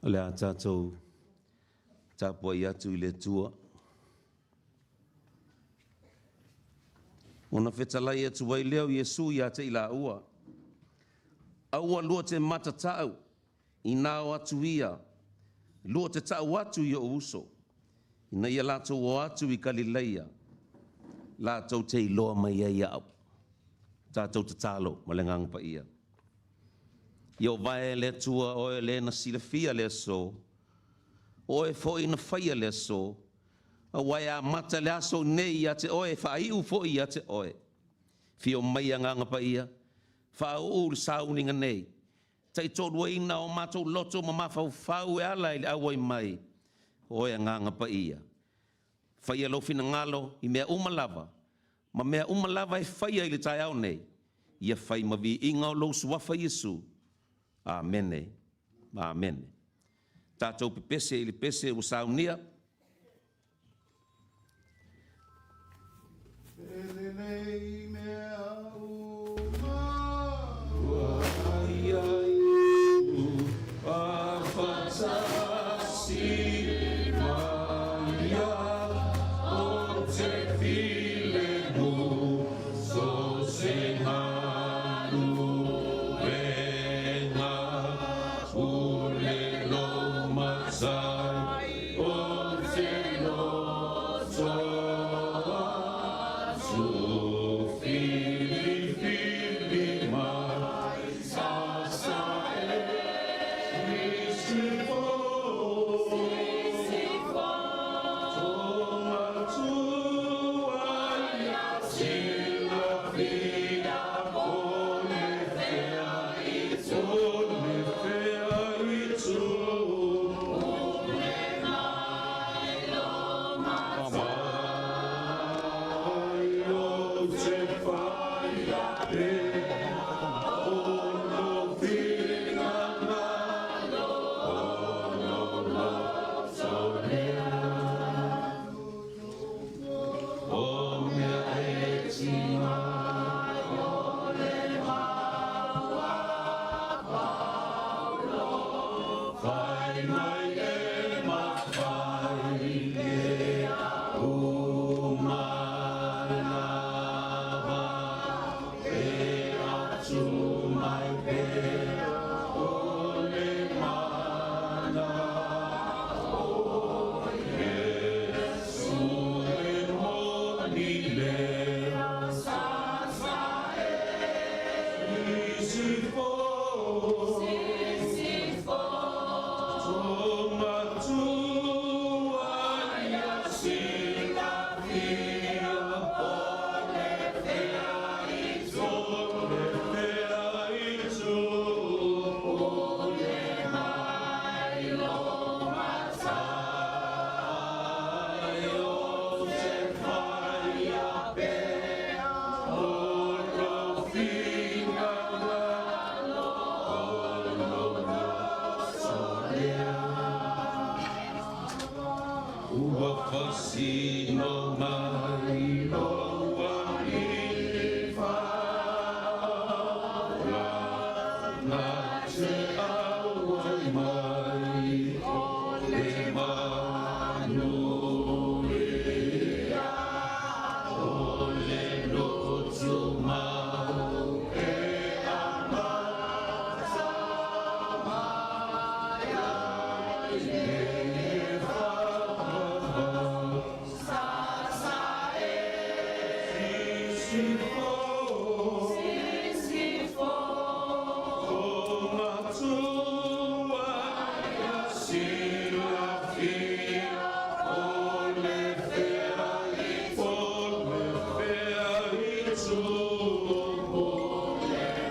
O le a tatou tapuai atu i le Atua. Ona fetalai atu ai lea o Iesu ia te i laua, Aua lua te matatau, ina o atu ia, lua te tau atu i ou uso, ina ia latou o atu i Kalileia, latou te iloa mai ai au. Tatou tatalo ma le Agaga Paia. Ieova e le Atua, oe le na silafia le aso, o oe foi na faia le aso, aua e amata le aso nei ia te oe, e faaiu foi ia te oe. Fio mai Agaga Paia, faauu le sauniga nei, taitoluaina o matou loto ma mafaufau e ala i le auai mai, oe Agaga Paia. Faia lou finagalo i mea uma lava, ma mea uma lava e faia i le taeao nei, ia fai ma viiga o lou suafa Iesu. Amene. Amene. Tatou pepese i le pese ua saunia. E lelei mea uma ua Ia afatasi mai o te filemu so se galuega pule lou matai o te loto atu filifili mai sa e sisifo Tomatua ia silafia po le fea o le fea i tu mai o te whaia pe o lo finagalo o lo loto lea o mea e tima Fai mai e mawhai mea uma lava e atu mai pea o le mana o Iesu e moni lea Sisifo Tomatua ia silafia po le fea i tu le fea i tu mai lo matai o te whaia pea o lo finagalo o lo loto lea ua fasino mai lou alii la na te auai mai o le manuia o le loto mau e amata mai ai le whakawau Sisifo Tomatua ia silafia o le fea o le fea i tu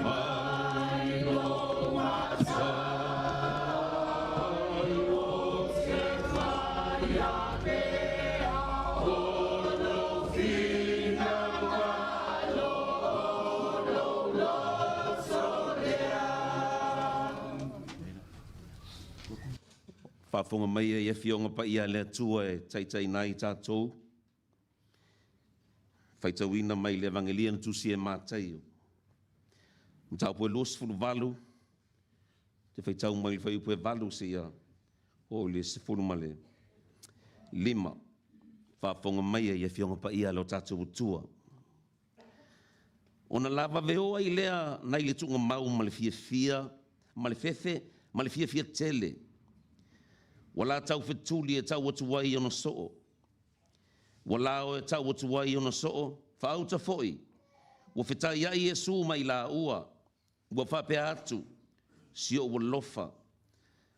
mai lo matai o te whaia pea o lo finagalo o lo loto lea. Faafofoga mai e Afioga Paia a le Atua e taitaiina ai tatou, faitauina mai le Evangelia na tusi e Mataio. Mataupu e 28, te faitau mai le fuaiupu e 8 seia Oo i le 15. Faafofoga maia i Afioga Paia a lo tatou Atua. Ona lavave o ai lea nai le tuugamau ma le fiafia ma le fefe ma le fiafia tele. Ua la taufetuli e tau atu ai ona soo. Ua la o e tau atu ai ona soo, faauta foi. Ua fetaiai Iesu ma i laua, ua faapea atu, Si ou alofa.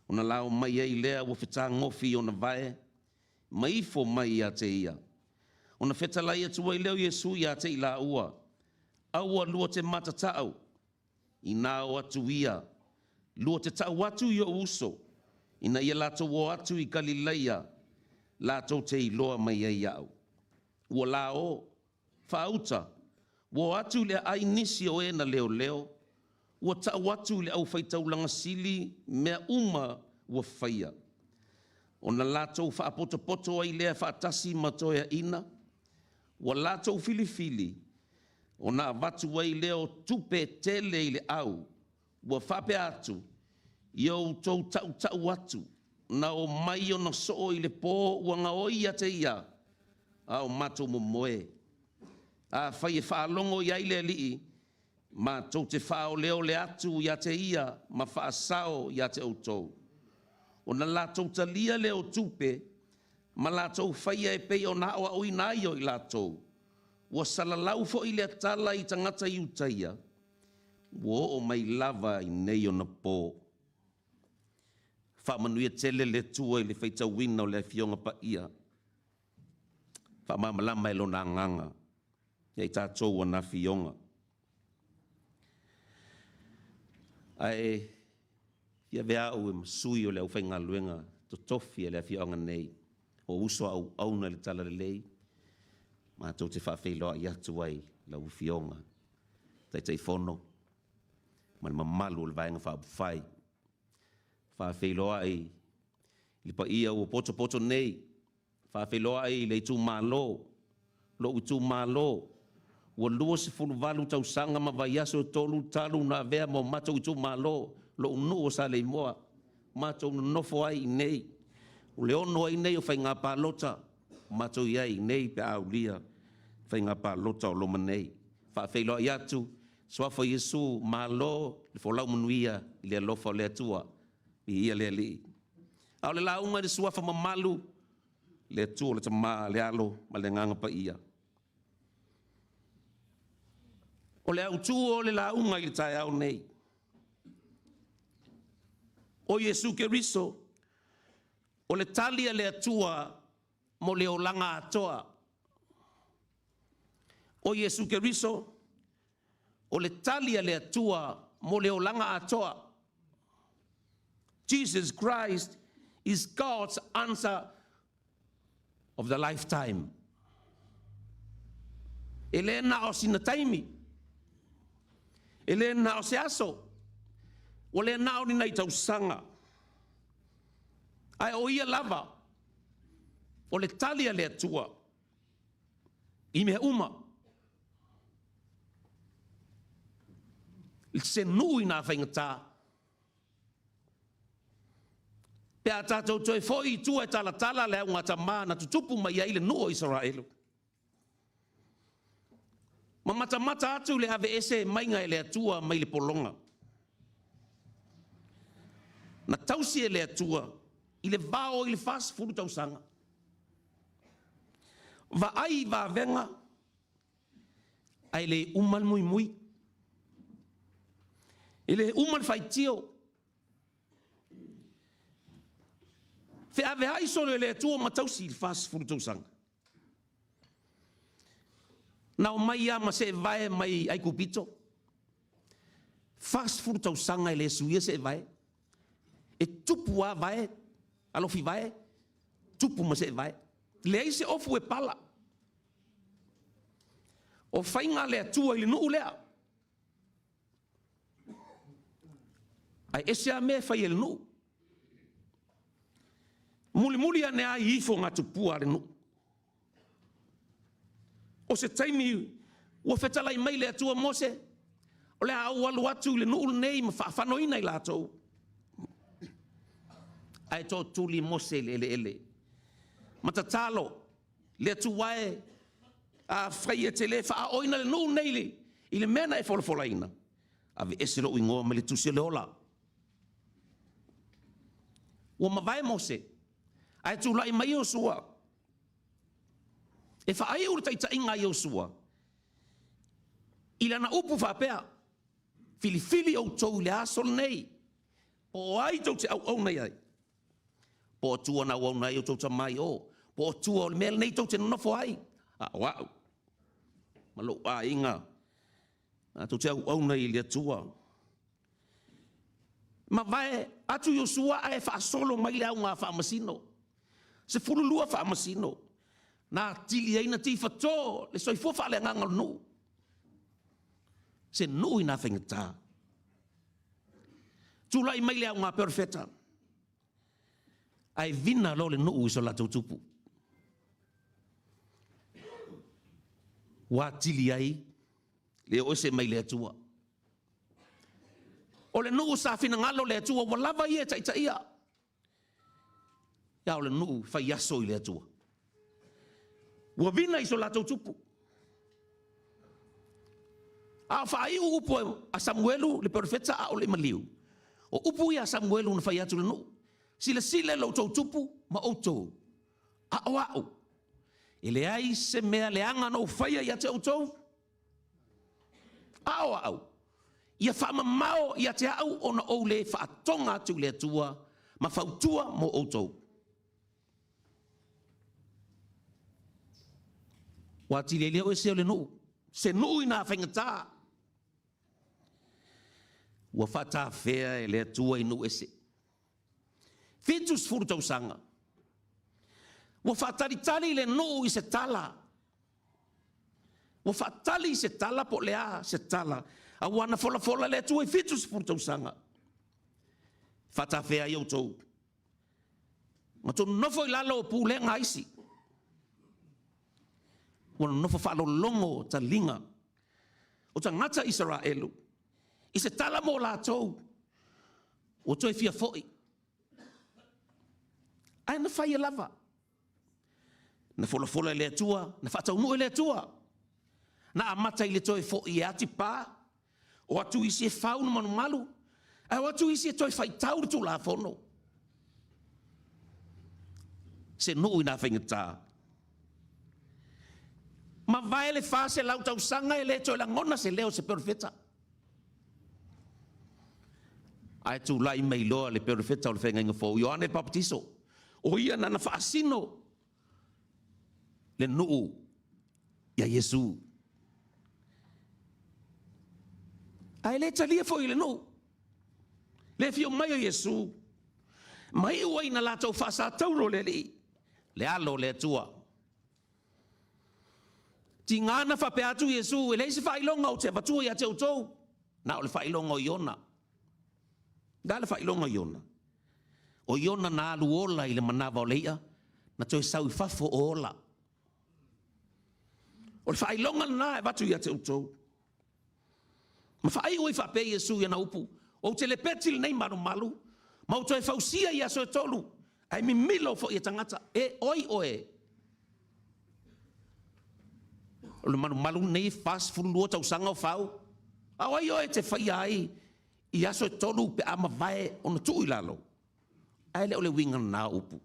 Ona lao mai ai lea ua fetagofi i ona vae, ma ifo mai ia te ia. Ona fetalai atu ai lea o Iesu ia te i laua, Aua lua te matatau, inā o atu ia, lua te tau atu i ou uso, ina ia latou o atu i Kalilaia, latou te iloa mai ai iaʻu. Ua la o, faauta, ua o atu i le aai nisi o e na leoleo, ua tau atu i le aufaitaulaga sili mea uma ua faia. Ona latou faapotopoto ai lea faatasi ma toeaiina, ua latou filifili, ona avatu ai lea o tupe tele i le au, ua faapea atu, Ia outou tautau atu, na o mai ona soo i le po ua gaoi ia te ia, a o matou momoe. Afai e faalogo i ai le Alii, matou te faaoleole atu ia te ia ma faasao ia te outou. Ona latou talia lea o tupe, ma latou faia e pei ona aoaoina ai o i latou. Ua salalau foi lea tala i tagata Iutaia, ua oo mai lava i nei ona po. Faamanuia tele le Atua i le faitauina o le Afioga Paia. Faamalamalama e Lona Agaga ia i tatou ana afioga. Ae fia avea au ma sui o le aufaigaluega totofi a le afioaga nei, o uso a auauna i le Talalelei, matou te faafeiloai atu ai lau Afioga Taitaifono ma le mamalu o le Vaega Faaupufai. Faafeiloai i le paia ua potopoto nei, faafeiloai i le itumalo, lou itumalo, ua 28 tausaga ma vaiaso e tolu talu ona avea ma o matou itumalo, lou nuu o Saleimoa, matou nonofo ai i inei. O le 6 ai nei o faiga palota matou i ai i inei pe a aulia faiga palota o loma nei. Faafeiloai atu, Suafa o Iesu, malo le folau manuia i le alofa o le Atua. Viia le Alii. A o le lauga i le Suafa mamalu, le Atua le Tama, le Alo ma le Agaga Paia. O le autu o le lauga i le taeao nei, o Iesu Keriso, o le tali a le Atua mo le olaga atoa. O Iesu Keriso, o le tali a le Atua mo le olaga atoa. Jesus Christ is God's answer of the lifetime. E le na o sina taimi, e le na o se aso, ua le na o ni nai tausaga, ae o ia lava o le tali a le Atua i mea uma. Se nuu i nā faigata, pe a tatou toe foi i tua e talatala le augatama na tutupu mai ai le nuu o Isaraelu, ma matamata atu le aveese maiga e le Atua mai le pologa. Na tausi e le Atua i le vao i le 40 tausaga. Vaai i vavega ae le uma le muimui. E le uma le faitio. Feaveai solo e le Atua ma tausi i le 40 tausaga. Na omai lava ma seevae mai Aikupito. 40 tausaga e le suia seevae. E tupu lava vae, alofi vae, tupu ma seevae. Leai se ofu e pala. O faiga a le Atua i le nuu lea. Ae ese lava mea e fai e le nuu. Mulimuli ane lava i ifogatupua a le nuu. O se taimi ua fetalai mai le Atua Mose, o le a ou alu atu i le nuu lenei ma faafanoina i latou. Ae tootuli Mose i le eleele. Ma tatalo, le Atua e, afai e te le faaoina le nuu nei i le mea na e folafolaina, aveese lou igoa mai le tusi o le ola. Ua mavae Mose, ae tulai mai Iosua e faaiu le taitaiga a Iosua i lana upu faapea, Filifili outou i le aso lenei, po o ai tou te auauna i ai, po o Atua na auauna ai outou tama i o, po o Atua o le mea lenei tou te nonofo ai, a o au ma lou aiga matou te auauna i le Atua. Mavae atu Iosua ae faasolo mai le auga faamasino. 12 faamasino na atili ai na tifato le soifua faaleagaga o le nuu. Se nuu ina faigata. Tulai mai le auga perofeta, ae vina loa le nuu i so latou tupu. Ua atili ai le o ese mai le Atua. O le nuu sa finagalo le Atua ua lava ia e taitaia. A o le nuu fai aso i le Atua. Ua vina i so latou tupu. A o faaiu upu a Samuelu le perofeta a o le i maliu, o upu ia a Samuelu na fai atu i le nuu, silasila i lo outou tupu ma outou, a o au, e leai se mea leaga na ou faia ia te outou, a o au, ia faamamao ia te au ona ou le faatoga atu i le Atua ma fautua mo outou. Ua atili ai le o ese o le nuu, se nuu ina faigata. Ua faatafea e le Atua i nuu ese. 70 tausaga. Ua faatalitali le nuu i se tala. Ua faatali i se tala po o le a se tala, aua na folafola le Atua i 70 tausaga. Faatafea ai outou. Ma outou nonofo i lalo o pulega a isi. Ua nonofo faalologo taliga o tagata Isaraelu i se tala mo latou ua toe fia foi. Ae na fai lava. Na folafola e le Atua, na faataunuu e le Atua. Na amata i le toe foi e atipa, o atu isi e fau le malumalu, ae o atu isi e toe faitau le Tulafono. Se nuu ina faigata. Mavae le 400 tausaga e le toe lagona se leo o se perofeta. Ae tulai mai loa le perofeta o le feagaiga fou, Ioane le Papatiso. O ia na na faasino le nuu ia Iesu. Ae le talia foi e le nuu le afio mai o Iesu, ma iu ai ina latou faasatauro le Alii, le alo o le Atua. Tiga na faapea atu Iesu, e leai se faailoga ou te avatua ia te outou, na o le faailoga o Iona. Le a le faailoga o Iona? O Iona na alu ola i le manava o le i'a, na toe sau i fafo o ola. O le faailoga lena e avatu ia te outou. Ma faaiu ai faapea Iesu i ana upu, Ou te lepeti lenei malumalu, ma ou toe fausia i aso e tolu, ae mimilo foi e tagata, e oi oe. O le malumalu lenei e 42 tausaga o fau, a o ai oe e te faia ai i aso e tolu pe a mavae ona tuu i lalo? Ae le o le uiga lena o upu.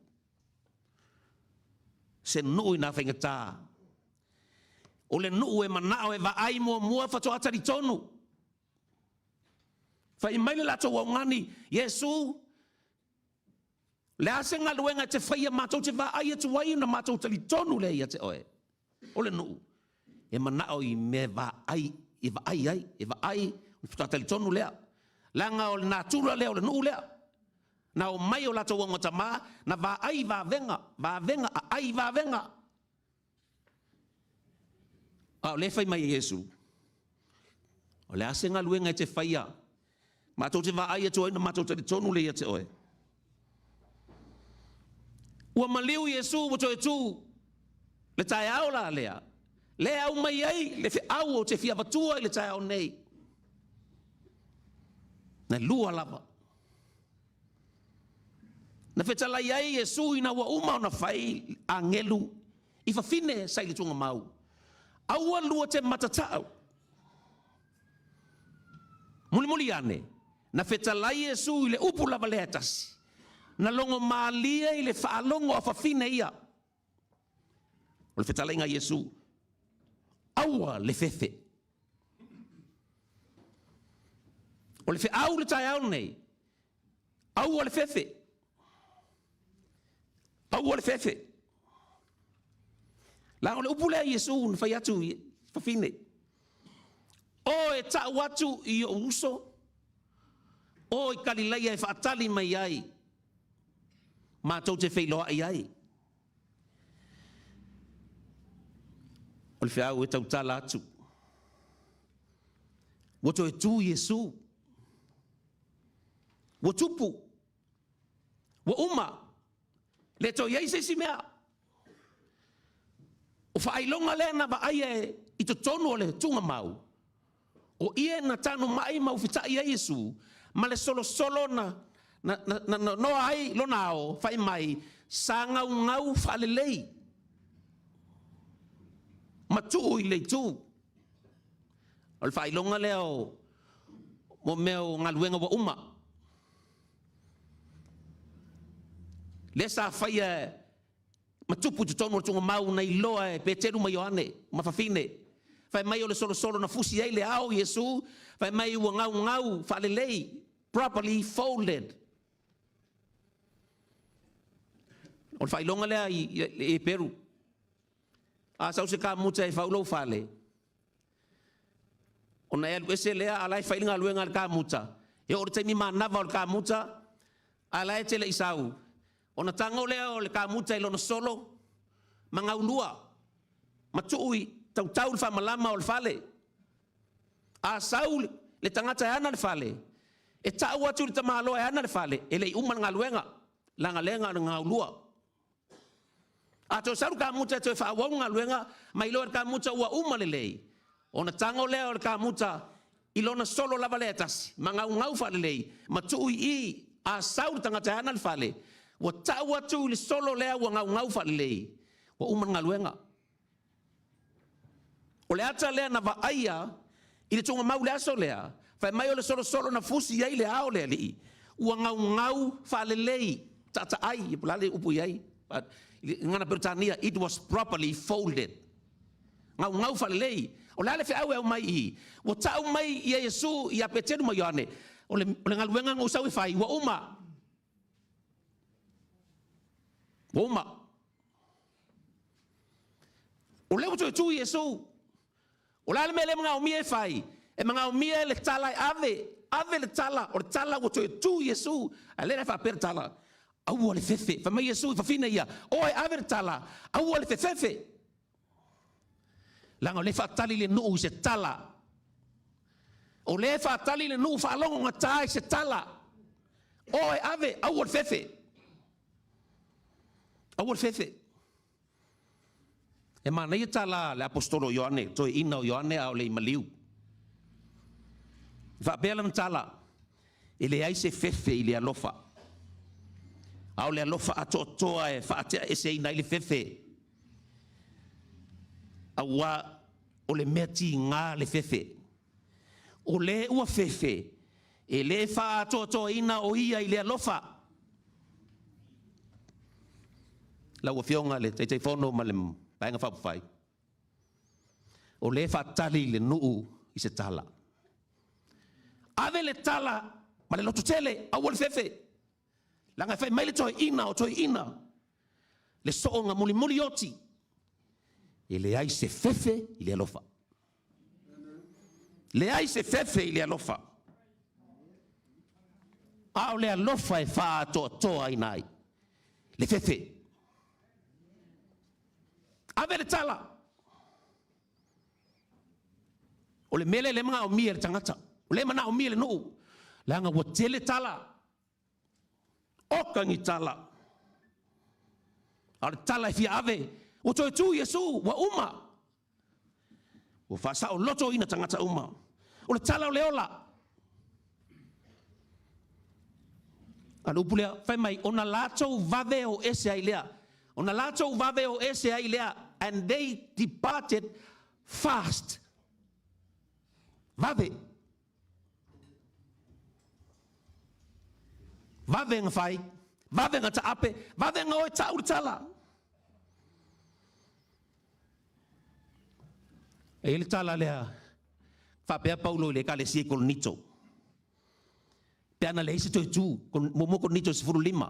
Se nuu ina faigata. O le nuu e manao e vaai muamua faatoa talitonu. Fai mai le latou augani, Iesu, le a se galuega e te faia matou te vaai atu ai ona matou talitonu lea ia te oe. O le nuu e manao i mea vaai, e vaai ai, e vaai, faatoa talitonu lea. Leaga o le natura lea o le nuu lea. Na omai o latou augatama, na vaai vavega, vavega, aai vavega. A o lea e fai mai e Iesu, o le a se galuega e te faia, matou te vaai atu ai ona matou talitonu lea ia te oe. Ua maliu Iesu ua toe tu le taeao la lea, lea e aumai ai le feau ou te fia avatua i le taeao nei. Na lua lava. Na fetalai ai Iesu ina ua uma ona fai agelu i fafine sa i le tuugamau, Aua lua te matatau. Mulimuli ane, na fetalai Iesu i le upu lava lea e tasi, na logo malie i le faalogo a fafine ia. O le fetalaiga a Iesu, aua le fefe. O le feau i le taeao lenei, aua le fefe. Aua le fefe. Leaga o le upu lea a Iesu na fai atu i fafine, O e tau atu i ou uso, o i Kalilaia e faatali mai ai, matou te feiloai ai. O le feau e tautala atu, ua toe tu Iesu, ua tupu, ua uma, le toe i ai se isi mea. O faailoga lea na vaaia i totonu o le tuugamau, o ie na tanumai ma ufitai ai Iesu, ma le solosolo na na noa ai lona ao, fai mai, sa gaugau faalelei ma tuu i le itu. O le faailoga lea o mo mea o galuega ua uma. Lea sa faia ma tupu i totonu o le tuugamau na iloa e Peteru ma Ioane ma fafine. Fai mai o le solosolo na fusi ai le ao o Iesu, fai mai ua gaugau faalelei, properly folded. O le faailoga lea i Eperu. A sau se kamuta e fau lou fale, ona e alu ese lea a o la e fai le galuega a le kamuta, e oo i le taimi manava o le kamuta, a o la e te le i sau, ona tago lea o le kamuta i lona solo ma gaulua ma tuu i tautau le faamalama o le fale. A sau le tagata e ana le fale, e tau atu i le tamaloa e ana le fale, e le i uma le galuega, leaga lea na o le gaulua. A toe sau le kamuta e toe faaauau le galuega, ma iloa e le kamuta ua uma lelei, ona tago lea o le kamuta i lona solo lava lea e tasi, ma gaugau faalelei, ma tuu i i, a sau le tagata e ana le fale, ua tau atu i le solo lea ua gaugau faalelei, ua uma le galuega. O le ata lea na vaaia i le tuugamau i le aso lea, fai mai o le solosolo na fusi ai le ao o le alii, ua gaugau faalelei, taataai, po o le a le upu i ai, i le gagana Peretania, it was properly folded. Gaugau faalelei. O le a le feau e aumai i i? Ua tau mai ia Iesu ia Peteru ma Ioane, o le, o le galuega na ou sau e fai, ua uma. Ua uma. O lea ua toe tu Iesu. O le a le mea lea e manaomia e fai? E manaomia le tala e ave, ave le tala, o le tala ua toe tu Iesu. A lea la e faapea le tala, aua le fefe. Fai mai Iesu i fafine ia, oe ave le tala, aua le fefefe. Leaga o lea e faatali le nuu i se tala. O lea e faatali le nuu faalogogata i se tala. Oe ave, aua le fefe. Aua le fefe. E manaia tala a le aposetolo o Ioane, toeaina o Ioane a o le i maliu. E faapea lana tala, e leai se fefe i le alofa, a o le alofa atoatoa e faateaeseina ai le fefe, aua o le mea tiga le fefe. O le ua fefe, e le faaatoatoaina o ia i le alofa. Lau Afioga i le Taitaifono ma le Vaega Faaupufai, o lea e faatali le nuu i se tala. Ave le tala ma le lototele, aua le fefe, leaga e fai mai le toeaina o toeaina, le sooga mulimuli oti, e leai se fefe i le alofa. Leai se fefe i le alofa, a o le alofa e faaatoatoaina ai le fefe. Ave le tala. O le mea lea lea e manaomia e le tagata, o lea e manaomia e le nuu, leaga ua tele tala. Oka ni tala. A o le tala e fia ave, ua toe tu Iesu, ua uma. Ua faasaolotoina tagata uma. O le tala o le ola. A o le upu lea, fai mai, ona latou vave o ese ai lea. Ona latou vave o ese ai lea. And they departed fast. Vave. Vave na fai, vave na taape, vave na o e tau le tala. E i ai le tala lea, faapea Paulo i le ekalesia i Korinito, pe ana leai se toe tu, muamua Korinito 15.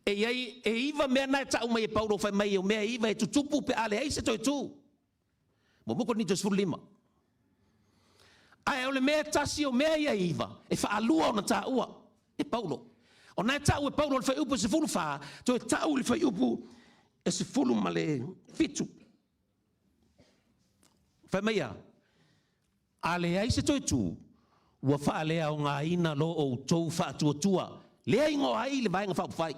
E i ai, e iva mea na e tau mai e Paulo fai mai o mea e iva e tutupu pe a leai se toe tu. Muamua Korinito 15. Ae o le mea e tasi o mea ia e iva, e faalua ona taua e Paulo. O na e tau e Paulo i le fuaiupu e 14, toe tau i le fuaiupu e 17. Fai mai a, a leai se toe tu, ua faaleaogaina lo outou faatuatua. Lea igoa ai le Vaega Faaupufai.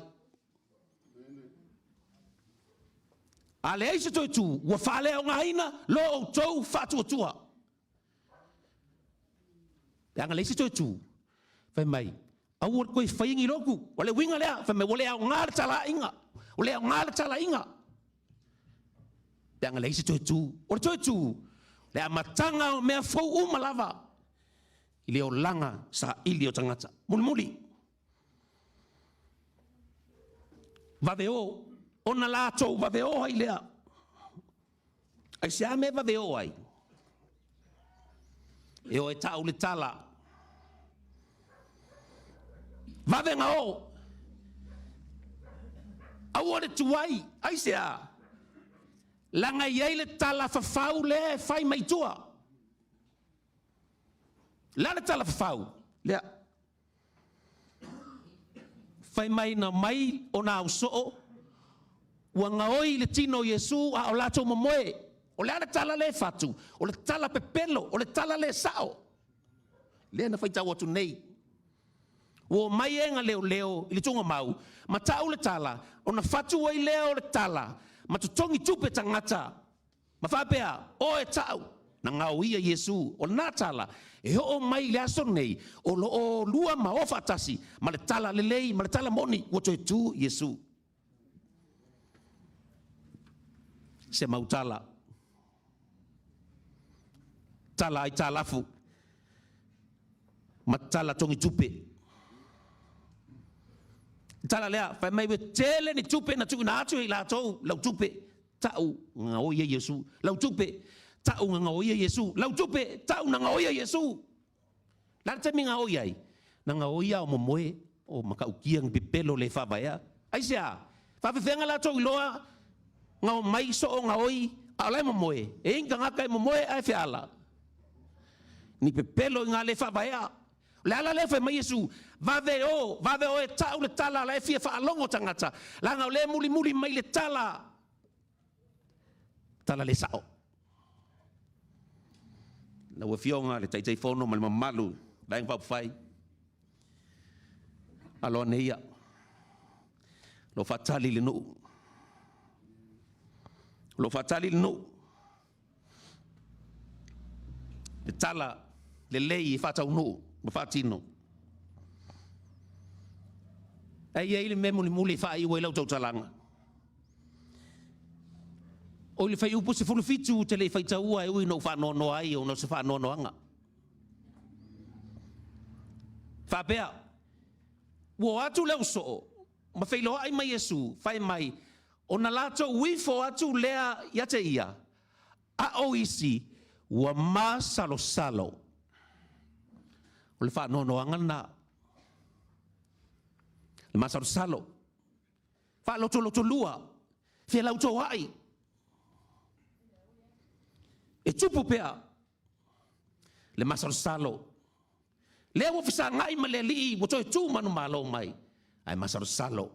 A leai se toe tu, ua faaleaogaina lo outou faatuatua. Leaga leai se toe tu, fai mai, aua le toe faia ni lotu. O le uiga lea, fai mai, ua le aoga le talaiga, ua le aoga le talaiga. Leaga leai se toe tu. O le toe tu, le amataga o mea fou uma lava i le olaga saili o tagata. Mulimuli, vave o, ona latou vave o ai lea. Aisea mea e vave o ai? E o e tau le tala. Vave na o. Aua le tuai. Aisea? Leaga e i ai le tala fafau lea e fai mai tua. Le a le tala fafau? Lea. Fai mai na mai ona ausoo, ua gaoi le tino o Iesu a o latou momoe. O le a le tala lea e fatu? O le tala pepelo, o le tala le sao. Lea na faitau atu nei. Ua omai e na leoleo i le tuugamau, ma tau le tala, ona fatu ai lea o le tala, ma totogi tupe tagata, ma faapea, o e tau, na gaoia Iesu. O lena tala, e oo mai i le aso nei, o lo o lua ma o faatasi, ma le tala lelei, ma le tala moni, ua toe tu Iesu. Se mau tala. Tala aitalafu, ma tala togi tupe. Tala lea, fai mai ua tele ni tupe na tuuina atu e i latou, lau tupe, tau na gaoi ai Iesu. Lau tupe, tau na gaoi ai Iesu. Lau tupe, tau na gaoi ai Iesu. Le a le taimi na gaoi ai? Na gaoi a o momoe, o matautia ni pepelo le faavaea. Aisea? Faafefeaga latou iloa na omai soo gaoi a o la e momoe? E i ai ni tagata e momoe ae feala? Ni pepelo i ngā le faavaea. O le ala lea fai mai Iesu, vave o, vave o e tau le tala la e fia faalogo tagata, leaga o lea e mulimuli mai le tala, tala le sao. Lau Afioga le Taitaifono ma le mamalu Vaega Faaupufai, alo ane ia, lo faatali le nuu. Lo faatali le nuu. Le tala lelei e faataunuu ma faatino. Ae i ai le mea mulimuli e faaiu ai lau tautalaga. O le fuaiupu 17 ou te le i faitaua e ui ina ou faanoanoa ai ona o se faanoanoaga. Faapea, ua o atu le ausoo ma feiloai ma Iesu, fai mai, ona latou ifo atu lea ia te ia, a o isi ua masalosalo. O le faanoanoaga lena. Le masalosalo. Faalotolotolua. Felautoai. E tupu pea le masalosalo. Lea ua fesagai ma le Alii ua toe tu manumalo mai, ae masalosalo.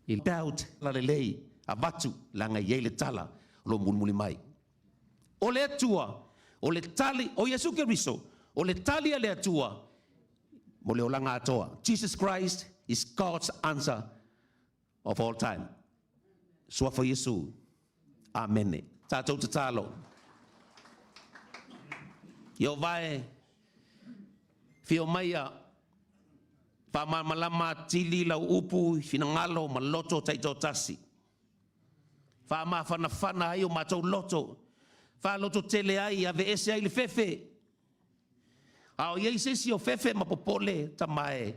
I doubt la lelei avatu leaga e i ai le tala o lo o mulimuli mai. O le Atua, o le tali, o Iesu Keriso, o le tali a le Atua mo le olaga atoa. Jesus Christ is God's answer of all time. Suafa Iesu. Amene. Tatou tatalo. Ieova e. Afio maia, faamalamalama atili lau upu i finagalo ma loto taitoatasi. Faamafanafana ai o matou loto, faalototele ai, aveese ai le fefe. A o i ai se isi o fefe ma popole, Tama e,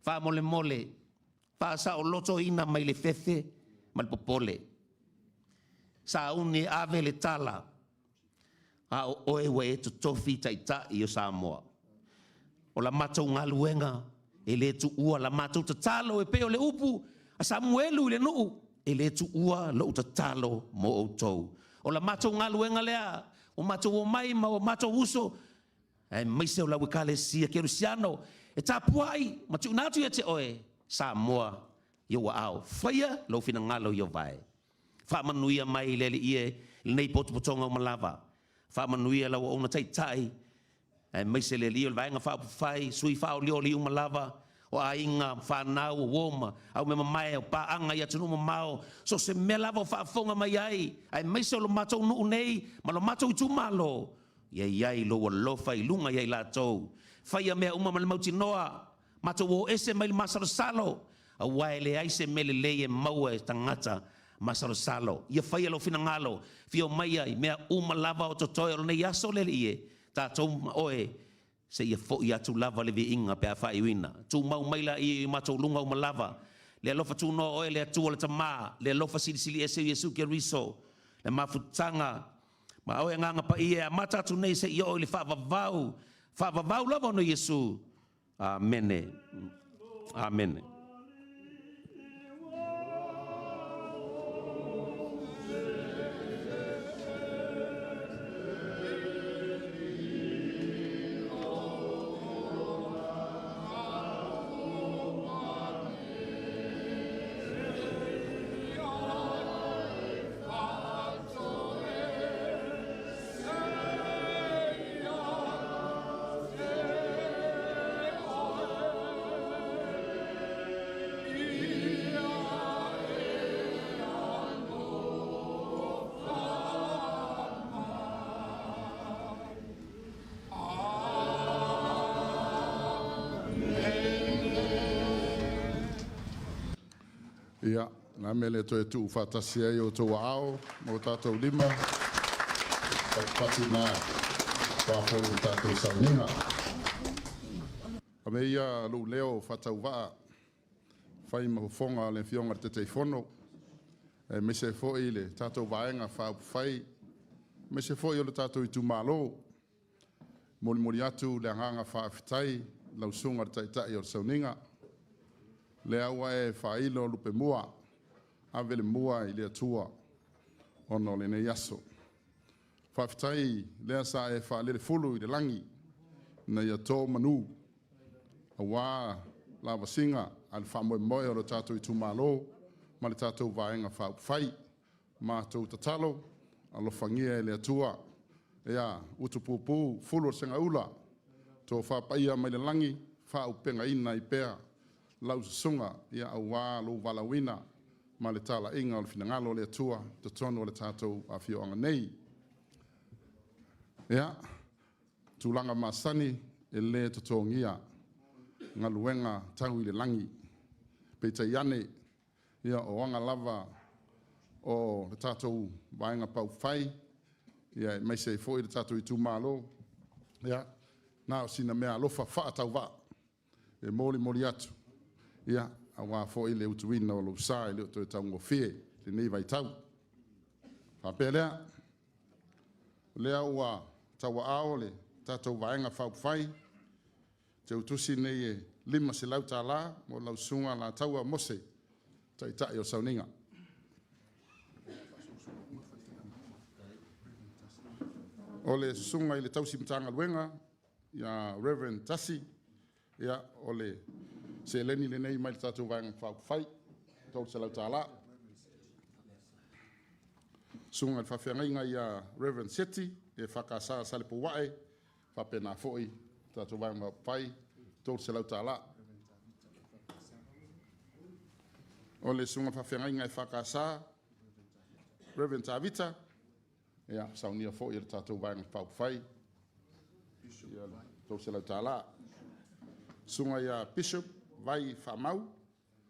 faamolemole, faasaolotoina mai le fefe ma le popole. Sauni e ave le tala, a o oe ua e totofi Taitai o Samoa. O la matou galuega e le tuua la matou tatalo e pei o le upu a Samuelu i le nuu, e le tuua lou tatalo mo outou. O la matou galuega lea, ua matou omai ma o matou uso, aemaise o lau Ekalesia Kerisiano e tapuai ma tuuina atu ia te oe Samoa i ou aao. Faia lou finagalo Ieova e. Faamanuia mai le Alii e i lenei potopotoga uma lava. Faamanuia lau auauna taitai, aemaise le Alii o le Vaega Faaupufai, sui faaolioli uma lava, o aiga, fanau, o uo ma aumeamamae o paaga i atunuu mamao, so o se mea lava o faafofoga mai ai, aemaise o lo matou nuu nei ma lo matou itumalo, ia i ai lou alofa i luga ia i latou. Faia mea uma ma le mautinoa, matou o ese mai le masalosalo, aua e leai se mea lelei e maua e tagata masalosalo. Ia faia lou finagalo, fio maia i mea uma lava o totoe o lenei aso le Alii e, tatou ma oe, seia foi atu lava le viiga pe a faaiuina. Tumau mai laia i o matou luga uma lava, le alofa tunoa o oe le Atua le Tama, le alofa silisili ese o Iesu Keriso, le mafutaga ma oe Agaga Paia e amata atu nei seia oo i le faavavau, faavavau lava ona Iesu. Amene. Amene. Ia, o le a le mea e le toe tuufaatasi ai outou aao ma o tatou lima, patupatu na aua foi le tatou sauniga. Avea ia lou leo faatauvaa fai ma fofoga o le Afioga i le Taitaifono, aemaise ai foi le tatou Vaega Faaupufai, aemaise foi o le tatou itumalo. E molimoli atu le agaga faafetai i lau Susuga i le Taitai o le Sauniga, lea ua e faailo lupemua, ave le mua i le Atua ona o lenei aso. Faafetai lea sa e faalelefulu i le lagi ina ia to manu aua lavasiga a le faamoemoe o le tatou itumalo ma le tatou Vaega Faaupufai. Matou tatalo, alofagia e le Atua ia utupupu fulu o le segaula, tofa paia mai le lagi, faaauupegaina ai pea lau susuga aua lou valaauina ma le talaiga o le finagalo o le Atua i totonu o le tatou afioaga nei. Ia, tulaga masani e le totogia galuega tau i le lagi. Peitai ane, ia o aga lava o le tatou Vaega Faaupufai, aemaise ai foi le tatou itumalo, ia, na o sina meaalofa faatauvaa e molimoli atu, ia, aua foi le utuina o lou sa e le o toe taugofie i lenei vaitau. Faapea lea, o lea ua tauaao le tatou Vaega Faaupufai teutusi nei e $500 mo lau Susuga Alataua Mose, Taitai o le Sauniga. O le Susuga i le Tausi Matagaluega ia Reverend Tasi, ia, o le seleni lenei mai le tatou Vaega Faaupufai, $300. Susuga i le Faafeagaiga ia Reverend Seti, EFKS Salepouae, faapena foi tatou Vaega Faaupufai, $300. O le Susuga i le Faafeagaiga EFKS, Reverend Tavita, ia, saunia foi e le tatou Vaega Faaupufai, ia le $300. Susuga ia Bishop Vai Faamau,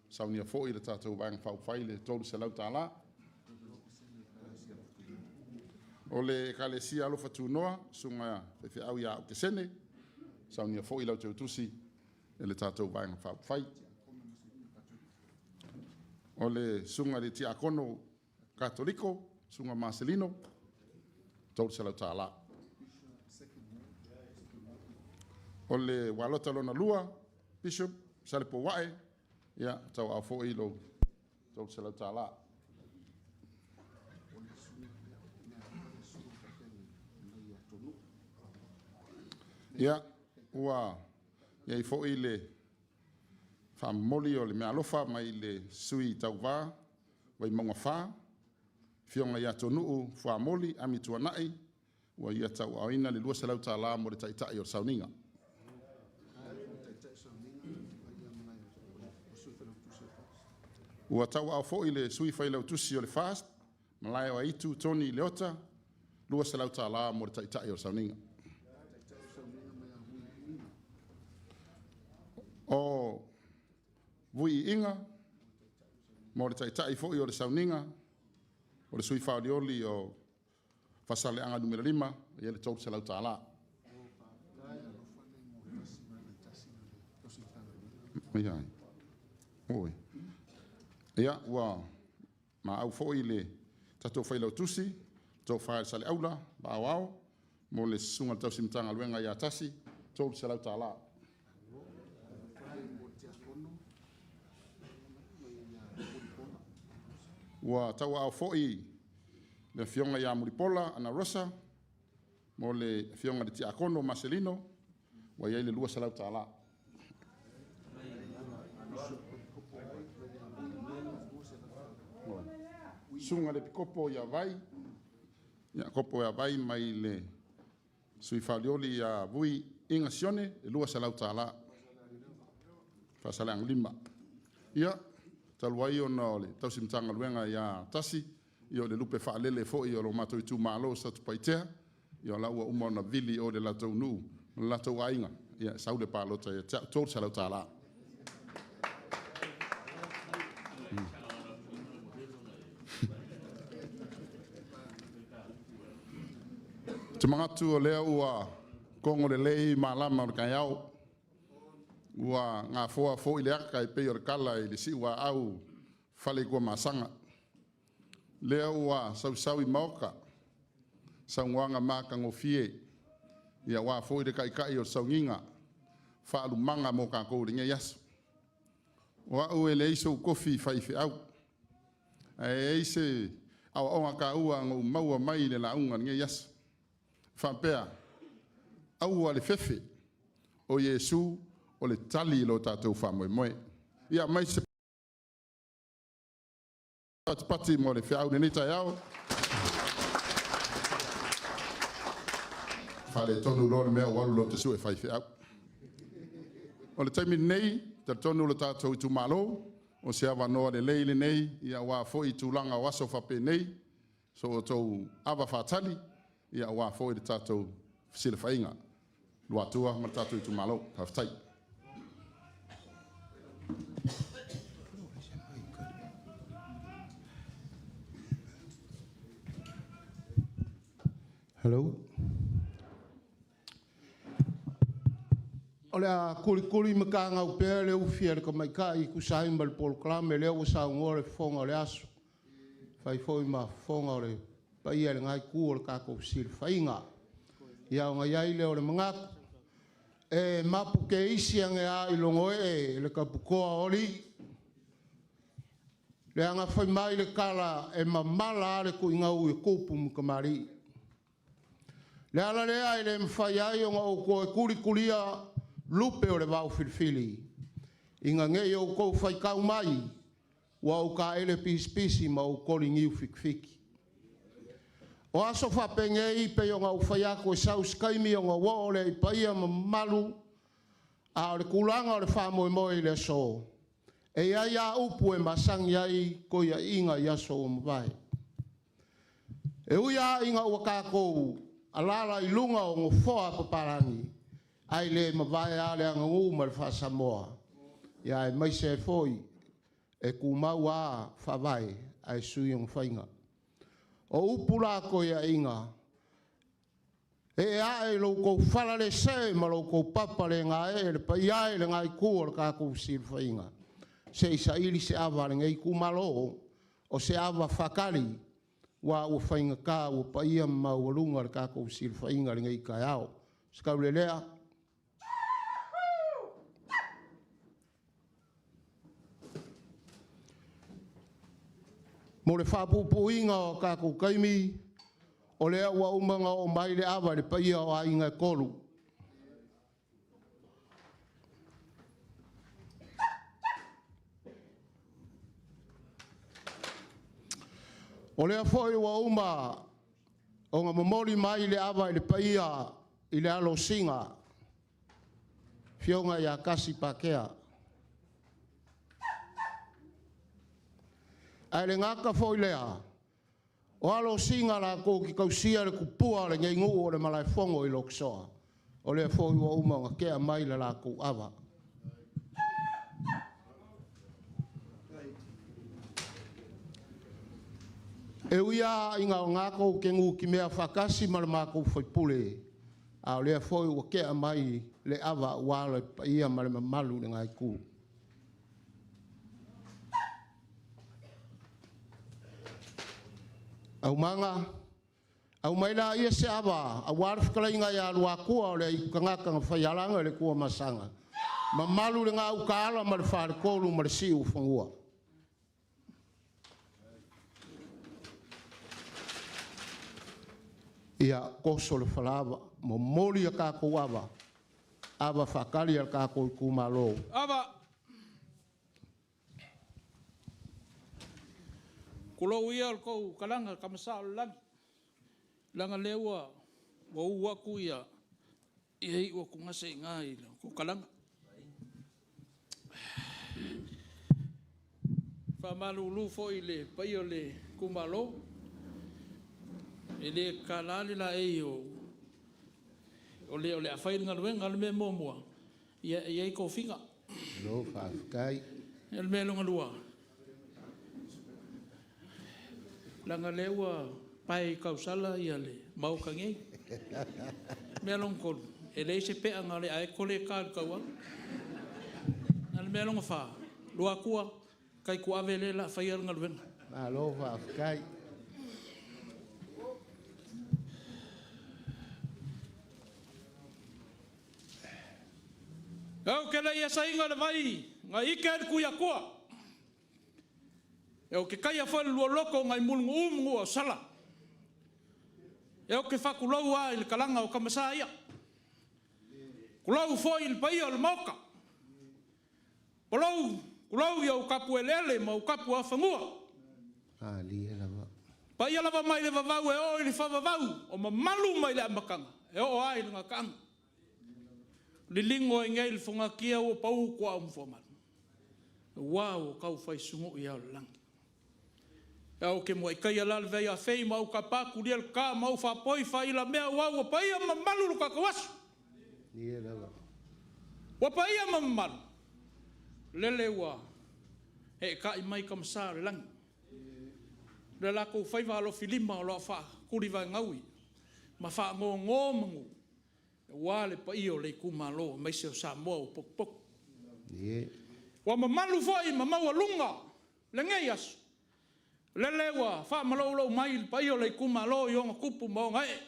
saunia foi e le tatou Vaega Faaupufai le $300. O le Ekalesia Alofa Tunoa, Susuga Faifeau ia Okesene, saunia foi lau teutusi e le tatou Vaega Faaupufai. O le Susuga i le Tiakono Katoliko, Susuga Maselino, $300. O le Ualota lona lua, Bishop Salepoae, ia, tauaao foi lou $300. Ia, ua i ai foi le faamomoli o le meaalofa mai le sui tauva Vaimauga 4, Afioga ia Toonuu Fuamoli Amituanai, ua ia tauaaoina le $200 mo le taitai o le sauniga. Ua tauaao foi le sui failautusi o le FAST, Malae o Aitu Tony Leota, $200 mo le taitai o le sauniga. O Vuiiga mo le taitai foi o le sauniga, o le sui faaolioli o Faasaleleaga Nu.5, ia le $300. Ia, ua maau foi le tatou failautusi, tofa i le Saleaula Vaa o Ao, mo le susuga i le tausi Matagaluega ia Tasi, $300. Ua tauaao foi le Afioga ia Mulipola Anarosa mo le Afioga i le Tiakono Maselino, ua i ai le $200. Susuga i le Epikopo ia Vai, Iakopo ia Vai mai le sui faaolioli ia Vui Iga Sione, e $200. Faasaleleaga 5. Ia, talu ai ona o le tausi Matagaluega ia Tasi, ia o le lupe faalele foi o lo matou itumalo o Satupaitea, ia o la ua uma ona vili i o i le latou nuu ma le latou aiga, ia sau le palota ia te au, $300. Ou te manatu o lea ua togo lelei malama o le taeao, ua gafoa foi le ata e pei o le tala i le siuaau fale i Tuamasaga. Lea ua sausaui maota saunoaga matagofie aua foi le taitai o le sauniga faalumaga mo tatou i lenei aso. O au e leai sou tofi faifeau, ae i ai se aoaoga taua na ou maua mai le lauga i lenei aso. E faapea, aua le fefe, o Iesu o le tali i lo tatou faamoemoe. Ia aumai se patipati mo le feau i lenei taeao. Faaletonu loa le mea ua alu loa ou te sue faifeau. O le taimi lenei, talitonu le tatou itumalo, o se avanoa lelei lenei aua foi tulaga o aso faapenei, so outou ava faatali aua foi le tatou fesilafaiga. Luatua ma le tatou itumalo. Faafetai. Hello. O le a tulikuli matagau pea le ufi a le tamaitai e tusa ai ma le polokalame lea ua saunoa le fofoga o le aso, e fai foi ma fofoga o le paia i lena itu o le tatou fesilafaiga. Ia ona i ai lea o le manatu, e mapu teisi ane lava i logoee le taputoa o alii, leaga fai mai le tala, e mamala lava le tuigau e tupu ma tamalii. Le ala lea e le mafai ai ona ou toe tulitulia lupe o le vaofilifili, ina ne i outou faitau mai ua ou taele pisipisi ma ou toli niu fitifiti. O aso faapenei pei ona ou fai atu e sau se taimi ona ou oo lea i paia ma mamalu, a o le tulaga o le faamoemoe i le aso, e i ai lava upu e masani ai toeaiina i aso ua mavae. E ui lava ina ua tatou alaala i luga o nofoa papalagi, Ae le mavae lava le aganuu ma le faa-Samoa, ia aemaise ai foi e tumau lava faavae ae sui ona faiga. O upu la a toeaiina, ee ae i lo outou falalesee ma lo outou papa le gaee le paia e o lena Itu o le tatou fesilafaiga, se i saili se ava a lenei itumalo, o se ava faatali, aua ua faigata ua paia ma maualuga le tatou fesilafaiga i lenei taeao. Se taulelea mo le faapuupuuina o tatou taimi, o lea ua uma ona oo mai le ava i le paia o Aiga e Tolu. O lea foi ua uma ona momoli mai le ava i le paia i le alo o Sina, Afioga ia Tasi Patea. Ae le gata foi i lea, o alo o Sina latou te tausia le tupua o lenei nuu o le Malaefono i Lotosoa, o lea foi ua uma ona tea mai le latou ava. E ui lava ina o matou te nutimea faatasi ma le matou sui usufono, a o lea foi ua tea mai le ava aua le paia ma le mamalu i lena Itu. Aumaga, aumai laia se ava aua le fetalaiga ia Luatua o le Aitutagata na faialaga i le Tuamasaga, mamalu i le Gautaala ma le Faletolu ma le Siufanua. Ia, toso le falaava, momoli a tatou ava, ava faatali a le tatou itumalo. Ava. Tulou ia le tou talaga Tama Sao o le lagi, leaga o lea ua ou atu ia iu o atugase i ina i le tou talaga. E faamalulu foi i le paia o le itumalo, e le tatala le laei o le o le a fai le galuega. O le mea muamua, ia e i ai tofiga. Malo faafetai. O le mea lona lua, leaga o lea ua pae i tausala le Maota nei. O le mea lona tolu, e leai se pe'aga o le aeto lea e ta i le taualo. A o le mea lona fa, Luatua, taituave lea o le a faia le galuega. Malo faafetai. Ou te le i asaina le vai na ike ai le Tuiatua, ou te taia foi le lua loto nai Mulinuu ma Nuuausala. Ou te faatulou lava i le talaga o Tama Sa ia, tulou foi i le paia o le Maota, tulou i ou tapueleele ma ou tapuafanua. Malie lava. Paia lava mai le vavau e oo i le faavavau, o mamalu mai le amataga e oo lava i le gataaga. Liligo ai nei le fogatia ua pau tuaa o Mufuamalu, aua ua tau fai sunuui ao o le lagi. Ae ou te muai taia la le vaiafei ma ou tapa tulia le ta ma ou faapoi faailamea aua ua paia ma mamalu lo tatou aso. Malie lava. Ua paia ma mamalu, lele ua eetai mai Tama Sa o le lagi. Le latou faiva alofilima o lo o faatulivaegaui ma fagogo manu aua le paia o le itumalo aemaise o Samoa ua potopoto. Ua mamalu foi ma maualuga lenei aso, lele ua faamaloulou mai le paia o le itumalo i ona tupu ma ona ee,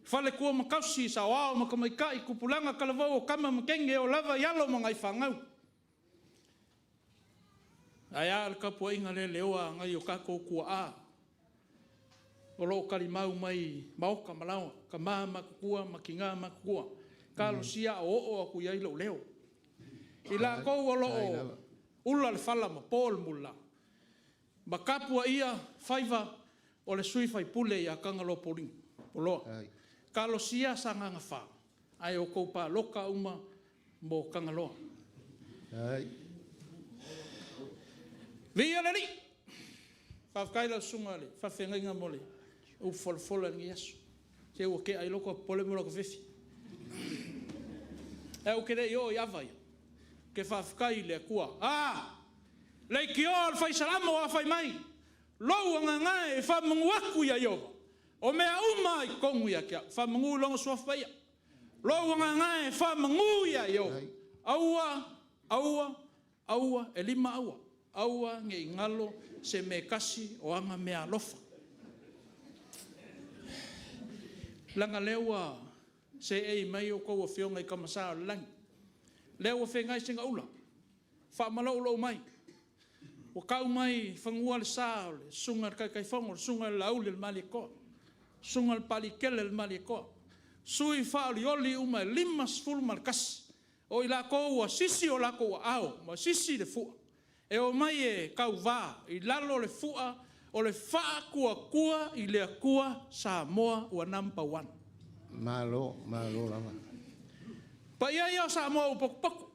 faletua ma tausi, saoao ma tamaitai, tupulaga talavou o tama ma teine, e oo lava i alo ma agai fanau. Ae a le tapuaiga leleoa a nai o tatou tuaa o lo o talimau mai maota ma laoa, tama matutua ma tina matutua. Talosia a o oo atu i ai lou leo. I latou o lo o ula le fala ma po le mulila ma tapuaia faiva o le sui usufono ia Tagaloa Poloa. Talosia Sagaga 4, ae outou palota uma mo Tagaloa. Viia le Alii! Faafetai i lau susuga i le faafeagaiga mo le upu folafola i lenei aso. Se ua tea ai lota popole ma lota fiafi. Ae ou te le i oo i ava ia, ou te faafetai i le Atua. A! Leitioa o le Fai Salamo a fai mai, Lou agaga e, e faamanu atu ia Ieova, o mea uma lava i totonu ia te au. Faamanu i Lona Suafa Paia. Lou agaga e, faamanu ia Ieova. Aua, aua, aua, e lima aua, aua ne i galo se mea e tasi o ana meaalofa. Leaga o lea ua seei mai a outou afioga i Tama Sa o le Lagi, lea ua feagai segaula, faamaloulou mai, ua tau mai i fanua le sa o le Susuga i le Taitaifono, le Susuga ia Laauli o le Malietoa, Susuga i le Papaliitele o le Malietoa, sui faaolioli uma e 51, o i latou ua sisi o latou aao ma sisi le fua e omai e tauva i lalo o le fua o le Faatuatua i le Atua Samoa ua number one. Malo, malo lava. Paia ia o Samoa ua potopoto,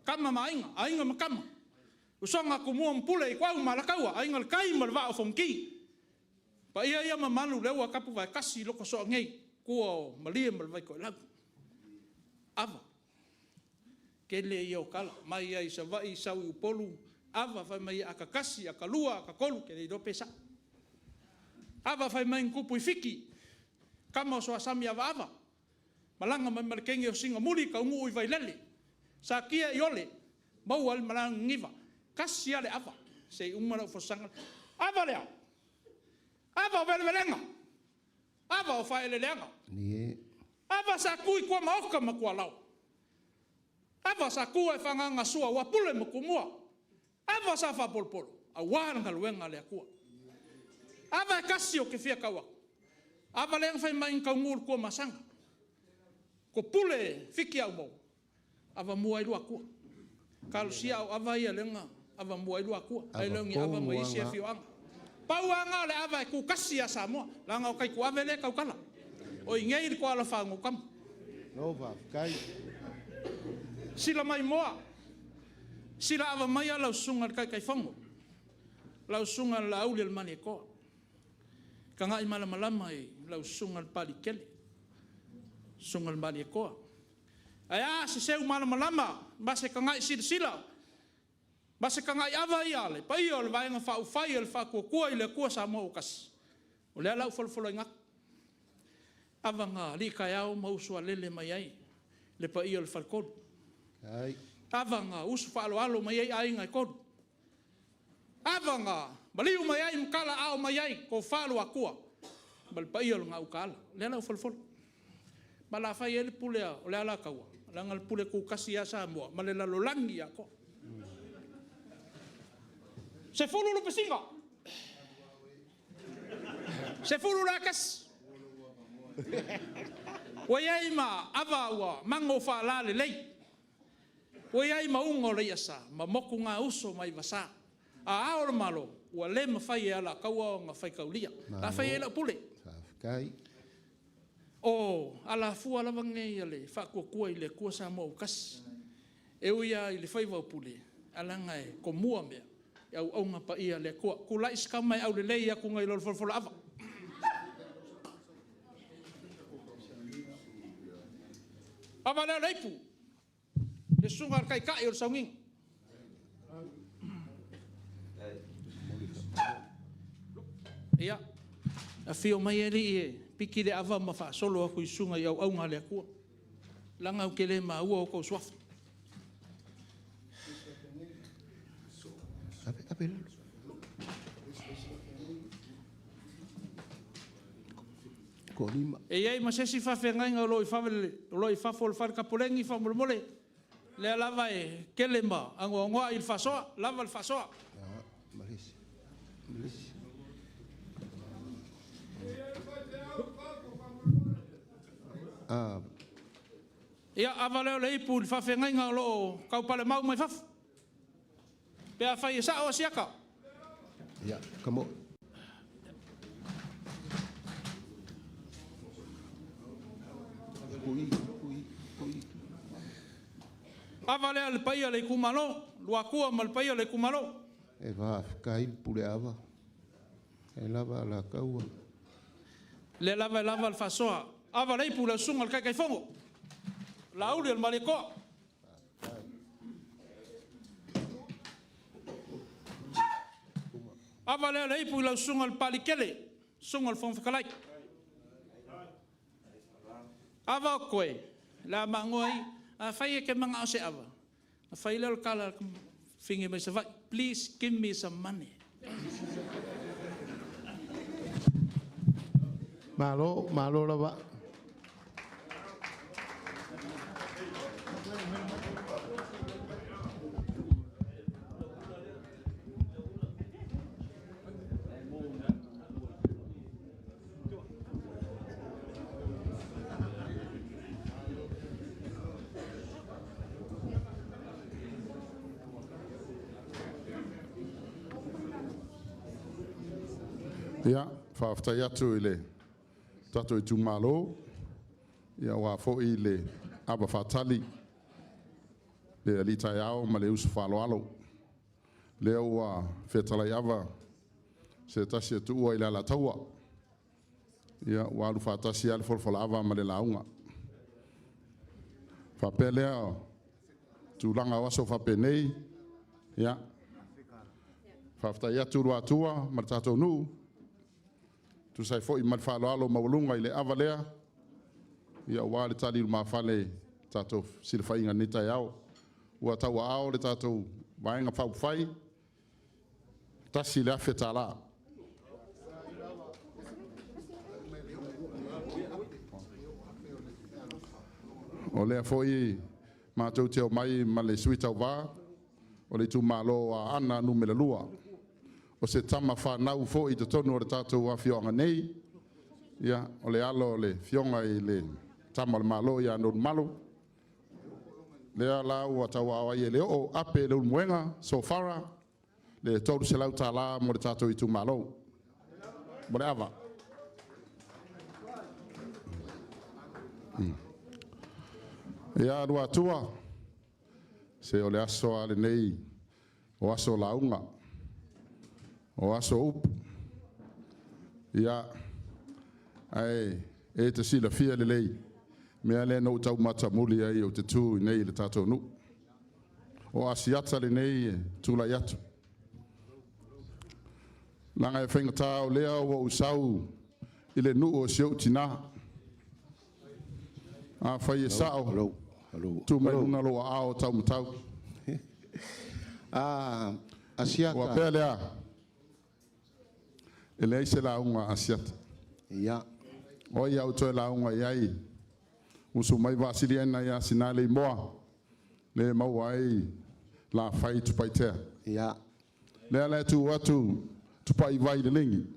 Tama ma Aiga, Aiga ma Tama, Usoga a Tumua ma Pule, Ituau ma Alataua, Aiga i le Tai ma le Vaa o Fonoti. Paia ia mamalu lea ua tapuvaetasi i Lotosoa nei, tua o Malie ma le Vaitoelau. Ava, tele ia o tala, mai lava i Savaii sau i Upolu, ava, fai mai ata 1, ata 2, ata 3, ou te le iloa pe sao. Ava fai mai na tupu i Fiti, tama o Suasami Avaava, malaga mai ma le teine o Sinamuli taunuu i Vailele, satia Iole, maua ai le malaga niniva. Tasi lava le ava, se i uma lau folasaga. Ava lea, ava o velevelega, ava o faaeleeleaga, ava sa tu i tuamaota ma tualaoa, ava sa tu ae faaagagasua aua Pule ma Tumua, ava sa faapolopolo aua le galuega a le Atua. Ava e tasi ou te fia tau atu, ava lea na fai mai na taunuu i le Tuamasaga, topule Fiti-aumou, avamua ai Luatua. Talosia au ava ia lea na avamua ai Luatua, ae le o ni ava mai isi afioaga. Pau lava lena o le ava e tutasi ia Samoa, leaga o Taituave lea e tautala. O i inei le toala faanuutama. Sila maimoa, sila ava maia lau susuga i le Taitaifono, lau susuga i le Laauli o le Malietoa, tagai malamalama i lau susuga i le Papaliitele, susuga i le Malietoa. Ae a se seu malamalama ma se tagai silasila ma se tagai ava ia le paia o le Vaega Faaupufai o le Faatuatua i le Atua Samoa ua Tasi? O lea la ua folafolaina atu, ava na alii taeao ma uso alele mai ai le paia o le Faletolu. Ava na usu faaaloalo mai ai aiga e tolu. Ava na maliu mai ai ma talaaao mai ai tofa Luatua ma le paia o le Gautaala. O lea la ua folafola. Ma o le a fai ai le pule a o le Alataua, leaga o le pule tutasi lava a Samoa ma le lalolagi atoa. 10 lupesina, 10 la tasi. Ua i ai ma ava ua mago faalalelei, ua i ai ma uga o le iasa ma motugauso mai vasa. A ao o le Malo, ua le mafai e Alataua ona faitaulia. O le a fai ai lau pule. O alafua lava nei a le Faatuatua i le Atua Samoa ua Tasi. E ui lava i le faiva o pule, ae leaga e tomua mea i auauna paia a le Atua. Tulai si tama e aulelei atu nai lo le folafolaava. Ava lea o le ipu, le susuga i le taitai o le sauniga. Ia, afio mai alii e piki le ava ma faasolo atu i susuga i auauna a le Atua, leaga ou te le maua outou suafa. E i ai ma se isi faafeagaiga o lo o i fafo o le fale tapoleni faamolemole, o lea lava e tele ma anoanoai le faasoa, lava le faasoa. Ia, ava lea o le ipu i le faafeagaiga o lo o taupalemau mai fafo, pe afai e sao Asiata. Ava lea le paia o le itumalo, Luatua ma le paia o le itumalo. E faafetai le puleava, e lava Alataua. Lea lava e lava le faasoa. Ava le ipu i lau susuga i le Taitaifono, Laauli o le Malietoa. Ava lea o le ipu i lau susuga i le Palikele, susuga i le Fofoga Fetalai. Ava o koe, le a magoa ai, afai e te manao i se ava, ona fai lea o le tala a le fafine mai Savaii, please give me some money. Malo, malo lava. Ia, faafetai atu i le tatou itumalo, ia aua foi le ava faatali, le alii taeao ma le uso faaaloalo. Lea ua fetalai ava se tasi o tuua i le Alataua, ia ua alu faatasi lava le folafolaava ma le lauga. Faapea lea, tulaga o aso faapenei, ia faafetai atu Luatua ma le tatou nuu, tusa ai foi ma le faaaloalo maualuga i le ava lea, ia aua le tali lumafale i le tatou fesilafaiga i lenei taeao. Ua tauaao le tatou Vaega Faaupufai, $1,000. O lea foi matou te omai ma le sui tauva o le itumalo o Aana Nu.2, o se tama fanau foi i totonu o le tatou afioaga nei, ia, o le alo o le Afioga i le Tama o le Malo ia Nonumalo, lea la ua tauaao ai e Leoo Ape Leulumoega Sofara le $300 mo le tatou itumalo mo le ava. Ia Luatua, se o le aso lava lenei o aso lauga, o aso o upu. Ia, ae e te silafia lelei le mea lea na ou tau matamuli ai ou te tu i inei i le tatou nuu. O Asiata lenei e tulai atu, leaga e faigata o lea ua ou sau i le nuu o si ou tina. Afai e sao, tuu mai i luga lou aao taumatau. Ah, Ua Asiata. pea lea, e leai se lauga a Asiata. Ia. O ai a ou toe lauga i ai, usu mai Vaasiliena ia Sinaleimoa, le maua ai lafai Tupaitea. Ia. Lea la e tu atu Tupai vai le legi,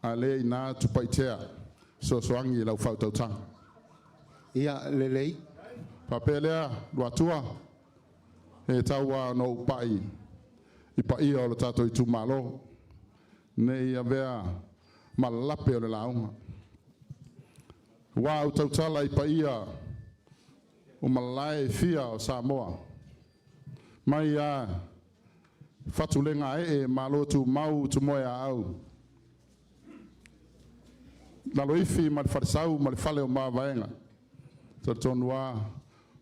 a lea ina Tupaitea, sosoagi lau fautautaga. Ia, lelei. Faapea lea, Luatua, e tau lava ona ou pai i paia o le tatou itumalo, ne i avea ma lape o le lauga. Ua ou tautala i paia o malae e fia o Samoa, mai lava Fatulegaee malo tumau Tumoeaau, Laloifi ma le Falesau ma le Fale o Mavaega. Talitonu lava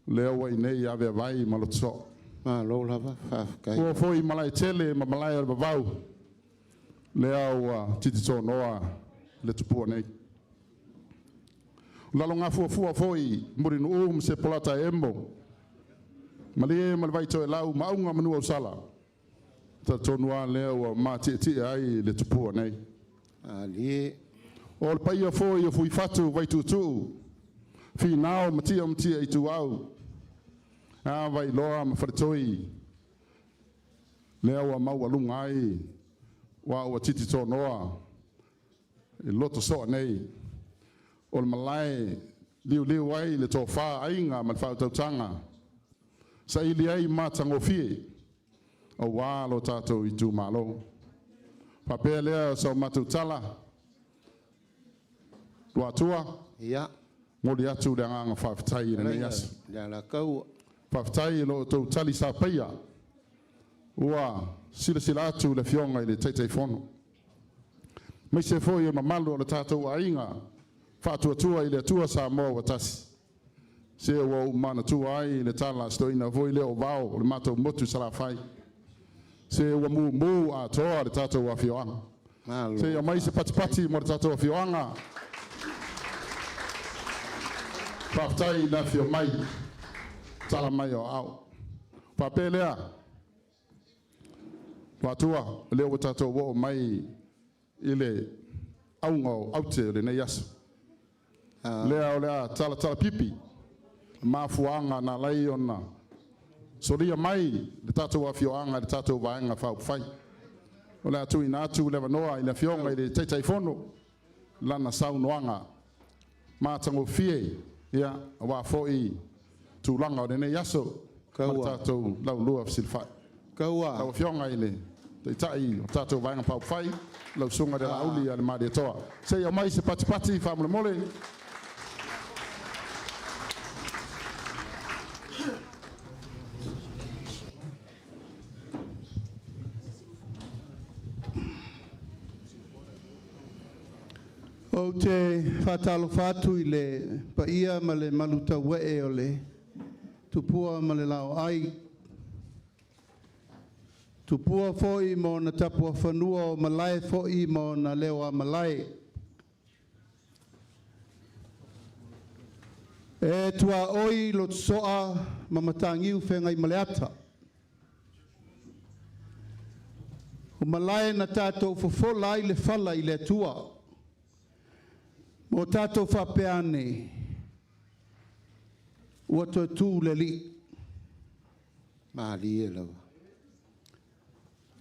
lea ua i inei Aveavai ma Lotosoa. Malo lava, faafetai. Ua foi Malaetele ma malae o le vavau, lea ua tititonoa le tupua nei. O lalogafuafua foi Mulinuu ma Sepolata e Emo, Malie ma le Vaitoelau ma Maauga ma Nuuausala, talitonu lava lea ua matietie ai le tupua nei. Alie. O le paia foi o Fuifatu, Vaituutuu, Finao ma Tia ma Tia Ituau, a Vailoa ma Faletoi, lea ua maualuga ai ua ua tititonoa i loto soa nei. O le malae liuliu ai le tofa aiga ma le faautautaga, saili ai matagofie aua lo tatou itumalo. Faapea lea o sa matou tala, Luatua, Ia. momoli atu le agaga faafetai i lenei aso. Le alakaua. Faafetai i lo outou tali sapaia ua silasila atu le Afioga i le Taitaifono, aemaise foi o le mamalu o le tatou aiga Faatuatua i le Atua Samoa ua tasi. Se ua ou manatua ai le tala a si toeaina foi lea o Vao o le matou motu i Salafai. Se ua mumu atoa le tatou afioaga. Se i aumai se patipati mo le tatou afioaga. Faafetai i le afio mai, tala mai o aao. Faapea lea, Luatua, o lea ua tatou oo mai i le auga o aute o lenei aso. Lea o le a talatala pipi mafuaaga na ala ai ona solia mai le tatou afioaga i le tatou Vaega Faaupufai. O le a tuuina atu le avanoa i le Afioga i le Taitaifono i lana saunoaga matagofie, ia aua foi tulaga o lenei aso ma le tatou Laulua fesilafai. Lau Afioga i le Taitai o le tatou Vaega Faaupufai, lau Susuga i le Laauli Se i aumai se patipati faamolemole. Ou te faatalofa atu i le paia ma le malutauee o le tupua ma le laoai, tupua foi ma ona tapuafanua, o malae foi ma ona leo a malae. E tuaoi Lotosoa ma Mataniu Feagaimaleata. O malae na tatou fofola ai le fala i le Atua, ma o tatou faapea ane, ua toe tu le alii. Malie lava.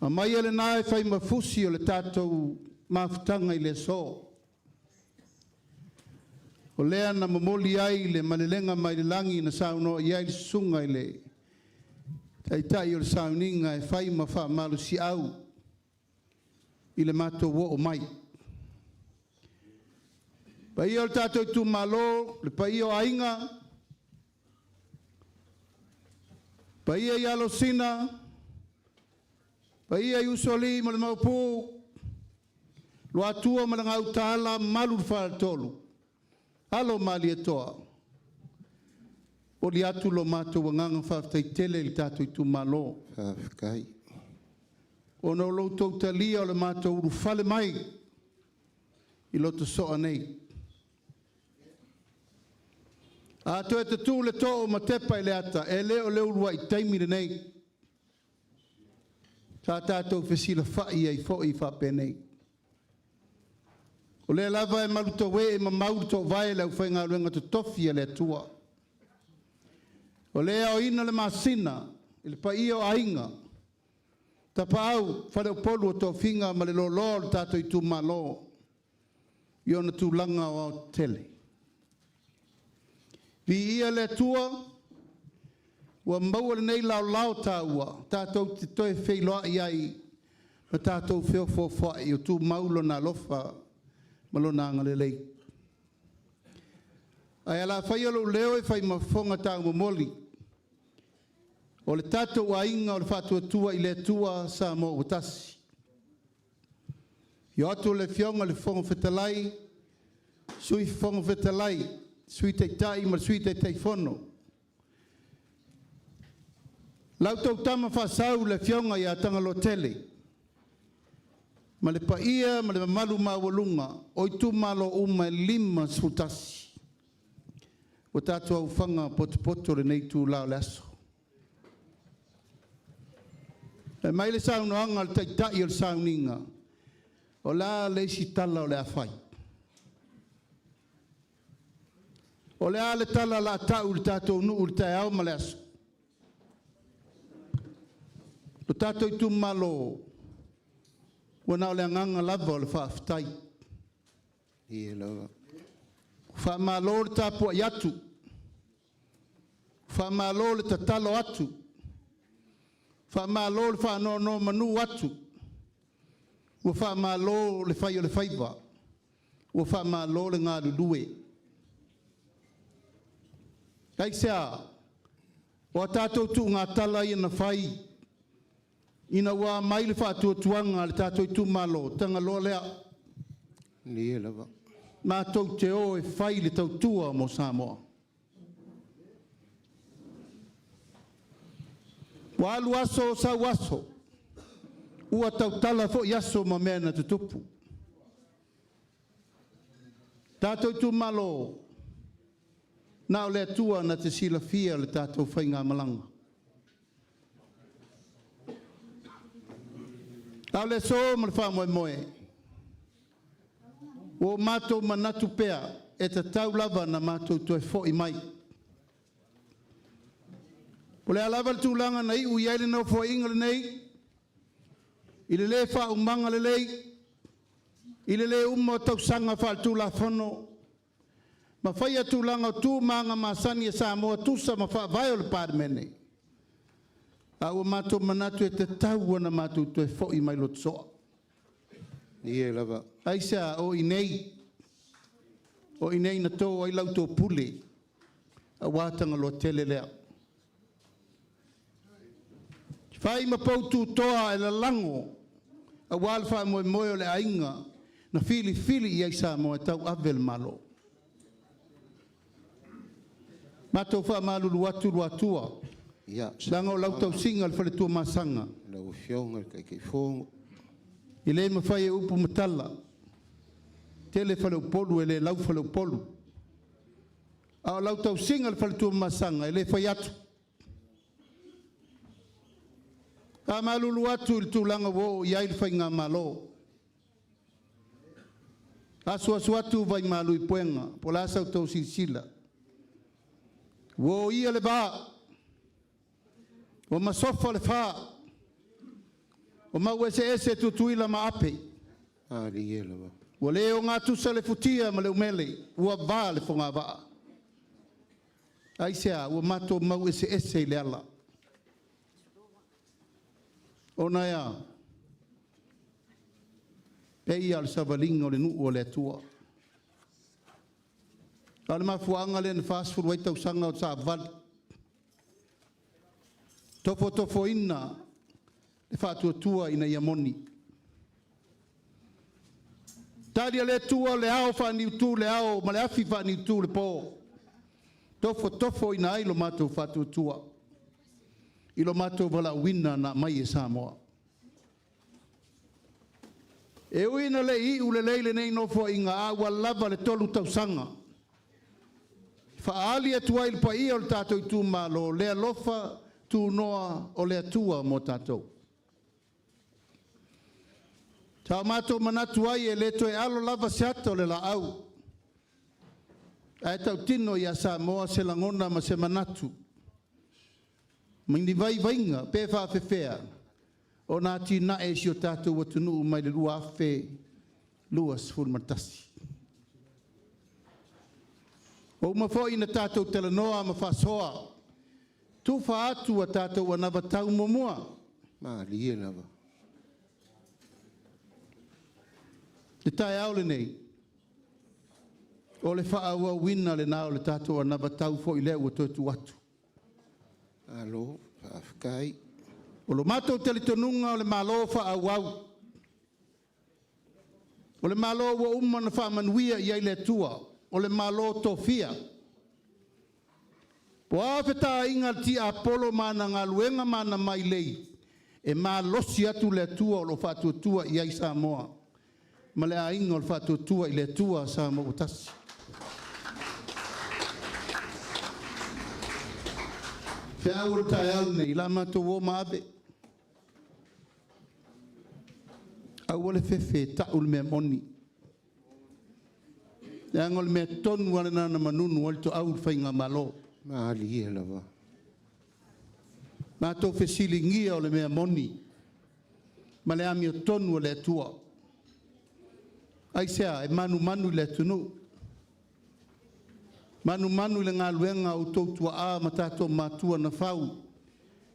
Aumaia lena e fai ma fusi o le tatou mafutaga i le aso. O lea na momoli ai le malelega mai le lagi na saunoa i ai le susuga i le taitai o le sauniga e fai ma faamalosiau i le matou oo mai. Paia o le tatou itumalo, le paia o aiga, paia i Alosina, paia i Usoalii ma le Maopu, Luatua ma le Gautaala, malu le faletolu, alo o Malietoa, momoli atu lo matou agaga faafetai tele i le tatou itumalo. Faafetai. Ona o lo outou talia o le matou ulufale mai i Lotosoa nei. A toe tutu le too ma tepa i le ata, e le o le uluai taimi lenei. Sa tatou fesilafai ai foi faapenei. O lea lava e malutoe e mamau le toovae le aufaigaluega totofi a le Atua. O lea e aoina le masina i le paia o aiga, Tapaau, Faleupolu o Tofiga ma le loaloa o le tatou itumalo i ona tulaga aoaotetele. Viia le Atua ua maua lenei laolao taua tatou te toe feiloai ai ma tatou feofoofoai o tumau Lona alofa ma Lona agalelei. Ae o le a faia lou leo e fai ma fofoga taumomoli o le tatou aiga o le Faatuatua i le Atua Samoa ua Tasi. Afio atu le Afioga i le Fofoga Fetalai, Sui Fofoga Fetalai, Sui Taitai ma le Sui Taitaifono. La outou Tama Faasau le Afioga ia Tagaloatele, ma le paia ma le mamalu maualuga o itumalo uma e 51 ua tatou aofaga potopoto i lenei itula o le aso. Fai mai le saunoaga a le Taitai o le sauniga, o le a le isi tala o le a fai? O le a le tala o le a ta'u i le tatou nuu i le taeao ma le aso? Lo tatou itumalo, ua na o le agaga lava o le faafetai. Ie lava. Faamalo le tapuai atu, faamalo le tatalo atu, faamalo le faanonomanu atu, ua faamalo le fai o le faiva, ua faamalo le galulue. Aisea? O a tatou tuugatala ia na fai ina ua aumai le faatuatuaga a le tatou itumalo, tagaloa lea. Ie lava. Matou te o e fai le tautua mo Samoa. Ua alu aso sau aso. Ua tautala foi aso ma mea na tutupu. Tatou itumalo, na o le Atua na te silafia le tatou faigamalaga. A o le aso ma le faamoemoe, ua o matou manatu pea e tatau lava ona matou toe foi mai. O le a lava le tulaga na iu i ai le Nofoaiga lenei, i le le faaumaga lelei, i le le uma o tausaga faaletulafono, ma faia tulaga o tu ma aga masani a Samoa tusa ma faavae o le Palemene, a ua matou manatu e tatau ona matou toe foi mai Lotosoa. Ie lava. Aisea? O i inei, o i inei na to ai la outou pule aua Tagaloa tele lea. Fai ma pou tutoa e lalago aua le faamoemoe o le aiga na filifili i ai Samoa e tauave le Malo. Matou faamalulu atu Luatua, Ia, leaga o lau tausiga le faletua masaga. Lau Afioga i le Taitaifono. E le mafai e upu ma tala, tele faleupolu e le lau faleupolu. A o lau tausiga le faletua masaga e le fai atu. Faamalulu atu i le tulaga ua oo i ai le faigamalo. Asuasu atu vaimalu i puega, po o le a sa outou silasila. Ua oia le va, ua masofa le fa, ua mau eseese Tutuila ma Ape. Malie lava. Ua le ogatusa le futia ma le umele, ua va le fogavaa. Aisea? Ua matou mau eseese i le ala. Ona e a? Pei lava o le savaliga o le nuu a le Atua. A o le mafuaaga lea na 40 ai tausaga o savavali, tofotofoina le faatuatua ina ia moni. Tali a le Atua, o le ao faaniutu le ao ma le afi faaniutu le po, tofotofoina ai lo matou faatuatua i lo matou valaauina na aumai e Samoa. E ui ina le iu lelei lenei nofoaiga, a ua lava le 3 tausaga e faaali atu ai i le paia o le tatou itumalo le alofa tunoa o le Atua mo tatou. Sa o matou manatu ai e le toe alo lava se ata o le laau, ae tautino ia Samoa se lagona ma se manatu ma ni vaivaiga pe faafefea ona atinae si o tatou atunuu mai le 2021. Ua uma foi ona tatou talanoa ma faasoa, tufa atu a tatou anavatau muamua. Malie lava. Le taeao lenei, o le faaauauina lena o le tatou anavatau foi lea ua toe tuu atu. Malo, faafetai. O lo matou talitonuga o le Malo faaauau, o le Malo ua uma ona faamanuia i ai le Atua, o le Malo tofia. Po o a fetaaiga a le tiapolo ma ana galuega ma ana mailei, e malosi atu le Atua o lo o faatuatua i ai Samoa ma le aiga o le Faatuatua i le Atua Samoa ua tasi. Feau o le taeao lenei, o le a matou o ma ave. Aua le fefe e tau le mea moni. Leaga o le mea tonu lava lena na manunu ai le toau i le faigamalo. Malie lava. Matou fesiligia o le mea moni ma le amiotonu a le Atua. Aisea? E manumanu i le atunuu, manumanu i le galuega a outou tuaa ma tatou matua na fau.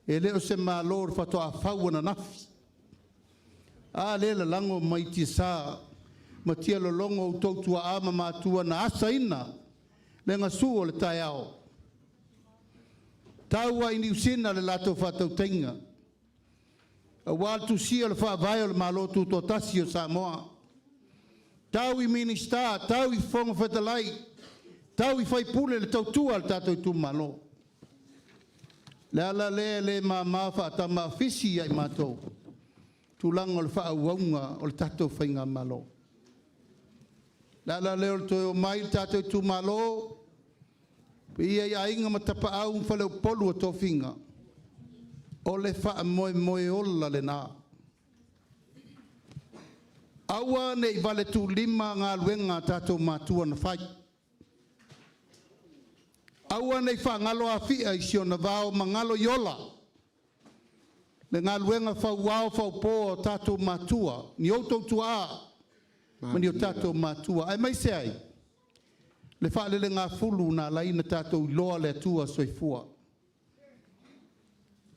E le o se Malo faatoa fau ananafi. A lea e lalago mai tiasa ma tialologo outou tuaa ma matua na asaina le gasu o le taeao. Tau ai i Niu Sina le latou faatautaiga, aua le tusia o le faavae o le Malo Tutoatasi o Samoa. Tau i Minisita, tau i Fofoga Fetalai, tau i faipule le tautua a le tatou itumalo. O le ala lea e le mama faatama afisi ia i matou. tulaga o le faaauauga o le tatou faigamalo. Le ala lea o le toe omai le tatou itumalo, paia i aiga ma tapaau ma faleupolu o tofiga, o le faamoemoe ola lena. Aua ne i vale tuulima galuega a tatou matua na fai. Aua ne i faagalo Afia i si ona vao ma galo i ola le galuega fauao faupo a tatou matua, ni outou tuaa ma ni o tatou matua, aemaise ai le faalelegafulu na ala ai ona tatou iloa le Atua Soifua.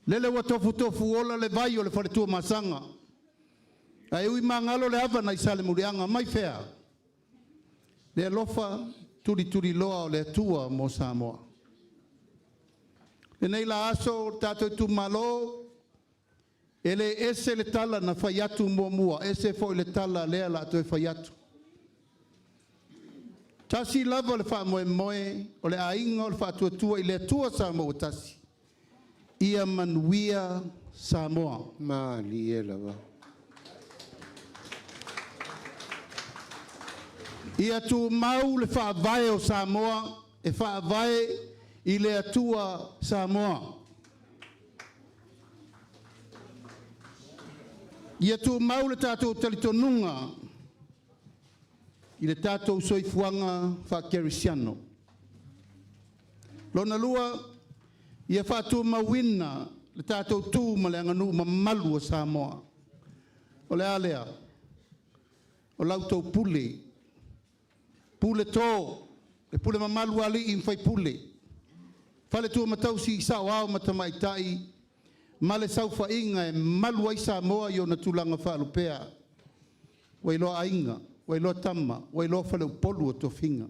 Lele ua tofutofuola le vai o le faletuamasaga, ae ui magalo le ava nai Salemuliaga mai fea le alofa tulituliloa o le Atua mo Samoa. Lenei la aso o tatou itumalo, e le ese le tala na fai atu muamua, ese foi le tala lea la toe fai atu. Tasi lava le faamoemoe o le aiga o le Faatuatua i le Atua Samoa ua tasi, ia manuia Samoa. Malie lava. Ia tumau le faavae o Samoa e faavae i le Atua Samoa. Ia tumau le tatou talitonuga i le tatou soifuaga faakerisiano. Lona lua, ia faatumauina le tatou tu ma le aganuu mamalu o Samoa. O le a lea? O la outou pule, pule to, le pule mamalu a alii ma faipule, faletua ma tausi, saoao ma tamaitai, ma le saofaiga e malu ai Samoa i ona tulaga faalupea. Ua iloa aiga, ua iloa tama, ua iloa faleupolu o tofiga.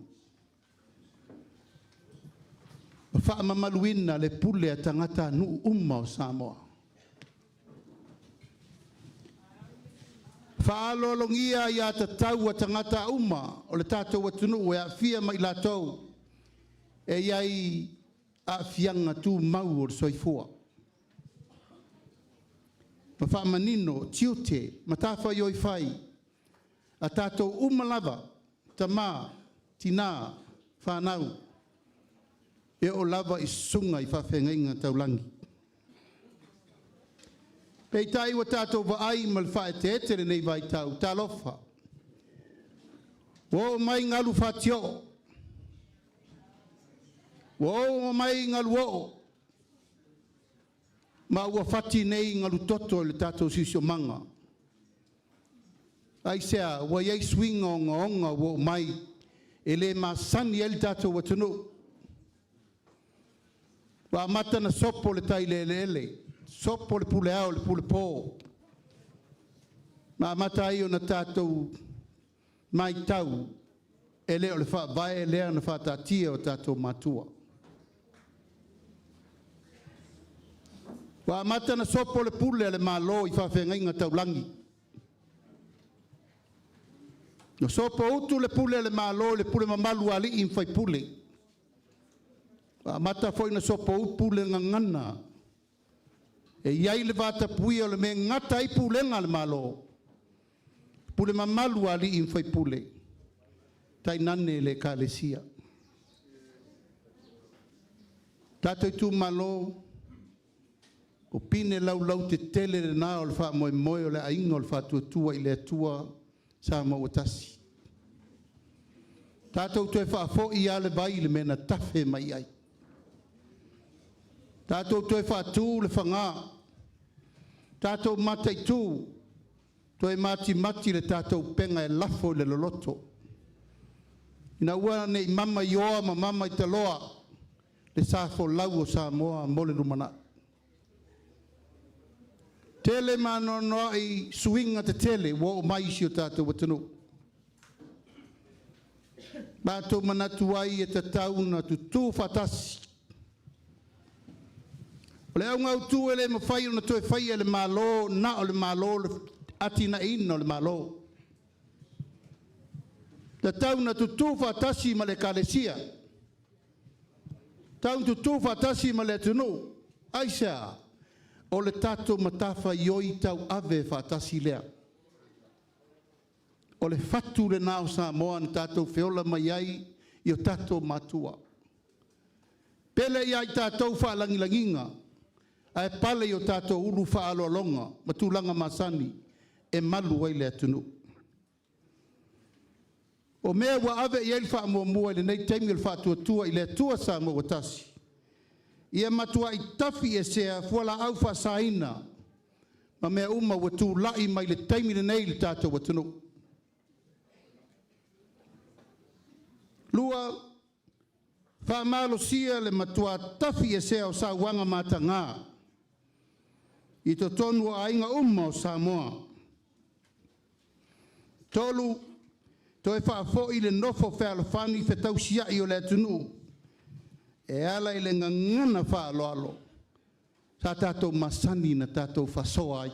Ma faamamaluina le pule a tagatanuu uma o Samoa. Faaaloalogia ia tatau a tagata uma o le tatou atunuu e aafia mai latou e i ai aafiaga tumau o le soifua. Ma faamanino tiute ma matafaioi fai a tatou uma lava, tama, tina, fanau, e oo lava i susuga i faafeagaiga taulagi. Peitai ua tatou vaai ma le faaeteete i lenei vaitau, talofa, ua oo mai galu fatioo, ua oo mai galu oo, ma ua fati nei galu toto i le tatou siosiomaga. Aisea? Ua i ai suiga ogaoga ua oo mai e le masani ai le tatou atunuu. Ua amata ona sopo le tai i le eleele, sopo le pule ao i le pule po, ma amata ai ona tatou matau, e le o le faavae lea na faataatia e o tatou matua. Ua amata ona sopo le pule a le Malo i faafeagaiga taulagi. Na sopoutu le pule a le Malo i le pule mamalu a alii ma faipule. Ua amata foi ona sopoutu le gagana e i ai le vatapuia o le mea e gata ai pulega a le Malo, pule mamalu a alii ma faipule, tainane le Ekalesia. Tatou itumalo, o pine laulau tetele lena o le faamoemoe o le aiga o le Faatuatua i le Atua Samoa ua tasi. Tatou toe faafoi lava le vai i le mea na tafe mai ai. Tatou toe faatu le faga, tatou mataitu, toe matimati le tatou upega e lafo i le loloto, ina ua ne i mama i oa ma mama i taloa le sa folau o Samoa mo le lumanai. Tele ma anoanoai suiga tetele ua oo mai i si o tatou atunuu. Matou manatu ai e tatau ona tutu faatasi. O le auga autu e le mafai ona toe faia e le Malo, na o le Malo le atinaeina o le Malo. Tatau ona tutu faatasi ma le Ekalesia, tatau ona tutu faatasi ma le atunuu. Aisea? O le tatou matafaioi tauave faatasi lea. O le fatu lena o Samoa na tatou feola mai ai i o tatou matua. Pele ia i tatou faalagilagiga, ae pale i o tatou ulu faaaloaloga ma tulaga masani e malu ai le atunuu. O mea ua ave i ai le faamuamua i lenei taimi o le Faatuatua i le Atua Samoa ua Tasi, ia matuai tafiesea fualaau faasaina ma mea uma ua tulai mai le taimi lenei i le tatou atunuu. 2, faamalosia le matua tafiesea o sauaga mataga i totonu o aiga uma o Samoa. 3, toe faafoi le nofo fealofani fetausiai o le atunuu e ala i le gagana faaaloalo sa tatou masani na tatou faasoa ai.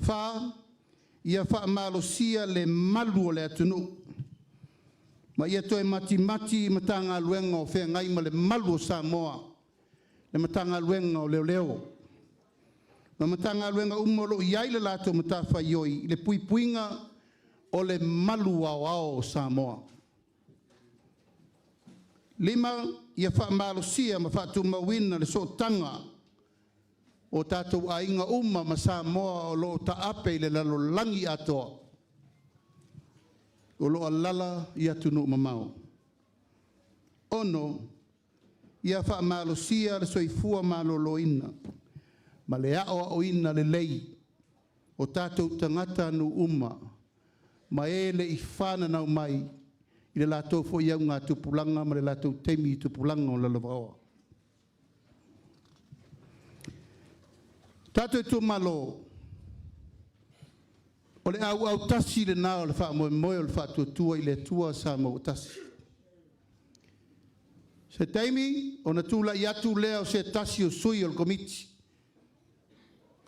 4, ia faamalosia le malu o le atunuu ma ia toe matimati Matagaluega o feagai ma le malu o Samoa, le Matagaluega o Leoleo ma Matagaluega uma o lo o i ai le latou matafaioi i le puipuiga o le malu aoao o Samoa. 5, ia faamalosia ma faatumauina le sootaga o tatou aiga uma ma Samoa o lo o taape i le lalolagi atoa, o lo o alaala i atunuu mamao. 6, ia faamalosia le soifua maloloina ma le aoaoina lelei o tatou tagatanuu uma ma e le i fananau mai i le latou foi augatupulaga ma le latou taimi i tupulaga o lalovaoa. Tatou itumalo, o le auautasi lena o le faamoemoe o le Faatuatua i le Atua Samoa ua Tasi. Se taimi ona tulai atu lea o se tasi o sui o le Komiti.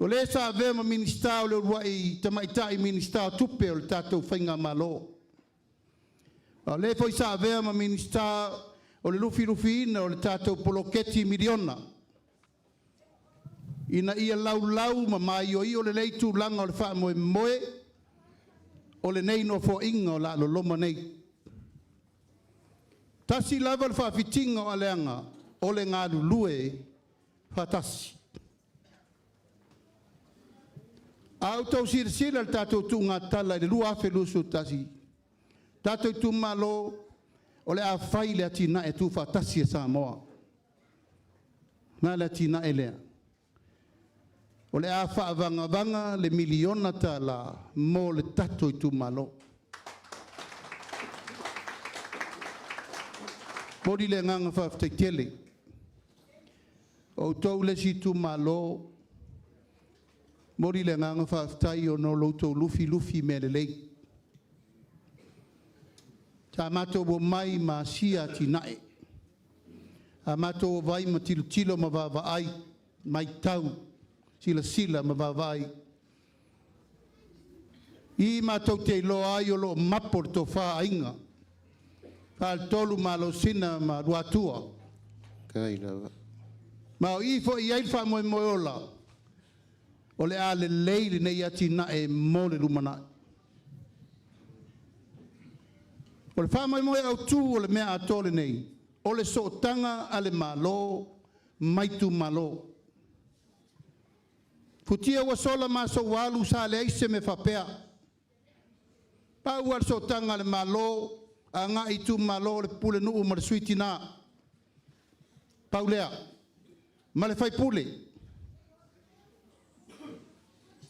O le sa avea ma Minisita o le uluai tamaitai Minisita o Tupe o le tatou Faigamalo. A o le foi sa avea ma Minisita o le lufilufiina o le tatou poloketi miliona, ina ia laulau ma maioio lelei tulaga o le faamoemoe o lenei nofoaiga o le a loloma nei. Tasi lava le faafitiga o aleaga o le galulue faatasi. A outou silasila i le tatou tuugatala i le 2021, tatou itumalo, o le a fai le atinae tuufaatasi a Samoa. Na le atinae lea. O le a faavagavaga le miliona tala mo le tatou itumalo. Momoli le agaga faafetai tele. O outou le isi itumalo, momoli le agaga faafetai ona o lo outou lufilufi mea lelei. Sa matou omai ma asia atinae, a matou omai ma tilotilo ma vaavaai, matau, silasila ma vaavaai. I matou te iloa ai o lo o mapo le tofa aiga, Faletolu, Malosina ma Luatua. Kai lava. Ma o i foi i ai le faamoemoe ola, o le a lelei lenei atinae mo le lumanai. O le faamoemoe autu o le mea atoa lenei, o le sootaga a le Malo ma itumalo. Futia ua sola ma aso ua alu sa leai se mea faapea. Pau lava le sootaga a le Malo agai i itumalo o le pulenuu ma le sui tina. Pau lea. Ma le faipule.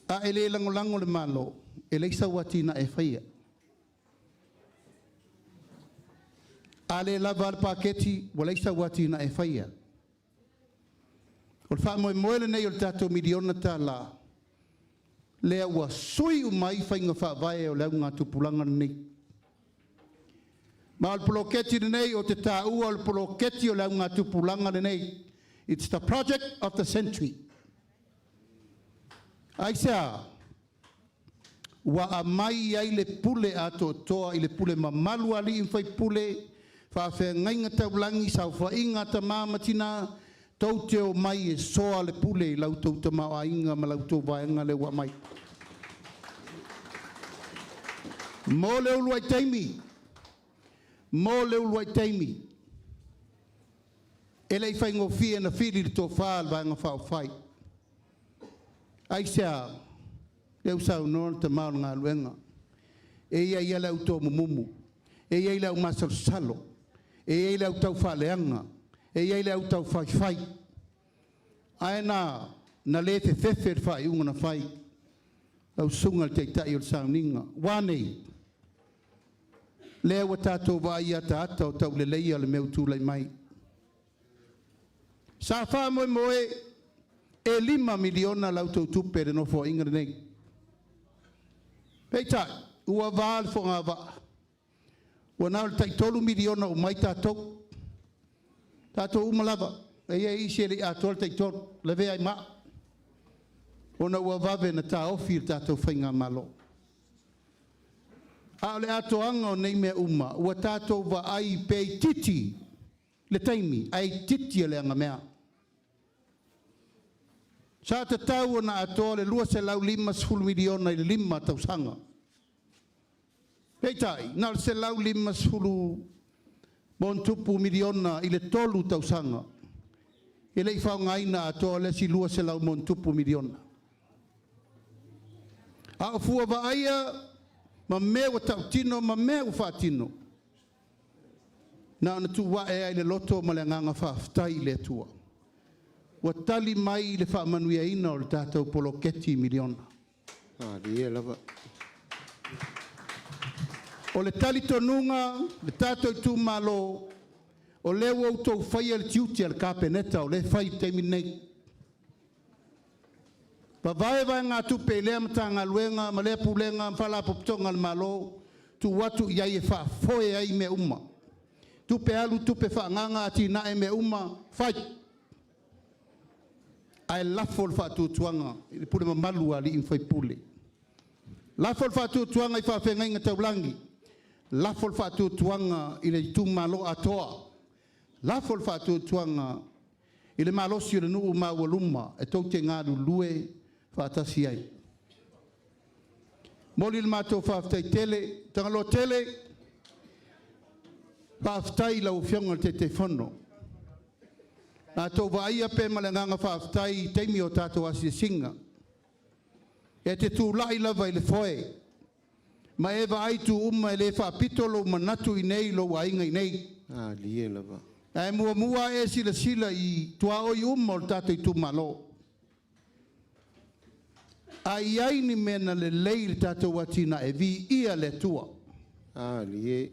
A e le lagolago le Malo, e leai sau atinae e faia. A le lava le paketi, ua leai sau atinae e faia. O le faamoemoe lenei o le tatou miliona tala, lea ua sui uma ai faiga faavae o le augatupulaga lenei. Ma o le poloketi lenei o te taua o le poloketi o le augatupulaga lenei. It's the project of the century. Aisea? Ua aumai ai le pule atoatoa i le pule mamalu a alii ma faipule, faafeagaiga taulagi, saofaiga a tama ma tina, Tou te omai e soa le pule i la outou tamaoaiga ma la outou vaega lea ua aumai. Mo le uluai taimi, mo le uluai taimi, e le i faigofie na fili le tofa a le Vaega Faaupufai. Aisea? Lea ua saunoa le tama o le galuega, e i ai lava le au tomumumu, e i ai le au masalosalo, e i ai le au taufaaleaga, e i ai le au taufaifai, ae na na le fefefe le faaiuga na fai. Lau Susuga i le Taitai o le Sauniga, ua a nei? Lea ua tatou vaai i ataata o tauleleia le mea ua tulai mai. Sa faamoemoe e $5 miliona la outou tupe i le Nofoaiga lenei. Peitai, ua va le fogavaa, ua na o le tai $3 miliona uma ai tatou. Tatou uma lava, e i ai isi e le i atoa le tai 3, lavea ai ma au, ona ua vave ona taofi le tatou faigamalo. A o le atoaga o nei mea uma, ua tatou vaai pe itiiti le taimi ae itiiti le agamea. Sa tatau ona atoa le $250 miliona i le 5 tausaga. Peitai, na o le $150+ miliona i le 3 tausaga. E le i faaaogaina atoa le isi $200+ miliona. A o fua vaaia ma mea ua tautino ma mea ua faatino, na ona tuu ae ai i le loto ma le agaga faafetai i le Atua, ua tali mai le faamanuiaina o le tatou poloketi miliona. Malie lava. O le talitonuga le tatou itumalo, o lea ua outou faia le tiute o le Kapeneta o lea e fai i le taimi lenei. Vavae vaegatupe i lea Matagaluega ma lea Pulega ma Faalapotopotoga a le Malo, tuu atu i ai e faafoe ai mea uma. Tupe alu, tupe faaagaaga, atinae, mea uma, fai. Ae lafo le faatuatuaga i le pule mamalu a alii ma faipule. Lafo le faatuatuaga i faafeagaiga taulagi, lafo le faatuatuaga i le itumalo atoa, lafo le faatuatuaga i le malosi o le nuu maualuma e tou te galulue faatasi ai. Momoli le matou faafetai tele, Tagaloa tele, faafetai i lau Afioga i le Taitaifono. Matou vaaia pea ma le agaga faafetai i taimi o tatou asiasiga. E te tulai lava i le foe ma e vaai itu uma, e le faapito lou manatu i inei i lou aiga i inei. Malie lava. Ae muamua e silasila i tuaoi uma o le tatou itumalo. A i ai ni mea na lelei i le tatou atinae, viia le Atua. Malie.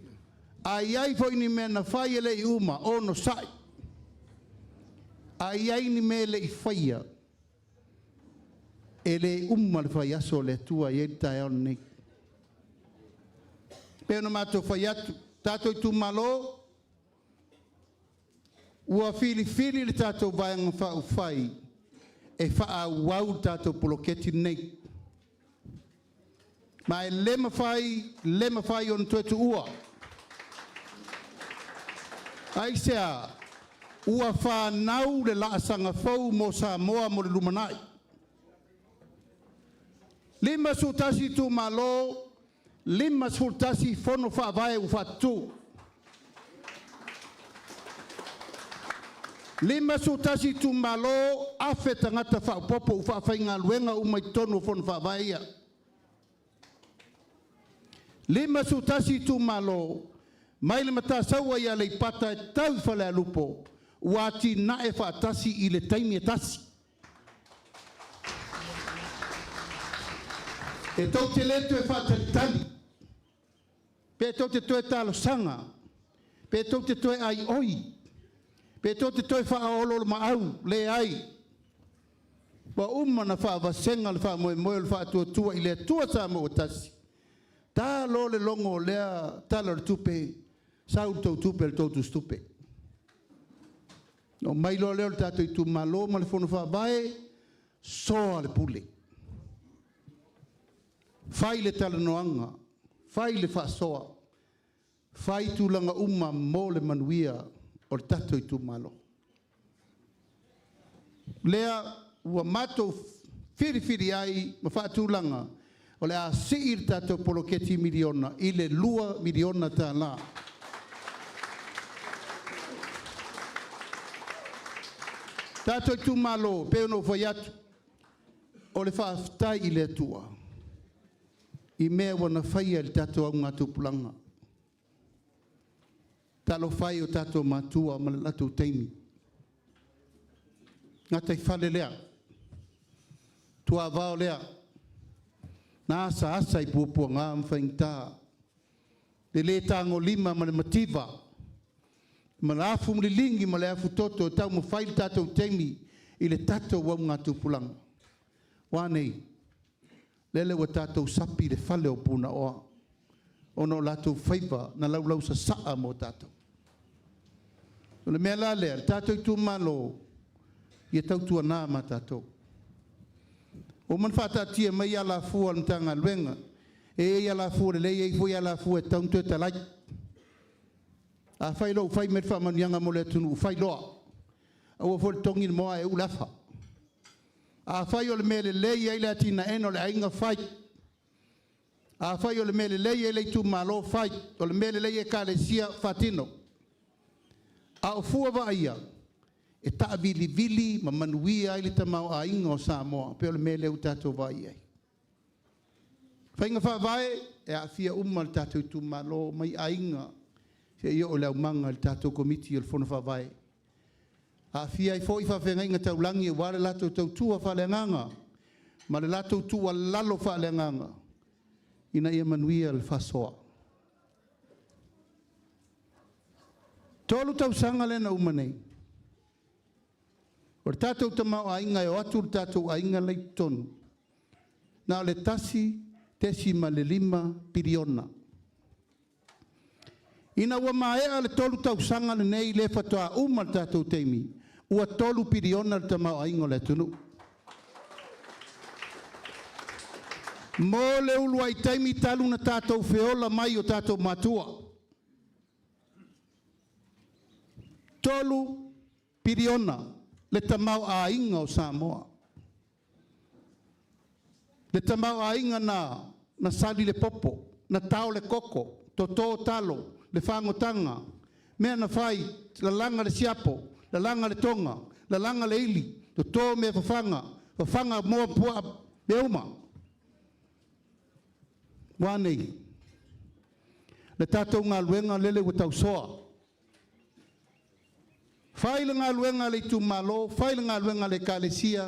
A i ai foi ni mea na fai e le i uma, onosai. A i ai ni mea e le i faia, e le uma le faiaso o le Atua e i ai le taeao lenei. Pei ona matou fai atu, tatou itumalo, ua filifili le tatou Vaega Faaupufai e faaauau le tatou poloketi lenei. Ma e le mafai, le mafai ona toe tuua. Aisea? Ua fanau le laasaga fou mo Samoa mo le lumanai. 51 itumalo, 51 fono faavae ua faatutu. 51 itumalo, 1,000 tagata faaopoopo ua faafaigaluega uma i totonu o fono faavae ia. 51 itumalo, mai le Matasaua i Aleipata e tau i Falealupo, ua atinae faatasi i le taimi e tasi. E tou te le toe faatalitali, pe tou te toe talosaga, pe tou te toe aioi, pe tou te toe faaoloolomaau, leai. Ua uma ona faavasega le faamoemoe o le faatuatua i le Atua Samoa ua tasi. Ta loa le logo o lea Tala o le Tupe, sau le tou tupe i le tou tusitupe. Ona omai loa lea o le tatou itumalo ma le fono faavae, soa le pule. Fai le talanoaga, fai le faasoa, fai tulaga uma mo le manuia o le tatou itumalo. Lea ua matou filifili ai ma faatulaga o le a sii le tatou poloketi miliona i le $2 miliona. Tatou itumalo, pei ona ou fai atu, o le faafetai i le Atua i mea ua na faia i le tatou augatupulaga. Talofa e i o tatou matua ma le latou taimi, gataifale lea, tuavao lea, na asaasa i puapuaga ma faigata, le le tagolima ma le mativa, ma le afu liligi ma le afutoto e taumafai le tatou taimi i le tatou augatupulaga. Ua a nei? Lele ua tatou sapi i le fale o Punaoa ona o latou faiva na laulausasaa mo tatou. O le mea la lea, le tatou itumalo, ia tautuana ma tatou. Ua uma ona faataatia mai alafua a le Matagaluega, e i ai alafua lelei e i ai foi alafua e tatau ona toe talai. A fai loa ua fai mai le faamanuiaga mo le atunuu, fai loa. Aua foi le togi le moa ae uu le afa. Afai o le mea e lelei ai le atinaeina o le aiga, fai. Afai o le mea e lelei ai le itumalo, fai. O le mea e lelei ai Ekalesia, faatino. A o fua vaaia e taavilivili ma manuia ai le tamaoaiga o Samoa, pei o le mea lea ua tatou vaai i ai. Faiga faavae e aafia uma le tatou itumalo mai aiga seia oo i le aumaga i le tatou Komiti o le Fono Faavae. Aafia ai foi faafeagaiga taulagi aua le latou tautua faaleagaga ma le latou tuualalo faaleagaga ina ia manuia le faasoa. 3 tausaga lea na uma nei, o le tatou tamaoaiga e o atu le tatou aiga la i totonu, na o le $1.5 piliona. Ina ua maea le 3 tausaga lenei lea faatoa uma le tatou taimi, ua $3 piliona le tamaoaiga o le atunuu. Mo le uluai taimi talu na tatou feola mai o tatou matua. 3 piliona le tamaoaiga o Samoa. Le tamaoaiga na sali le popo, na tao le koko, toto talo, le fagotaga, mea na fai, lalaga le siapo, lalaga le toga, lalaga le ili, toto mea fafaga, fafaga moa puaa, mea uma. Ua a nei? Le tatou galuega lele ua tausoa. Fai le galuega a le itumalo, fai le galuega a le Ekalesia,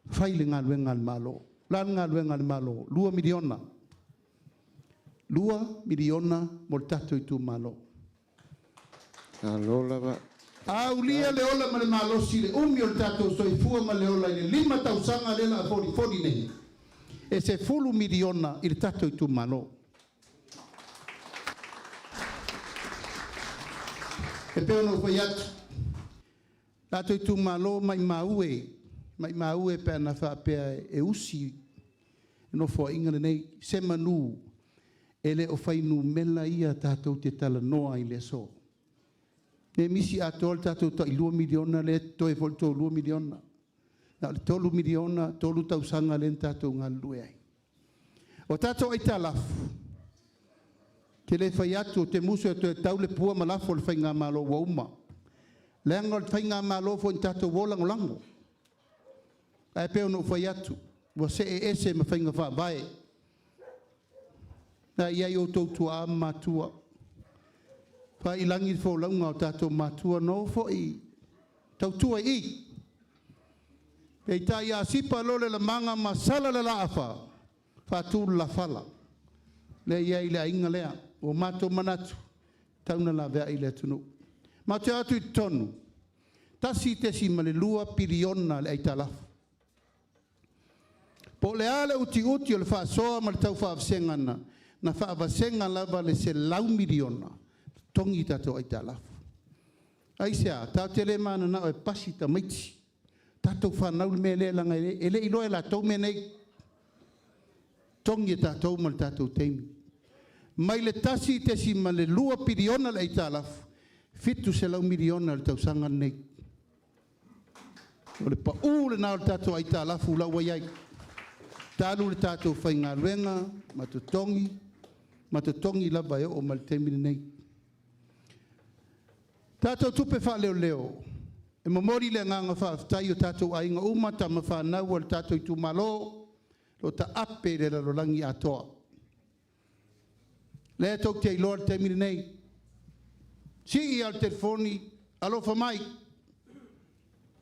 fai le galuega a le Malo. O le a le galuega a le Malo? $2 miliona. $2 miliona mo le tatou itumalo. Malo lava. Aulia le ola ma le malosi i le umi o le tatou soifua ma le ola i le 5 tausaga lea o le a folifoli nei, e $10 miliona i le tatou itumalo. E pei ona ou fai atu, tatou itumalo, maimau e, maimau e pe ana faapea e usi le Nofoaiga lenei, semanu e le o fuainumera ia tatou te talanoa ai i le aso. Le misi atoa le tatou tai $2 miliona lea e totoe foi le tou $2 miliona. Na o le $3 miliona, 3 tausaga lea na tatou galulue ai. O tatou aitalafu, ou te le fai atu, ou te musu e toe tau le pua ma lafo i le faigamalo ua uma. Leaga o le faigamalo foi na tatou o lagolago. Ae pei ona ou fai atu, ua see ese ma faiga faavae. Na i ai outou tuaa ma matua, faiilagi le folauga o tatou matua, na o foi tautua i i. Peitai a sipa loa le lamaga ma sala le laafa, faatu le lafala. Lea e i ai le aiga lea, ua matou manatu, tau na laveai le atunuu. Matou te o atu i totonu, $1.2 piliona le aitalafu. Po o le a le utiuti o le faasoa ma le tau faavasega na faavasega lava le $100 miliona, totogi tatou aitalafu. Aisea? Tatou te le mananao e pasi tamaiti, tatou fanau le mea lea, leaga e le i iloa e latou mea nei. Togi e tatou ma le tatou taimi. Mai le $1.2 piliona le aitalafu, $700 miliona le tausaga lenei. O le paū lena o le tatou aitalafu la ua i ai. Talu le tatou faigaluega ma totogi, ma totogi lava e oo mai le taimi lenei. Tatou tupe faaleoleo, e momoli le agaga faafetai i tatou aiga uma, tama fanau a le tatou itumalo, o taape i le lalolagi atoa. Lea tou te iloa le taimi lenei, sii lava o le telefoni, alofa mai,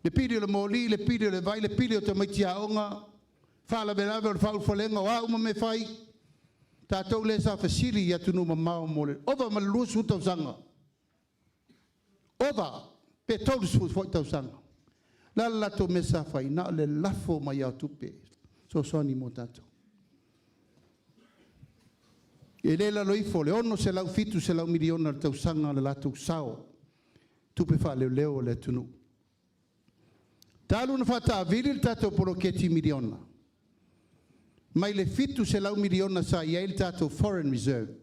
le pili o le moli, le pili o le vai, le pili o tamaiti aoga, faalavelave o le faaulufalega, o a uma mea e fai, tatou lea sa fesili i atunuu mamao mo le ova ma le 20 tausaga, ova pe 30 foi tausaga. O le a le latou mea sa fai? Na o le lafo mai lava o tupe, fesoasoani mo tatou. E le lalo ifo o le $600, $700 miliona i le tausaga le latou sao, tupe faaleoleo a le atunuu. Talu ona faataavili le tatou poloketi miliona, mai le $700 miliona sa i ai le tatou foreign reserve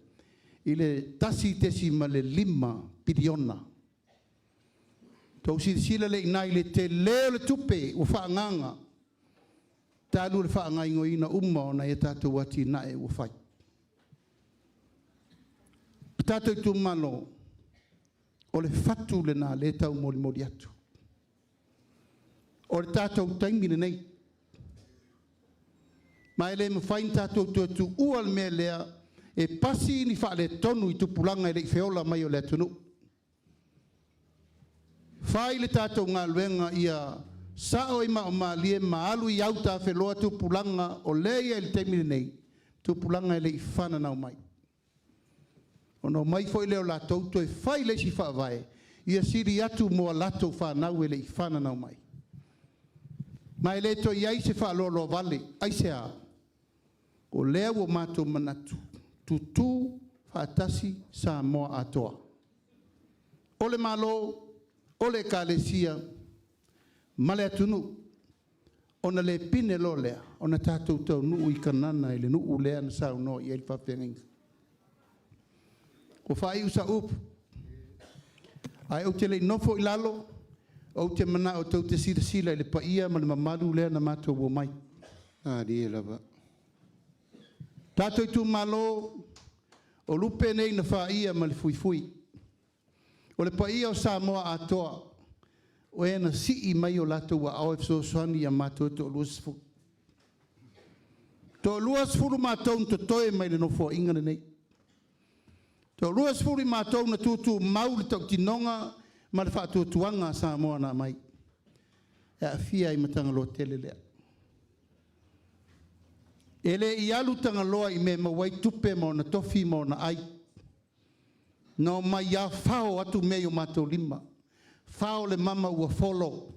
i le $1.5 piliona. Tou silasila lea i ina i le tele o le tupe ua faaagaaga talu le faagaoioiga uma o nai a tatou atinae ua fai. Le tatou itumalo, o le fatu lena lea e taumolimoli atu. O le tatou taimi lenei, ma e le mafai ona tatou toe tuua le mea lea e pasi ni faaletonu i tupulaga e le i feola mai o le atunuu. Fai le tatou galuega ia sao i maaomalie ma alu i autafeloa tupulaga o lea e i ai i le taimi lenei, tupulaga e le i fananau mai. Ona omai foi lea o latou toe fai le isi faavae, ia sili atu mo a latou fanau e le i fananau mai. Ma e le toe i ai se faaloaloa vale. Aisea? O lea ua matou manatu, tutu faatasi Samoa atoa. O le Malo, o le Ekalesia ma le atunuu, ona le pine loa lea ona tatou taunuu i Kanana i le nuu lea na saunoa i ai le faafeagaiga. Ua faaiu sau upu, ae ou te le i nofo i lalo, ou te manao tou te silasila i le paia ma le mamalu lea na matou omai. Malie lava. Tatou itumalo, o lupe nei na faia ma le fuifui. O le paia o Samoa atoa, o e na sii mai o latou aao e fesoasoani ia matou e toa-20. Toa-20 matou na totoe mai le Nofoaiga lenei. Toa-20 i matou na tutumau le tautinoga ma le faatuatuaga a Samoa na aumai. E aafia ai ma Tagaloa tele lea. E le i alu Tagaloa i mea e maua ai tupe ma ona tofi ma ona ai. Na omai lava fao atu mea i o matou lima. Fao le mama ua folo. O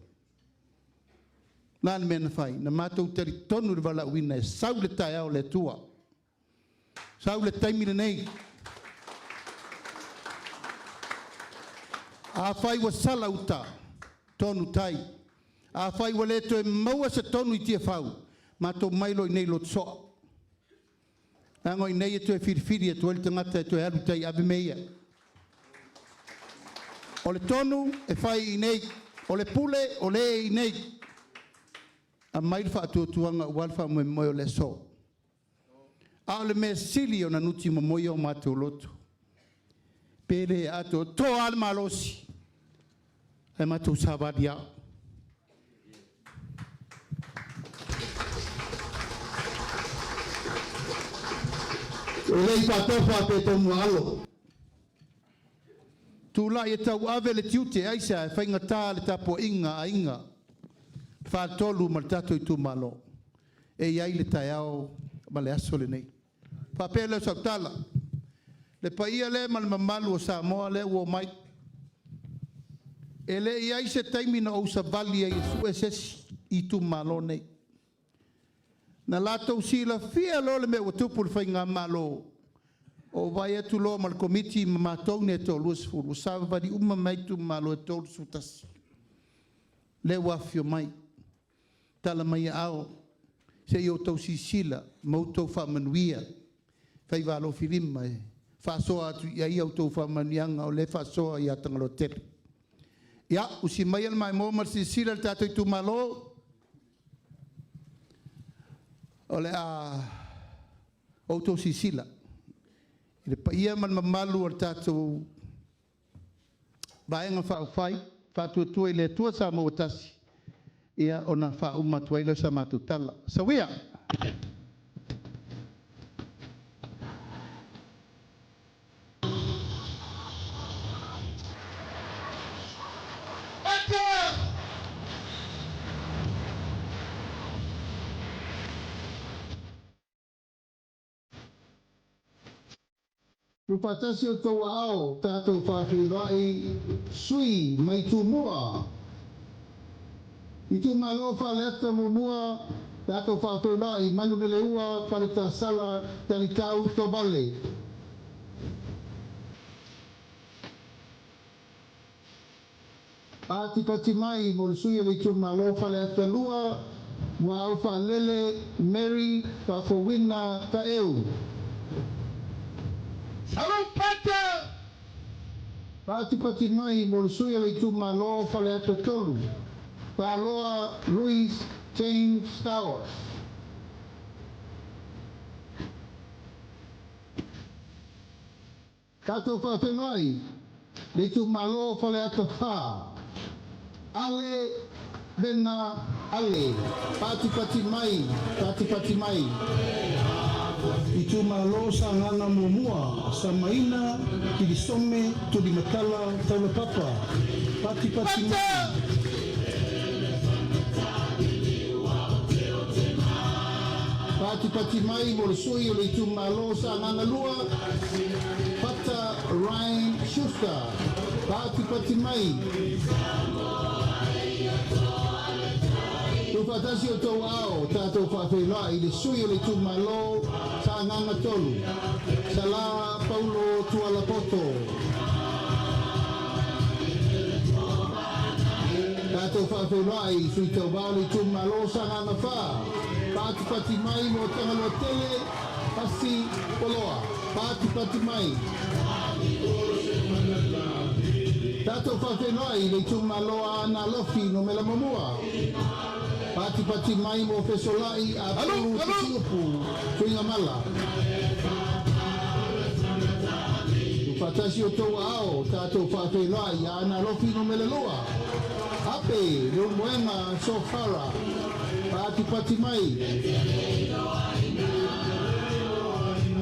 le a le mea na fai? Na matou talitonu i le valaauina e sau le taeao o le Atua. Sau le taimi lenei. Afai ua sala uta, tonu tai. Afai ua le toe maua se tonu i Tiafau, matou mai loa i inei i Lotosoa. Leaga o i inei e toe filifili atu ai le tagata e toe alu i tai e ave mea ia. O le tonu e fai i inei, o le pule o lea e i inei. Aumai le faatuatuaga aua le faamoemoe o le aso. A o le mea sili ona nutimamoi o matou loto, pe le atoatoa lava le malosi, ae matou savali lava. E le i faatofa pe taumuaalo. Tulai e tauave le tiute, aisea? E faigata le tapuaiga a aiga, le faatolu ma le tatou itumalo. E i ai le taeao ma le aso lenei. Faapea lea o sau tala, le paia lea ma le mamalu o Samoa lea ua omai. E le i i ai se taimi na ou savali ai e sue se isi i itumalo nei. Na latou silafia loa le mea ua tupu i le faigamalo, ou vaai atu loa ma le Komiti ma matou nei e toa-20, ua savavali uma mai itumalo e 31 lea ua afifio mai, tala mai aao, se i outou silasila ma outou faamanuia, faiva alofilima e faasoa atu i ai a outou faamanuiaga o lea e faasoa ia Tagaloatele. Ia, usi maia le maimoa ma le silasila i le tatou itumalo. O le a outou silasila i le paia ma le mamalu o le tatou Vaega Faaupufai Faatuatua i le Atua Samoa ua Tasi, ia ona faauma atu ai lea o sa matou tala. Soia! Tuufaatasi o outou aao tatou faafeiloai sui mai Tumua. Itumalo Faleata 1, tatou faafeiloai Manuleleua Faletasala Talitau Tovale. Patipati mai mo le sui o le itumalo Faleata 2, Muaau Faalele Mary Faafouina Taeu. Patipati mai mo le sui o le itumalo Faleata 3, Faloa Louis James Towers. Tatou faafeiloai le itumalo Faleata 4, Ale Vena Ale, patipati mai, patipati mai. Itumalo Sagaga 1, Samaina Kilisome Tulimatala Taulapapa, patipati mai. Patipati mai mo le sui o le itumalo Sagaga 2, Pata Ryan Schuster, patipati mai. Tuufaatasi o outou aao, tatou faafeiloai i le sui o le itumalo Sagaga 3, Sala Paulo Tualapoto. Tatou faafeiloai i sui tauva o le itumalo Sagaga 4, patipati mai mo Tagaloa Tele, Pasi Poloa, patipati mai. Tatou faafeiloai i le itumalo Aana Alofi Numera 1, patipati mai mo Fesolai Apulu Tusiupu Tuigamala. Tuufaatasi o outou aao, tatou faafeiloai i Aana Alofi Numera 2, Ape Leulumoega Sofara, patipati mai.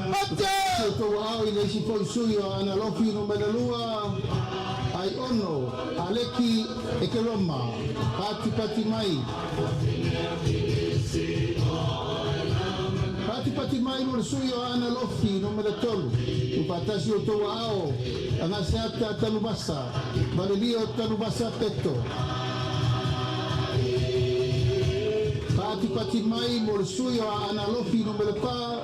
Tuufaatasi o outou aao i le isi foi sui o Aana Alofi Numera 2, Aiono Aleki Ekeroma, patipati mai. Patipati mai mo le sui o Aana Alofi Numera 3, Tuufaatasi o outou aao, Agaseata Tanuvasa, Valelio Tanuvasa Peto. Patipati mai mo le sui o Aana Alofi Numera 4,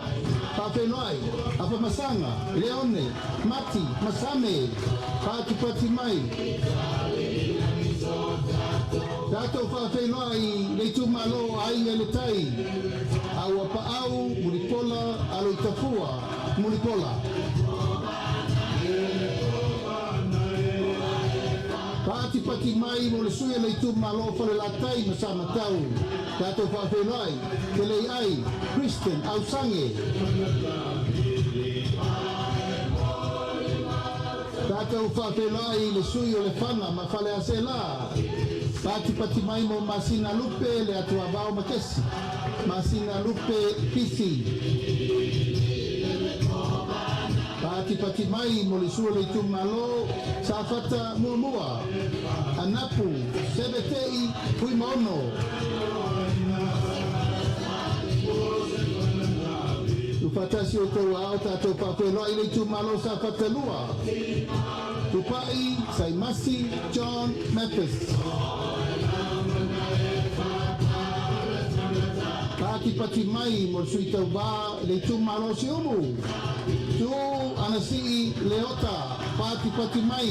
Faafeiloai, Afamasaga, Leone, Mati, Masame, patipati mai. Tatou faafeiloai le itumalo Aiga i le Tai, Auapaau, Mulipola, Aloitafua, Mulipola. Patipati mai mo le sui o le itumalo Falelatai ma Samatau, tatou faafeiloai, Keleiai, Kristen Ausange. Tatou faafeiloai le sui o Lefaga ma Faleaseela, patipati mai mo Masina Lupe le Atuavao Makesi, Masina Lupe Pisi. Patipati mai mo le sui o le itumalo Safata 1, Anapu Sevetei Fuimaono. Tuufaatasi o outou aao, tatou faafeiloai le itumalo Safata 2, Tupai Saimasi John Memphis. Patipati mai mo le sui tauvā le itumalo Siumu, Tu Anasii Leota, patipati mai.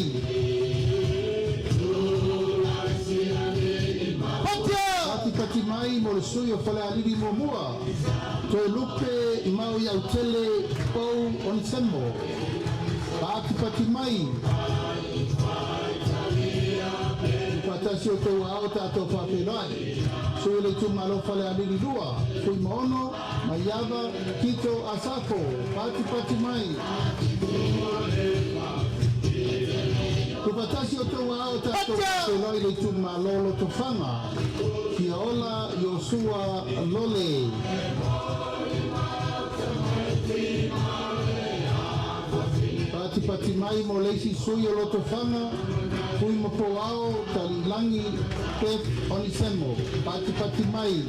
Patipati mai mo le sui o Falealili 1, Toelupe Maui Autele Pou Onisemo, patipati mai. Tuufaatasi o outou aao tatou faafeiloai. Sui o le Itumalo Falealili 2, Fuimaono Maiava Kito Asafo, patipati mai. Tuufaatasi o outou aao tatou faafeiloai le Itumalo Lotofaga, Fiaola Iosua Lole. Patipati mai mo le isi sui o Lotofaga, Fuimapoao Taliilagi Beth Onisemo. Patipati mai.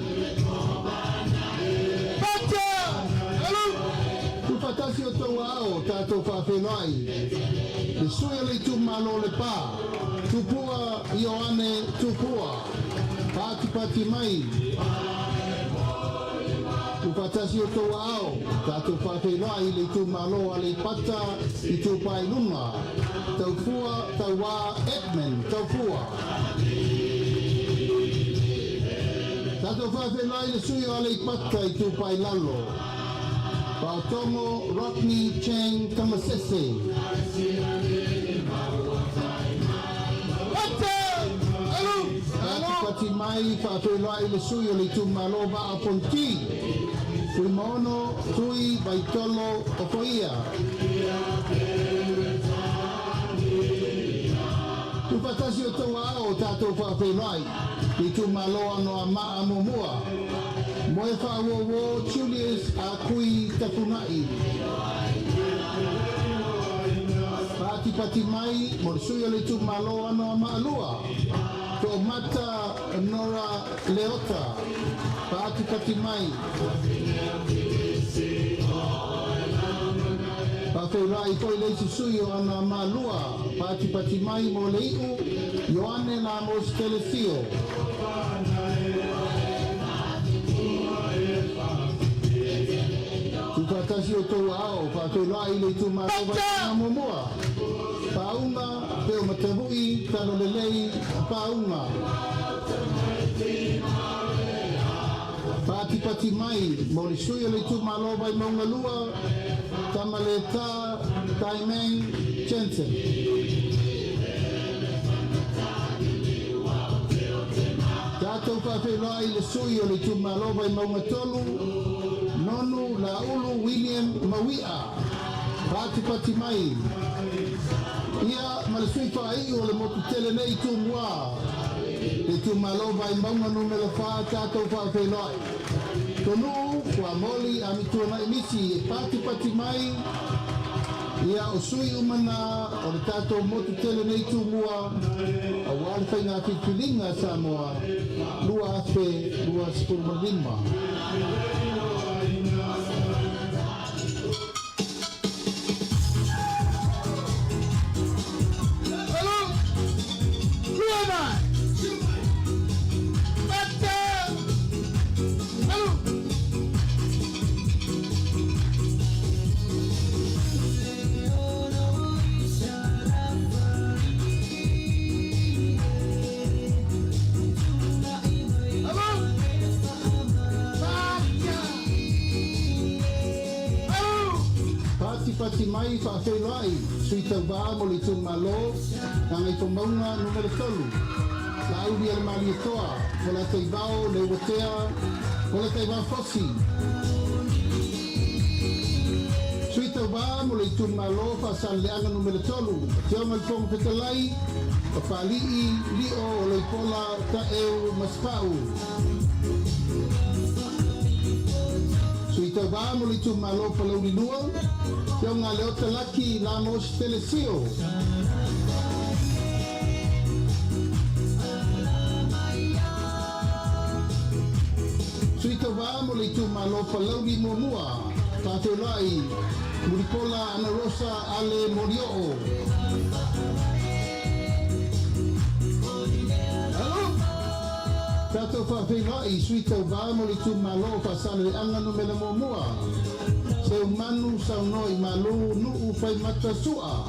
Tuufaatasi o outou aao tatou faafeiloai le sui o le Itumalo o Lepa, Tupua Ioane Tupua. Patipati mai. Tuufaatasi o outou aao tatou faafeiloai le Itumalo Aleipata Itupa i Luga, Taufua Tauā Edmund Taufua. Tatou faafeiloai le sui o Aleipata Itupa i Lalo, Paotogo Rodney Chang Tamasese. Patipati mai faafeiloai le sui o le Itumalo Vaa o Fonoti, Fuimaono Tui Vaitolo Ofoia. Tuufaatasi o outou aao tatou faafeiloai le Itumalo Anoamaa 1, Moefaauouo Julius Akui Tafunai. Patipati mai mo le sui o le Itumalo Anoamaa 2, Toomata Nora Leota. Patipati mai. Faafeiloai foi le isi sui o Anoamaa 2, patipati mai mo le iu Ioane Lamos Telesio. Tuufaatasi o outou aao faafeiloai le Itumalo Vaimauga 1, Pauga Peomatavu'i Talolelei Pauga. Patipati mai mo le sui o le Itumalo Vaimauga 2, Tamaleta Taimeng Jensen. Tatou faafeiloai le sui o le Itumalo Vaimauga 3, Nonu Laulu William Maui'a. Patipati mai. Ia ma le sui faaiu o le motu tele nei Tumua, le Itumalo Vaimauga 4, tatou faafeiloai. Tonuu Fuamoli Amituanai Misi e patipati mai. Ia o sui umana o le tatou motu tele nei Tumua, auā le faiga filifiliga a Samoa 2025. Patipati mai faafeiloai sui tauvā mo le Itumalo Gagaifomauga 3, Laaulialemalietoa Polataivao Leuatea Polataivao Fosi. Sui tauvā mo le Itumalo Faasaleleaga 3, Afioga i le Fofoga Fetalai, Papali'i Lio Oloipola Taeu Masefau. Sui tauvā mo le Itumalo Palauli 2, Afioga Leota Laki Lamos Telesio. Sui tauvā mo le Itumalo Palauli 1, Faafeiloai Mulipola Anarosa Ale Molioo. Tatou faafeiloai sui tauvā mo le Itumalo o Faasaleleaga 1, Seumanu Saunoa i Malu Nuu Faimata Sua.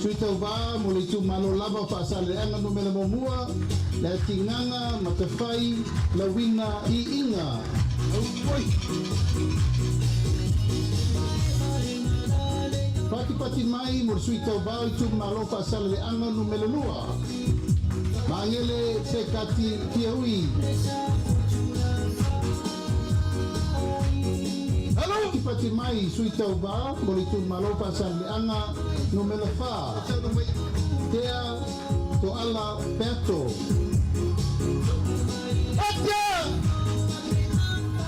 Sui tauvā mo le Itumalo lava o Faasaleleaga 1, Leatigaga Matafai Lauina Iiga. Patipati mai mo le sui tauvā o le itumalo Faasaleleaga Numera 2. Magele Sekati Fiaui. Patipati mai sui tauvā mo le itumalo Faasaleleaga Numera 4. Tea Toala Peato.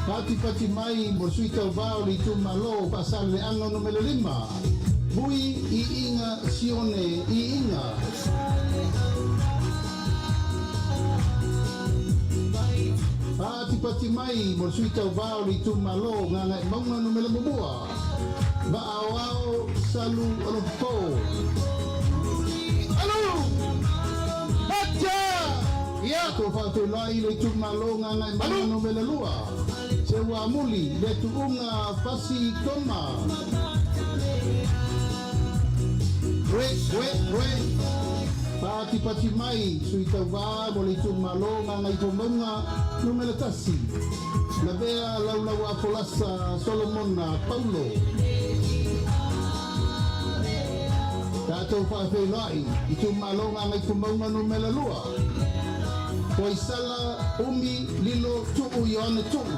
Patipati mai mo le sui tauvā o le itumalo Faasaleleaga Numera 5. Bui Iiga Sione Iiga. Patipati mai mo le sui tauvā o le itumalo Gagaemauga Numera 1. Vaaoao Salu Alopo. Ia tou faafeiloai le itumalo Gagaemauga Numera 2. Seuamuli le tuuga Fasi Toma. Re, re, re. Patipati mai sui tauvā mo le itumalo Gagaifomauga Numera 1. Lavea Laulau Apolasa Solomona Paulo. Tatou faafeiloai itumalo Gagaifomauga Numera 2. Poisala Umi Lilo Tuu Ioane Tuu.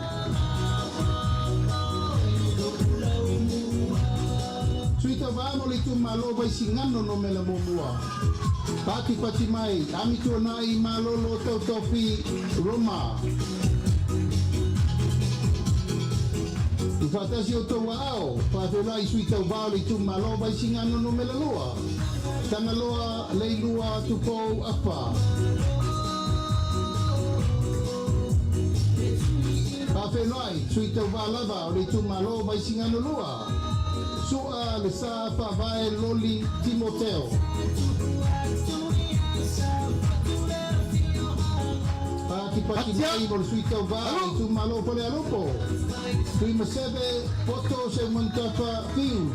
Sui tauvā mo le itumalo Vaisigano Numera 1. Patipati mai Amituanai Malolo Tautofi Roma. I whātasi o tō ao, whāwhelai sui tau vāo le itumalo Vaisigano Numera 2. Tangaloa Leilua Tupou Apa. Whāwhelai sui tau vā lava o le itumalo Vaisigano 2. Sua le sa whavae Loli Timoteo. Patipati mai mo le sui tauvā o le itumalo Falealupo. Tuimaseve Poto Seumanutafa Fiu.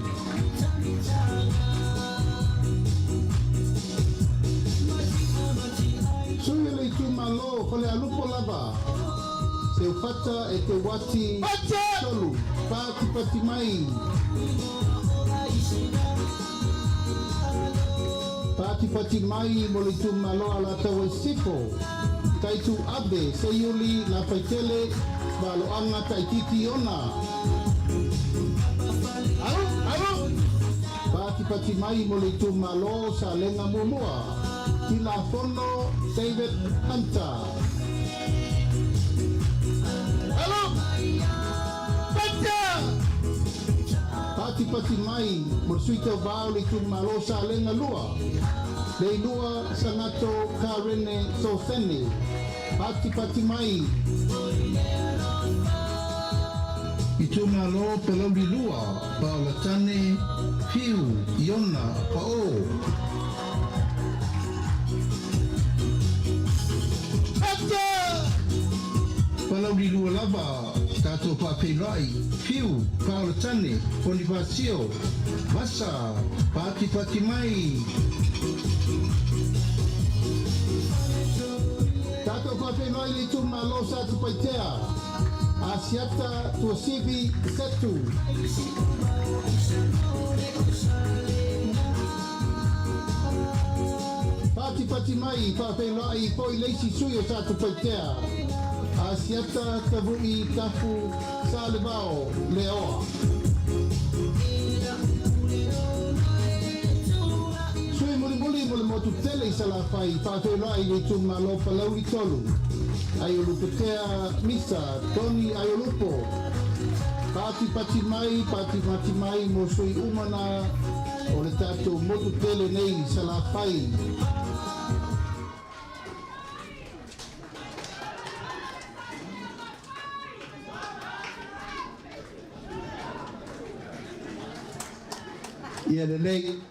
Sui o le itumalo Falealupo lava. Seufata e te wati tolu. Patipati mai. Patipati mai mo le itumalo Alataua i Sisifo. Taitu Abe Seiuli Lafaitele Valoanga Taititi Ona. Patipati mai mo le itumalo Salega Muamua. Tilafono David Hunter. Patipati mai mo le sui tauvā o le itumalo Salega 2. Leilua Sangato Karene Sofene. Patipati mai. Itumalo Palauli 2, Paolatane Piu Iona Pa'o. Palauli 2 lava, tatou faafeiloai, Piu Paolatane Ponifasio Vasa. Patipati mai. Tatou faafeiloai le itumalo Satupaitea. Asiata Tuasivi Setu. Patipati mai faafeiloai poi leisi sui o Satupaitea. Asiata Tavui Tafu Salevao Leoa. Sui mulimuli mo le motu tele i Salafai faafeiloai le itumalo Palauli 3. Aiolupetea Misa Tony Aiolupo. Patipati mai, patipati mai mo sui umana o le tatou motu tele nei Salafai. Ia lelei.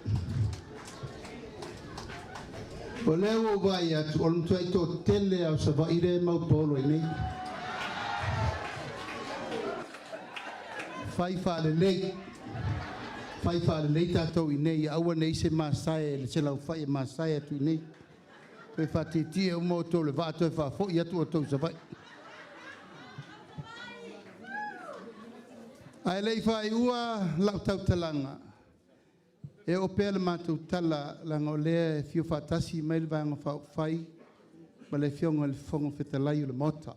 O lea ua ou vaai atu, o le matuai toatele lava o Savaii lea e maupolo ai nei. Fai faalelei. Fai faalelei tatou i inei, ia aua ne i se masae le selaufai e masae atu i inei. Toe faatietie uma outou i le vaa toe faafoi atu outou i Savaii. Ae le i faaiua lau tautalaga, E oo pea le matou tala leaga o lea e fio faatasi mai le Vaega Faaupufai ma le Afioga i le Fofoga Fetalai o le Maota. O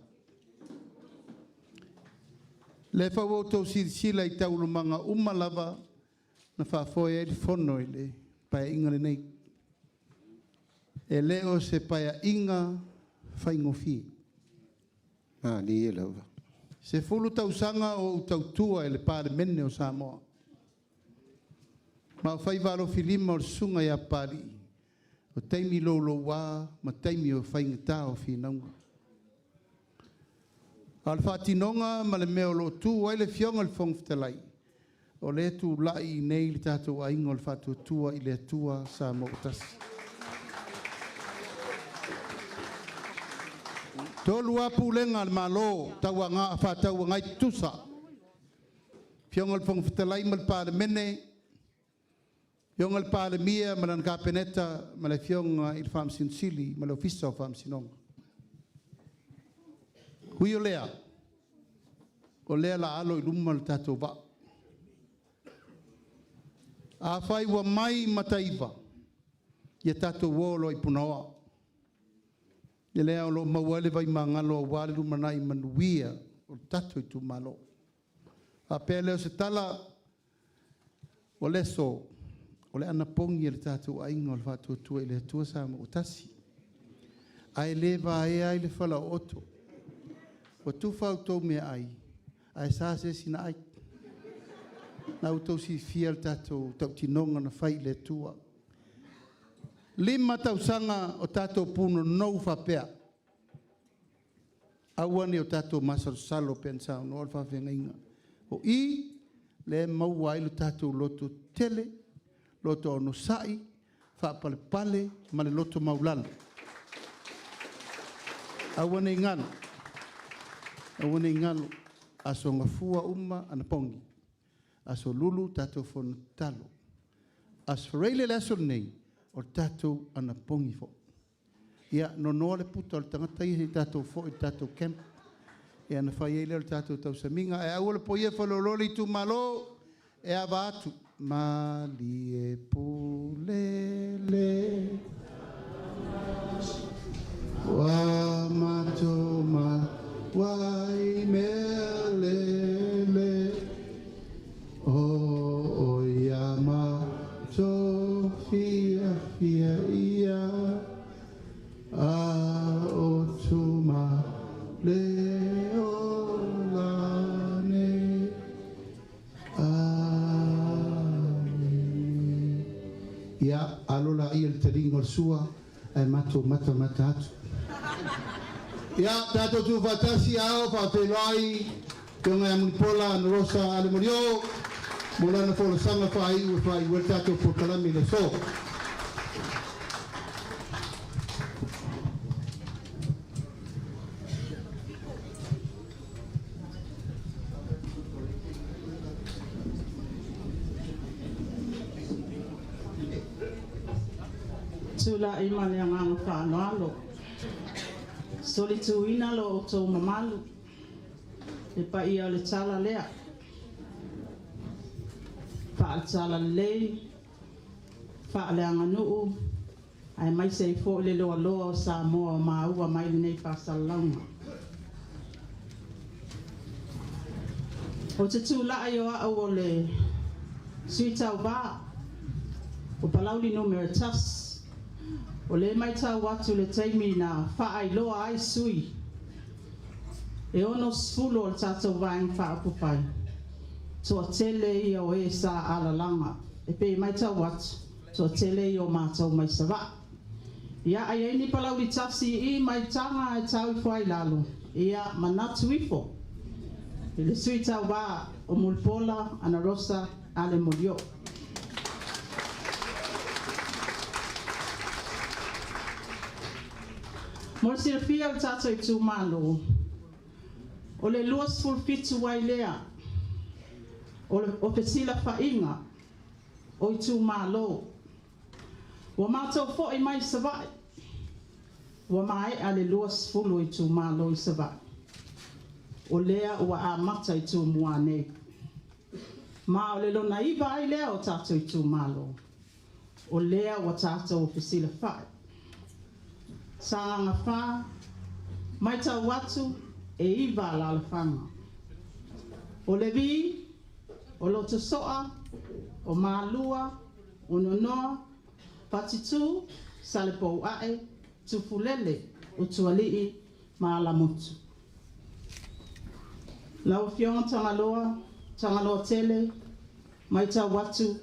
lea foi ua outou silasila i taualumaga uma lava na faafoe ai le Fono i le Paeaiga lenei. E le o se Paeaiga faigofie. Malie lava. 10 tausaga o ou tautua i le Palemene o Samoa, ma o faiva alofilima o le susuga ia Papalii, o taimi louloua ma taimi o faigata o finauga. A o le faatinoga ma le mea o lo o tu ai le Afioga i le Fofoga Fetalai, o lea e tulai i inei le tatou Aiga o le Faatuatua i le Atua Samoa ua Tasi. 3 lava pulega a le Malo faatauagai tutusa, Afioga i le Fofoga Fetalai ma le Palemene, Afioga i le Palemia ma lana Kapeneta ma le Afioga i le Faamasino Sili ma le Ofisa o Faamasinoga. Ui o lea, o lea o le a alo i luma le tatou vaa. Afai ua mai Mataiva, ia tatou o loa i Punaoa. O lea o lo o maua ai le vaimagalo aua le lumanai manuia o le tatou itumalo. Faapea lea o se tala, o le aso, o le anapogi a le tatou Aiga o le Faatuatua i le Atua Samoa ua Tasi, ae le vaea ai le falaooto. Ua tufa a outou meaai, ae sa se isi na ai. Na outou silafia le tatou tautinoga na fai i le Atua. 5 tausaga o tatou punonou faapea, aua ne i o tatou masalosalo pei ona saunoa le faafeagaiga. O i lea e maua ai lo tatou lototetele, loto onosai, faapalepale ma le loto maualalo. Aua ne i galo, aua ne i galo, Aso Gafua uma anapogi, Aso Lulu tatou fono tatalo, Aso Faraile le aso lenei, o le tatou anapogi foi. Ia nonoa le puta o le tagata ia se i tatou foi i le tatou camp, ia ona fai ai lea o le tatou tausamiga. Ae aua le poia faleoloolo le itumalo, e ava atu. Malie pule le ua matou maua i mea lelei o ia matou fiafia ia a o tuma le ola nei. Amene. Ia, alo laia i le taliga o le sua, ae matou matamata atu. Ia, tatou tuufaatasi a o faafeiloai Afioga ia Mulipola Anarosa Ale Molioo mo lana folasaga faaiu e faaiu ai le tatou polokalame i le aso. Tulai ma le agaga faaaloalo, solituina lo outou mamalu, le paia o le tala lea, faale-talalelei, faaleaganuu, aemaise ai foi le loaloa o Samoa o maua mai lenei faasalalauga. Ou te tulai o au o le sui tauva o Palauli 1, o lea e matau atu i le taimi na faailoa ai sui e 60 o le tatou Vaega Faaupufai, toatele ia o e sa alalaga. E pei e matau atu, toatele ia o matou mai Savaii. Ia, a i ai ni Palauli 1 i i mai Taga ae tau ifo ai i lalo, ia manatu ifo i le sui tauva o Mulipola Anarosa Ale Molioo. Mo le silafia o le tatou itumalo, o le 27 ai lea o fesilafaiga o itumalo. Ua matou foi mai Savaii, ua maea le 20 o itumalo i Savaii, o lea ua amata i Tumua nei. Ma o le lona 9 ai lea o tatou itumalo. O lea ua tatou fesilafa'i. Sagaga 4, matau atu e 9 alaalafaga. O Levi, o Lotoso'a, o Malua, o Nonoa, Fatitu, Salepou'a'e, Tufulele, Utuali'i ma Alamutu. Lau Afioga Tagaloa, Tagaloa tele, matau atu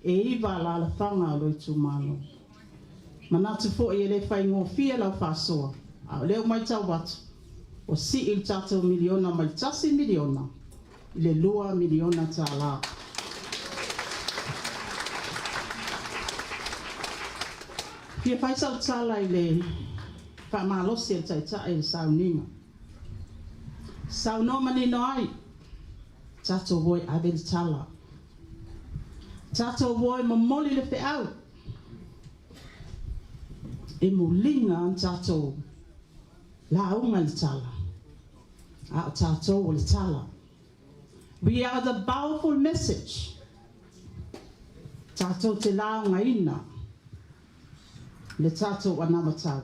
e 9 alaalafaga o lou itumalo. Manatu foi e le faigofie lau faasoa, a o lea ua matau atu, ua sii le tatou miliona mai le $1 miliona i le $2 miliona. Fia fai sau tala i le faamalosi e le Taitai i le sauniga. Saunoa manino ai, tatou o e ave le tala. Tatou o e momoli le feau. E muliga ona tatou lauga i le tala. A o tatou o le tala. We are the powerful message. Tatou te laugaina le tatou anavatau.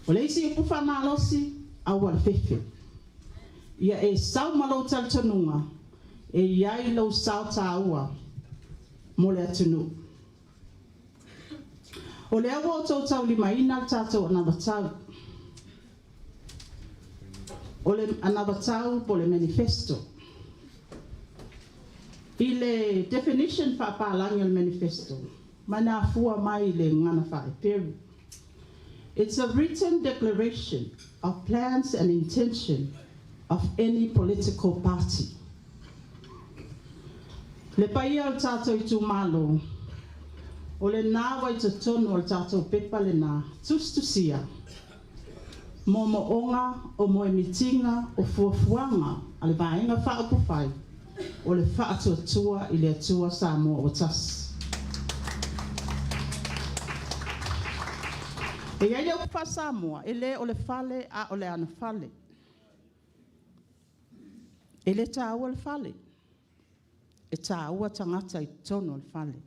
O le isi upu faamalosi, aua le fefe. Ia e sau ma lou talitonuga, e iai lou sao tāua mo le atunuu. O lea ua outou taulimaina le tatou anavatau. O le anavatau po o le manifesto. I le definition faapalagi o le manifesto, ma na afua mai le gagana faa-Eperu. It's a written declaration of plans and intention of any political party. Le paia o le tatou itumalo, o lena ua i totonu o le tatou pepa lena, tusitusia, moomooga o moemitiga o fuafuaga a le Vaega Faaupufai o le Faatuatua i le Atua Samoa ua Tasi. E i ai le upu faa-Samoa, e le o le fale a o le anofale. E le taua le fale, e taua tagata i totonu o le fale.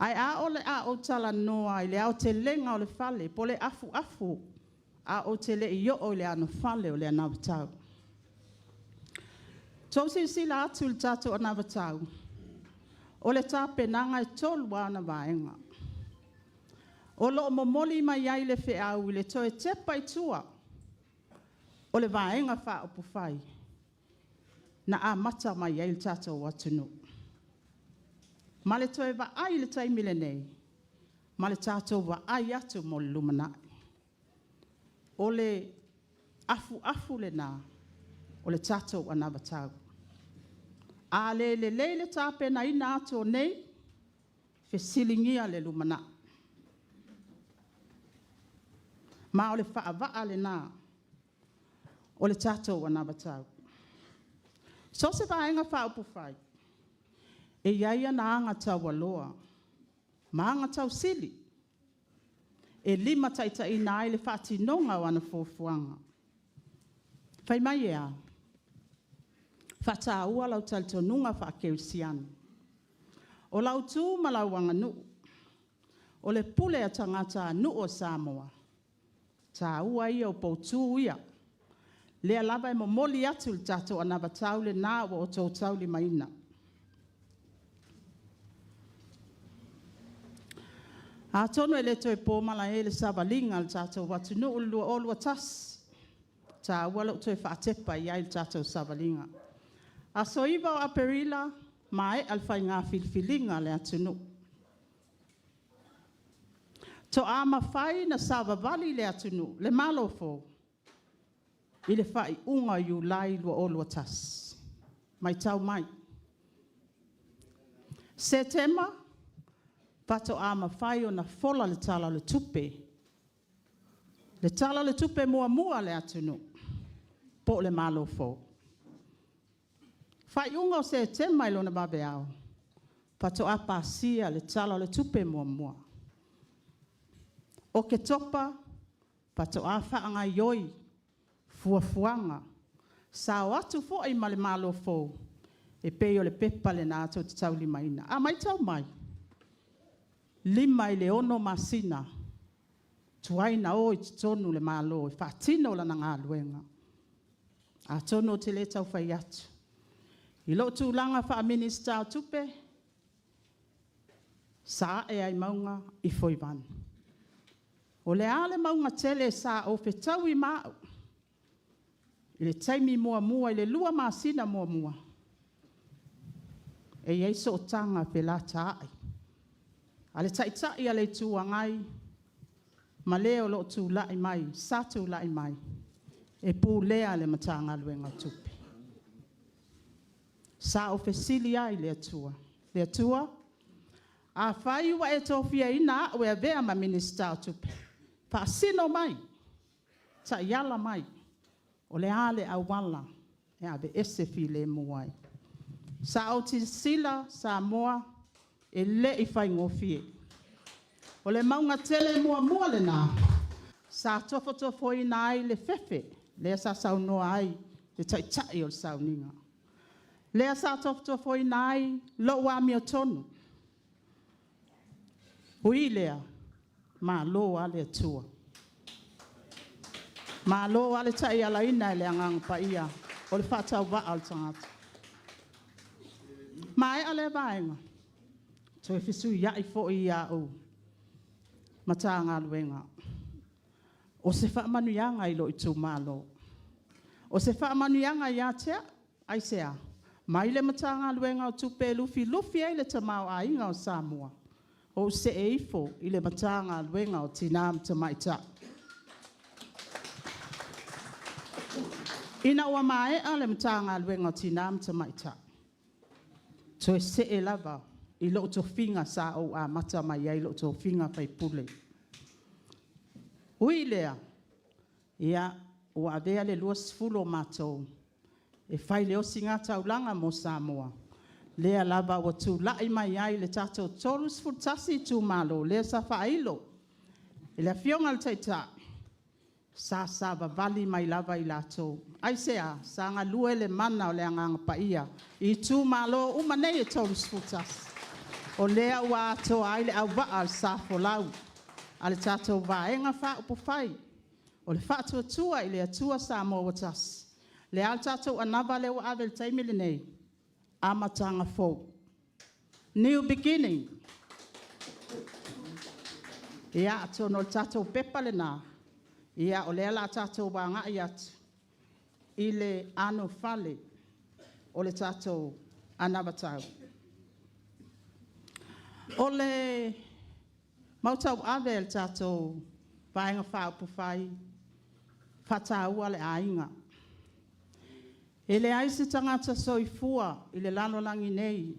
Ae a o le a ou talanoa i le aotelega o le fale, po o le afuafu a ou te le i oo i le anofale o le anavatau. Tou silasila atu i le tatou anavatau, o le tapenaga e 3 lava ona vaega. O lo o momoli mai ai le feau i le toe tepa i tua o le Vaega Faaupufai na amata mai ai le tatou atunuu. Ma le toe vaai i le taimi lenei, ma le tatou vaai atu mo le lumanai. O le afuafu lena o le tatou anavatau. A le lelei le tapenaina atu o nei, fesiligia le lumanai. Ma o le faavaa lena o le tatou anavatau. So o se Vaega Faaupufai, e i ai ana agataualoa ma agatausili e limataitaiina ai le faatinoga o ana fuafuaga. Fai mai e a? Faataua lau talitonuga faakerisiano. O lau tu ma lau aganuu, o le pule a tagatanuu o Samoa, taua ia o poutu ia. Lea lava e momoli atu le tatou anavatau lena ua outou taulimaina. Atonu e le toe po malae i le savaliga a le tatou atunuu i le 2021, taua lou toe faatepa i ai i le tatou savaliga. Aso 9 o Aperila, maea le faiga filifiliga a le atunuu. Toa mafai ona savavali le atunuu, le Malo fou, i le faaiuga o Iulai 2021. Matau mai. Setema, faatoa mafai ona fola le Tala o le Tupe, le Tala o le Tupe muamua a le atunuu, po o le Malo fou. Faaiuga o Setema i lona vaveao, faatoa pasia le Tala o le Tupe muamua. Oketopa, faatoa faagaioi fuafuaga, sao atu foi ma le Malo fou, e pei o le pepa lena tou te taulimaina. A matau mai, 5 i le 6 masina tuai na o i totonu o le Malo e faatino lana galuega. Atonu ou te le tau fai atu, i lou tulaga faa-Minisita o Tupe, sa ae lava i mauga, ifo i vane. O le a le mauga tele sa ou fetaui ma au i le taimi muamua i le 2 masina muamua? E i ai sootaga felataai a le Taitai o le Itu Agai ma le o lo o tulai mai sa tulai mai e pulea le Matagaluega o Tupe. Sa ou fesili ai i le Atua, “Le Atua, afai ua e tofiaina au e avea ma Minisita o Tupe, faasino mai, taiala mai, o le a le auala e aveese filemu ai?” Sa ou silasila Samoa, e le i faigofie. O le mauga tele muamua lena sa tofotofoina ai le fefe lea sa saunoa ai le Taitai o le sauniga. Lea sa tofotofoina ai lou amiotonu. Ui i lea, malo lava le Atua, malo lava le taialaina e le Agaga Paia o le faatauvaa o le tagata. Maea lea vaega, toe fesuiai foi au Matagaluega. O se faamanuiaga i lou itumalo. O se faamanuiaga ia te au. Aisea? Mai le Matagaluega o Tupe e lufilufi ai le tamaoaiga o Samoa, ou see ifo i le Matagaluega o Tina ma Tamaitai. Ina ua maea le Matagaluega o Tina ma Tamaitai, toe see lava i lou tofiga sa ou amata mai ai i lou tofiga faipule. Ui i lea, ua avea le 20 o matou e fai le ositaulaga mo Samoa, lea lava ua tulai mai ai le tatou 31 itumalo, lea sa faailo e le Afioga i le Taitai, sa savavali mai lava i latou. Aisea? Sa galue le mana o le Agaga Paia i itumalo uma nei e 31, o lea ua atoa ai le auvaa o le sa folau a le tatou Vaega Faaupufai o le Faatuatua i le Atua Samoa ua Tasi. O le a le tatou anava lea ua ave i le taimi lenei? Amataga fou, new beginning. Ia, atonu o le tatou pepa lena, o lea o le a tatou agai atu i le anofale o le tatou anavatau. O le mautauave a le tatou Vaega Faaupufai, e faataua le aiga. E leai se tagata soifua i le lalolagi nei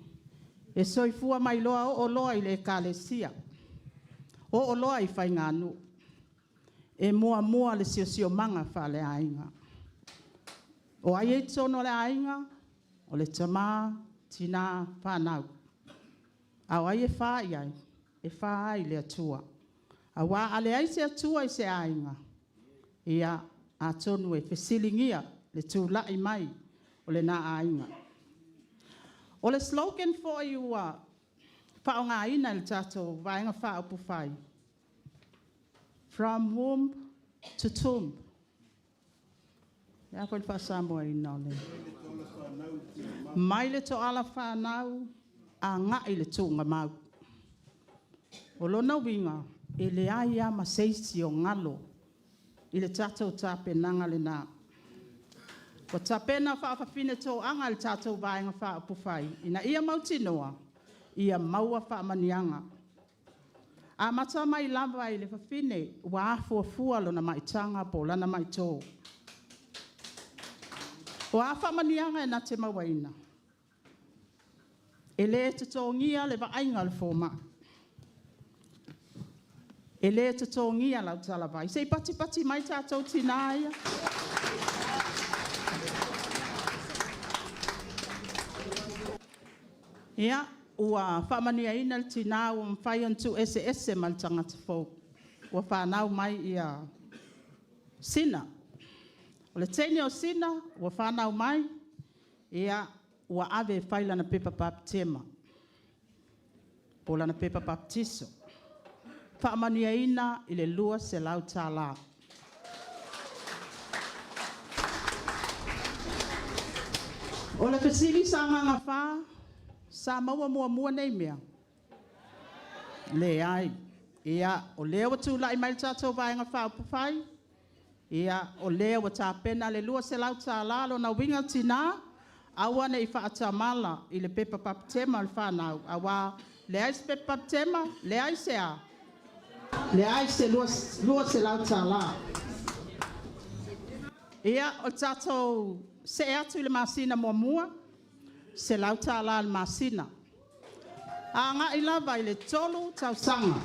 e soifua mai loa oo loa i le ekalesia, oo loa i faiganuu, e muamua le siosiomaga faaleaiga. O ai e i totonu o le aiga? O le tama, tina, fanau. A o ai e fa i ai? E fa ai le Atua. Aua a leai se Atua i se aiga, ia, atonu e fesiligia le tulai mai o lena aiga. O le slogan foi ua faaaogaina e le tatou Vaega Faaupufai, ‘From Womb to Tomb’. O le a foi le faa-Samoa ina o lea? Mai le toala fanau agai i le tuugamau. O lona uiga, e leai lava ma se isi o galo i le tatou tapenaga lena. Ua tapena faafafine toaga e le tatou Vaega Faaupufai ina ia mautinoa ia maua faamanuiaga. Amata mai lava i le fafine ua afuafua lona maitaga po o lana maito. O a faamanuiaga e na te mauaina? E le totogia le vaaiga a le fomai, e le totogia lau talavai. Se i patipati mai tatou tina ia. Ia, ua faamanuiaina le tina ua mafai ona tuueseese ma le tagata fou, ua fanau mai Sina. O le teine o Sina ua fanau mai, ia, ua ave e fai lana pepa patema po o lana pepa papatiso. Faamanuiaina i le $200. O le fesili Sagaga 4, sa maua muamua nei mea? Leai. Ia, o lea ua tulai mai le tatou Vaega Faaupufai, ia o lea ua tapena le $200. O lona uiga tinã, aua ne i faatamala i le pepa bapetema o le fanau aua e leai se pepa bapetema, leai se a? Leai se $200. Ia, o le tatou se'e atu i le masina muamua, $100 i le masina. Agai lava i le 3 tausaga,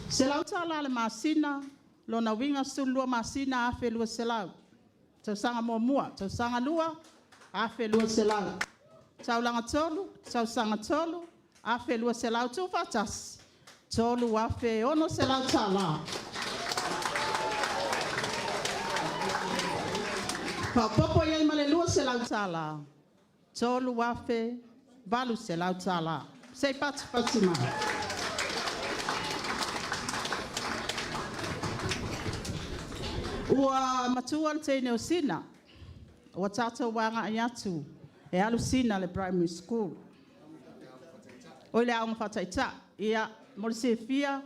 $100 i le masina, lona uiga e 12 masina, $1,200. Tausaga muamua, tausaga lua, $1,200. Tausaga tolu, $1,200, tuufaatasi, $3,600. Faaopoopo i ai ma le $200, $3,800. Se i patipati mai. Ua matua le teine o Sina, ua tatou agai atu e alu Sina i le primary school, oi le aoga faataitai. Ia, mo le silafia,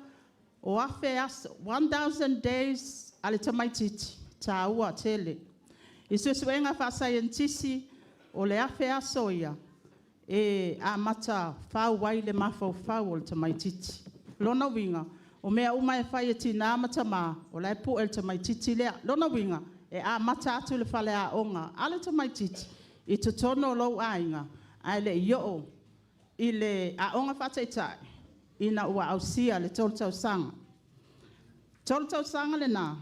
o afe aso, 1,000 days a le tamaitiiti, e taua tele. I suesuega faasaienitisi, o le 1,000 aso ia e amata fau ai le mafaufau o le tamaitiiti. O lona uiga, o mea uma e fai e tina ma tama, o la e pue e le tamaitiiti lea. O lona uiga, e amata atu le faleaoga a le tamaitiiti i totonu o lou aiga, ae le i oo i le aoga faataitai ina ua ausia le 3 tausaga. 3 tausaga lena,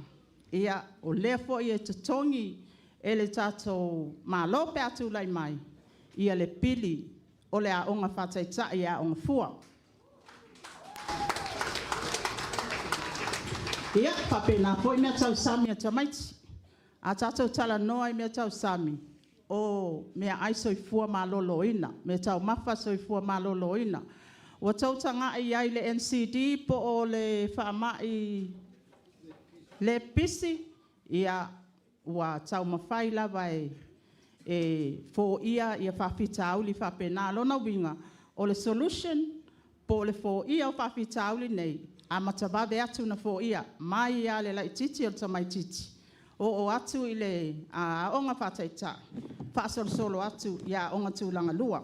ia o lea foi e totogi e le tatou Malo pe a tulai mai le pili o le aoga faataitai e aoga fua. Ia, e faapena foi meatausami a tamaiti. A tatou talanoa i meatausami, o meaai soifua maloloina, meataumafa a le soifua maloloina. Ua outou tagai i ai i le NCD po o le faamai le pipisi? Ia, ua taumafai lava e foia faafitauli faapena. O lona uiga, o le solution po o le foia o faafitauli nei, amata vave atu ona foia, mai lava i le laitiiti o le tamaitiiti, oo atu i le aoga faataitai, faasolosolo atu i aoga tulaga lua.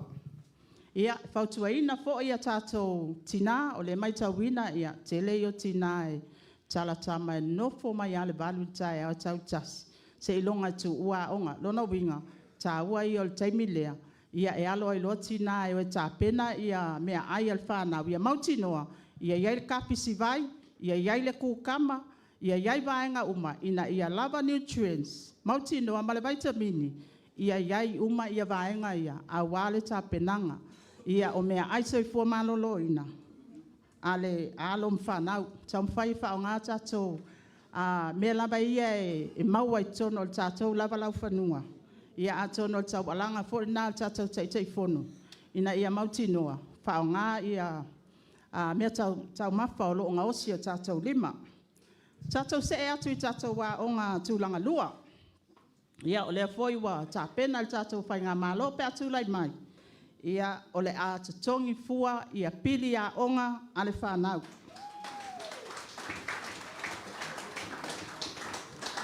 Ia, e fautuaina foi a tatou tina, o lea e maitauina o le tele ia o tina e talatama e nofo mai lava i le 8 i le taeao e tau i le 1 seiloga e tuua aoga. O lona uiga, o le taua ia o le taimi lea e alo ai loa tina e o e tapena meaai a le fanau, ia mautinoa ia i ai le kapisi vai, ia i ai le kukama, ia i ai vaega uma ina ia lava nutrients mautinoa ma le vaitamini, ia i ai uma vaega ia aua le tapenaga o meaai soifua maloloina a alo ma fanau. Taumafai e faaaoga tatou mea lava ia e maua i totonu o le tatou lava laufanua, atonu o le taualaga foi lena a le tatou Taitaifono ina ia mautinoa e faaaoga meataumafa o lo o gaosi e o tatou lima. Tatou see atu i tatou aoga tulaga lua. Ia o lea foi ua tapena le tatou faigamalo pe a tulai mai, o le a totogi fua pili aoga a le fanau.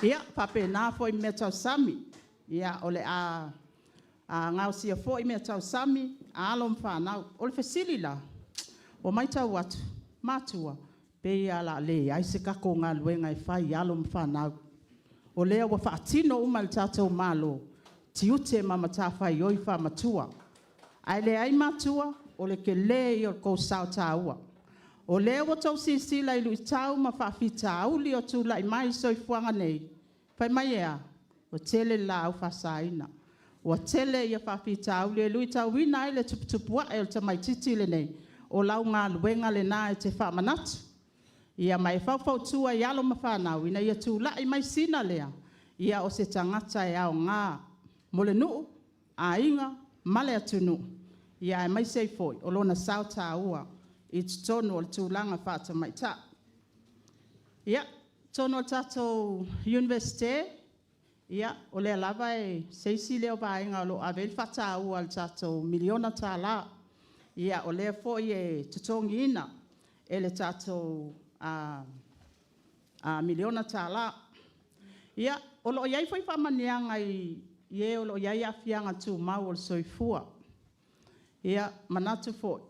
Ia, faapena foi i meatausami. O le a gaosia foi meatausami a alo ma fanau. O le fesili la; ua maitau atu matua, pei lava o le a leai se tatou galuega e fai i alo ma fanau, o lea ua faatino uma e le tatou Malo tiute ma matafaioi faamatua. Ae leai matua, o le tele ia o le tou sao taua. O lea ua outou silasila i luitau ma faafitauli o tulai mai i le soifuaga nei, fai mai e a? Ua tele le laau faasaina, ua tele faafitauli e luitauina ai le tuputupuae o le tamaitiiti lenei. O lau galuega lena e te faamanatu ma e faufautua i alo ma fanau ina ia tulai mai sina lea o se tagata e aoga mo le nuu, aiga ma le atunuu, aemaise ai foi o lona sao taua. i totonu o le tulaga faatamaitai. Ia, totonu o le tatou Iunivesite, ia, o lea lava e se isi lea o vaega o lo o ave i ai le faataua a le tatou $1miliona. Ia, o lea foi e totogiina e le tatou $1miliona. Ia, o lo o i ai foi faamanuiaga i e o lo o i ai aafiaga tumau o le soifua. Ia, manatu foi,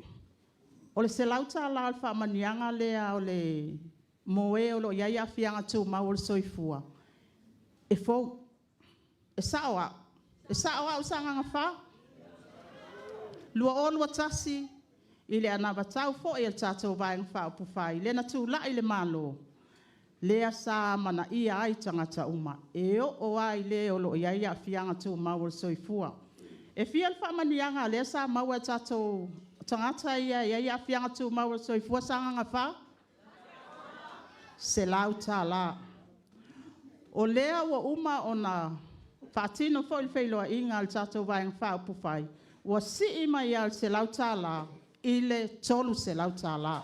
o le $100 o le faamanuiaga lea mo e o lo o i ai aafiaga tumau o le soifua, e fou. E sao au? E sao au Sagaga 4? 2021 i le anavatau foi a le tatou Vaega Faaupufai lea na tulai i le Malo, lea sa amanaia ai tagata uma, e oo lava i le o lo o i ai aafiaga tumau o le soifua. E fia le faamanuiaga lea sa maua e tatou tagata ia e i ai aafiaga tumau o le soifua Sagaga 4? $100. O lea ua uma ona faatino foi le feiloaiga a le tatou Vaega Faaupufai, ua sii mai lava i le $100 i le $300.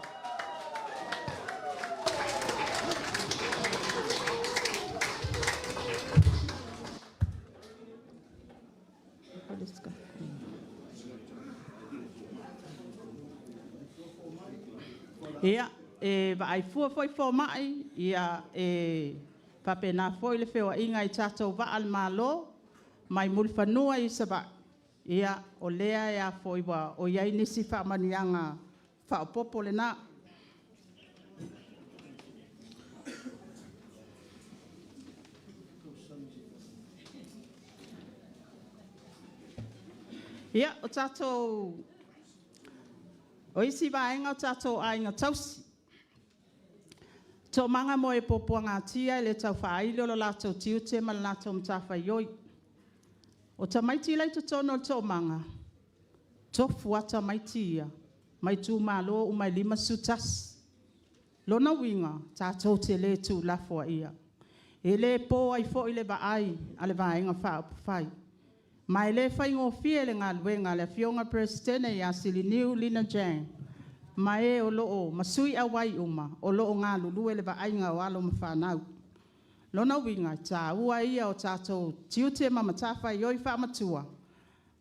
Ia, e vaai fua foi fomai, e faapena foi le feoaiga i tatou vaa a le Malo mai Mulifanua i Savaii, ia o lea ua i ai nisi faamanuiaga faaopoopo lena. Ia, o tatou... O isi vaega o tatou aiga tausi. Toomaga mo e Puapuagatia e le tau faailo lo latou tiute ma le latou matafaioi. O tamaiti la e i totonu o le toomaga, e tofu lava tamaiti ia mai itumalo uma e 51. Lona uiga, tatou te le tuulafoaia. E le po ai foi le vaai a le Vaega Faaupufai. Ma e le faigofie le galuega a le Afioga i le Peresetene ia Siliniu Lina Jang ma sui auai uma o lo o galulue i le vaaiga o alo ma fanau. Lona uiga, e taua ia o tatou tiute ma matafaioi faamatua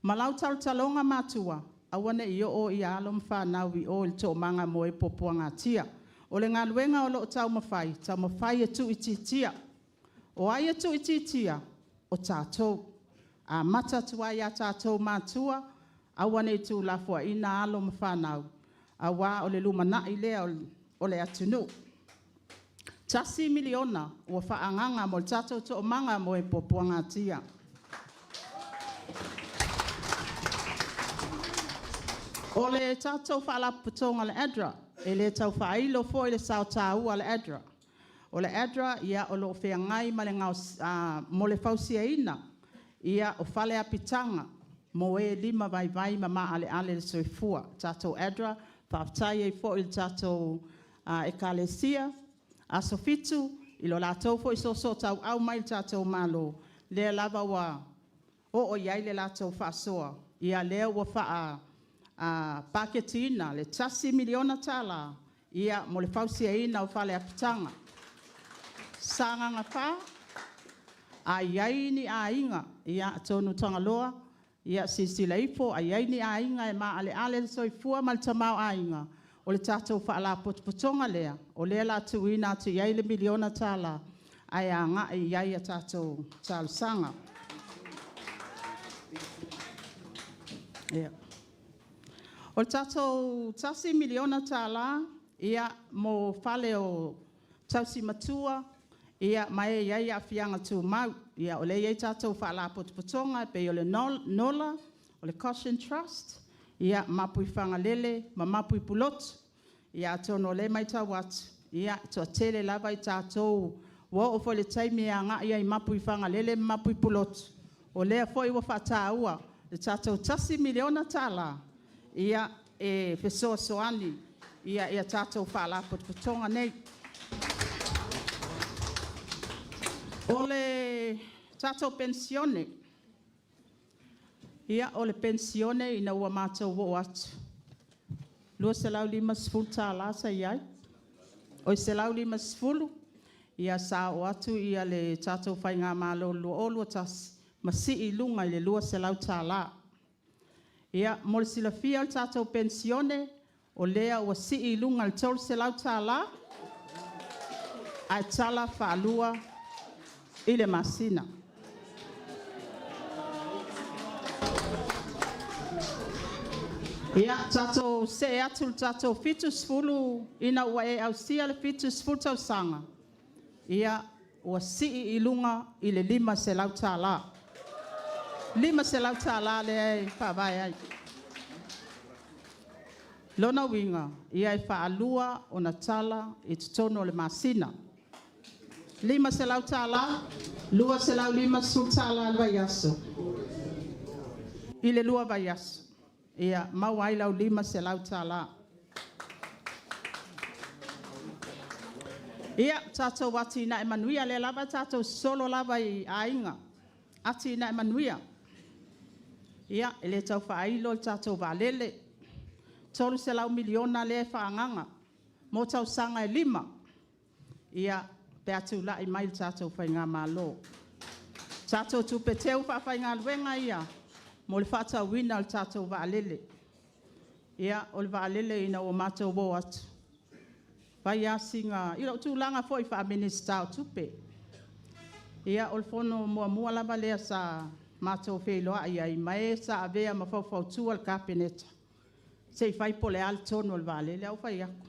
ma lau talotaloga matua, aua ne i oo alo ma fanau i o i le toomaga mo e puapuagatia. O le galuega o lo o taumafai, taumafai e tuuitiitia. O ai e tuuitiitia? O tatou. Amata atu lava ia tatou matua, aua ne i tuulafoaiina alo ma fanau, aua o le lumanai lea o le atunuu. $1 miliona ua faaagaaga mo le tatou Toomaga mo e Puapuagatia. O le tatou Faalapotopotoga o le ADRA, e le tau faailo foi le sao taua o le ADRA. O le ADRA o lo o feagai mo le fausiaina o fale apitaga mo e lima vaivai ma maaleale le soifua. Le tatou ADRA, faafetai ai foi i le tatou Ekalesia Aso Fitu i lo latou foi soosoo tauau mai i le tatou Malo, lea lava ua oo i ai le latou faasoa, lea ua faapaketiina le $1 miliona mo le fausiaina o fale apitaga. Sagaga 4, a i ai ni aiga, atonu Tagaloa, silasila ifo a i ai ni aiga e maaleale le soifua ma le tamaoaiga, o le tatou Faalapotopotoga lea, o lea o le a tuuina atu i ai le $1 miliona ae agai i ai a tatou talosaga. O le tatou $1 miliona mo fale o tausi matua ma e e i ai aafiaga tumau. O lea e i ai tatou Faalapotopotoga e pei o le NOLA, o le Goshen Trust, Mapuifagalele ma Mapu i Pulotu. Ia atonu o lea e matau atu, e toatele lava i tatou ua oo foi i le taimi e agai ai i Mapuifagalele ma Mapuipulotu, o lea foi ua faataua le tatou $1 miliona e fesoasoani i tatou Faalapotopotoga nei. O le tatou Penisione, o le penisione ina ua matou oo atu, $250 sa i ai, oi $150, ia sa oo atu le tatou Faigamalo i le 2021 ma sii i luga i le $200. Ia, mo le silafia o le tatou penisione, o lea ua sii i luga i le $300 ae tala faalua i le masina. Ia, tatou see atu i le tatou 70 ina ua e ausia le 70 tausaga, ia, ua sii i luga i le $500. $500 lea e faavae ai. Lona uiga, e faalua ona tala i totonu o le masina. $500, $250 i le vaiaso i le 2 vaiaso, ia maua ai lau $500. Ia, tatou atinae manuia, lea lava tatou te sosolo lava i aiga, atinae manuia. Ia, e le tau faailo le tatou vaalele, $300 miliona lea e faaagaga mo tausaga e 5, pe a tulai mai le tatou Faigamalo. O tatou tupe teu faafaigaluega ia mo le faatauina o le tatou vaalele. Ia, o le vaalele ina ua matou o atu, fai lava sina... i lou tulaga foi faa-Minisita o Tupe. Ia, o le fono muamua lava lea sa matou feiloai ai ma e sa avea ma faufautua i le Kapeneta, se i fai po o le a le tonu o le vaalele. Ae ou fai atu,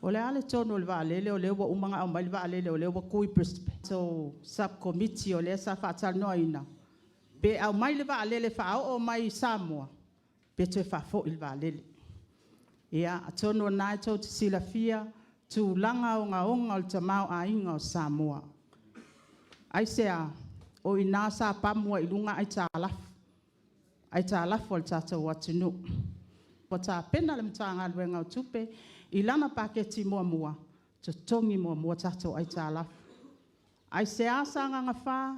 o le a le tonu o le vaalele o lea ua uma ona aumai le vaalele o lea ua tu i Brisbane? Sub-Komiti o lea sa faatalanoaina, pe aumai le vaalele e faaoo mai i Samoa, pe toe faafoi le vaalele. Ia, atonu o lena tou te silafia tulaga ogaoga o le tamaoaiga o Samoa. Aisea? O i ina sa pamu ai i luga aitalafu, aitalafu a le tatou atunuu. Ua tapena le Matagaluega o Tupe i lana paketi muamua, totogi muamua tatou aitalafu. Aisea Sagaga 4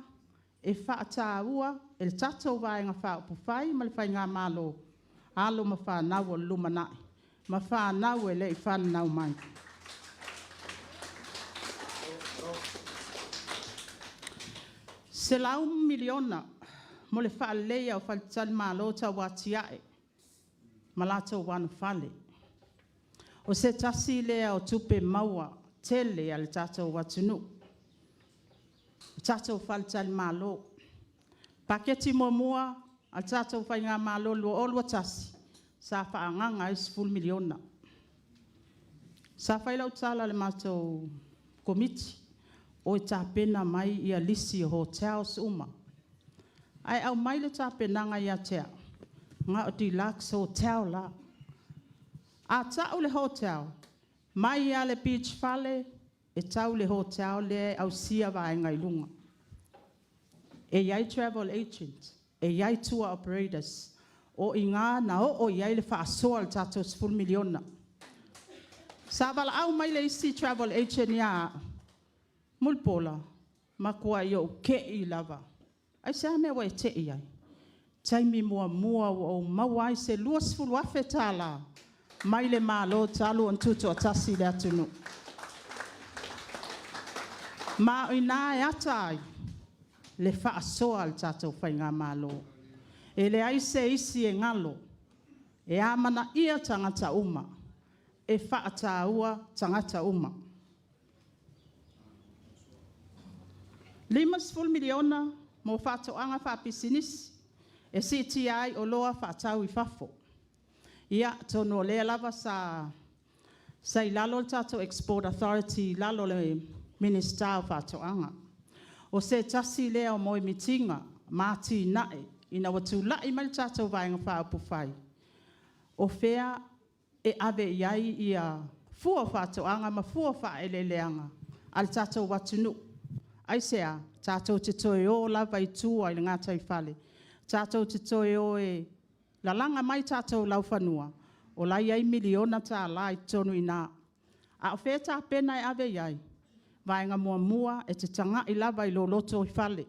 e faataua e le tatou Vaega Faaupufai ma le Faigamalo alo ma fanau o le lumanai ma fanau e le i fananau mai? $100 miliona mo le faaleleia o faletalimalo tauatiae ma latou anofale. O se tasi lea o tupe maua tele a le tatou atunuu, o tatou faletalimalo. Paketi muamua a le tatou Faigamalo i le 2021, sa faaagaga ai le $10 miliona. Sa fai lau tala i le matou Komiti, o e tapena mai lisi o hotels uma. Ae aumai le tapenaga ia te au, na o deluxe hotel lava. A tau le hotel, mai lava i le beach fale e tau i le hotel lea e ausia vaega i luga. E i ai travel agent, e i ai tour operators, o i ina na oo i ai le faasoa a le tatou $10 miliona. Sa valaau mai le isi travel agent ia au, Mulipola, ua matuai ou te i lava. Aisea le mea ua e te i ai? Taimi muamua ua ou maua ai se $20,000 mai le Malo talu ona tutoatasi le atunuu. Ma o i ina e ata ai le faasoa a le tatou Faigamalo. E leai se isi e galo, e amanaia tagata uma, e faataua tagata uma. $50 miliona mo faatoaga faapisinisi e siitia ai oloa faatau i fafo. Ia, atonu o lea lava sa i lalo le tatou Export Authority i lalo o le Minisita o Faatoaga. O se tasi lea o moemitiga ma atinae ina ua tulai mai le tatou Vaega Faaupufai, o fea e ave i ai fua o faatoaga ma fua o faaeleeleaga a le tatou atunuu. Aisea? Tatou te toe o lava i tua i le gataifale, tatou te toe o e lalaga mai tatou laufanua, o la e i ai miliona tala i totonu i ina. A o fea e tapena e ave i ai? Vaega muamua, e te tagai lava i lou lotoifale.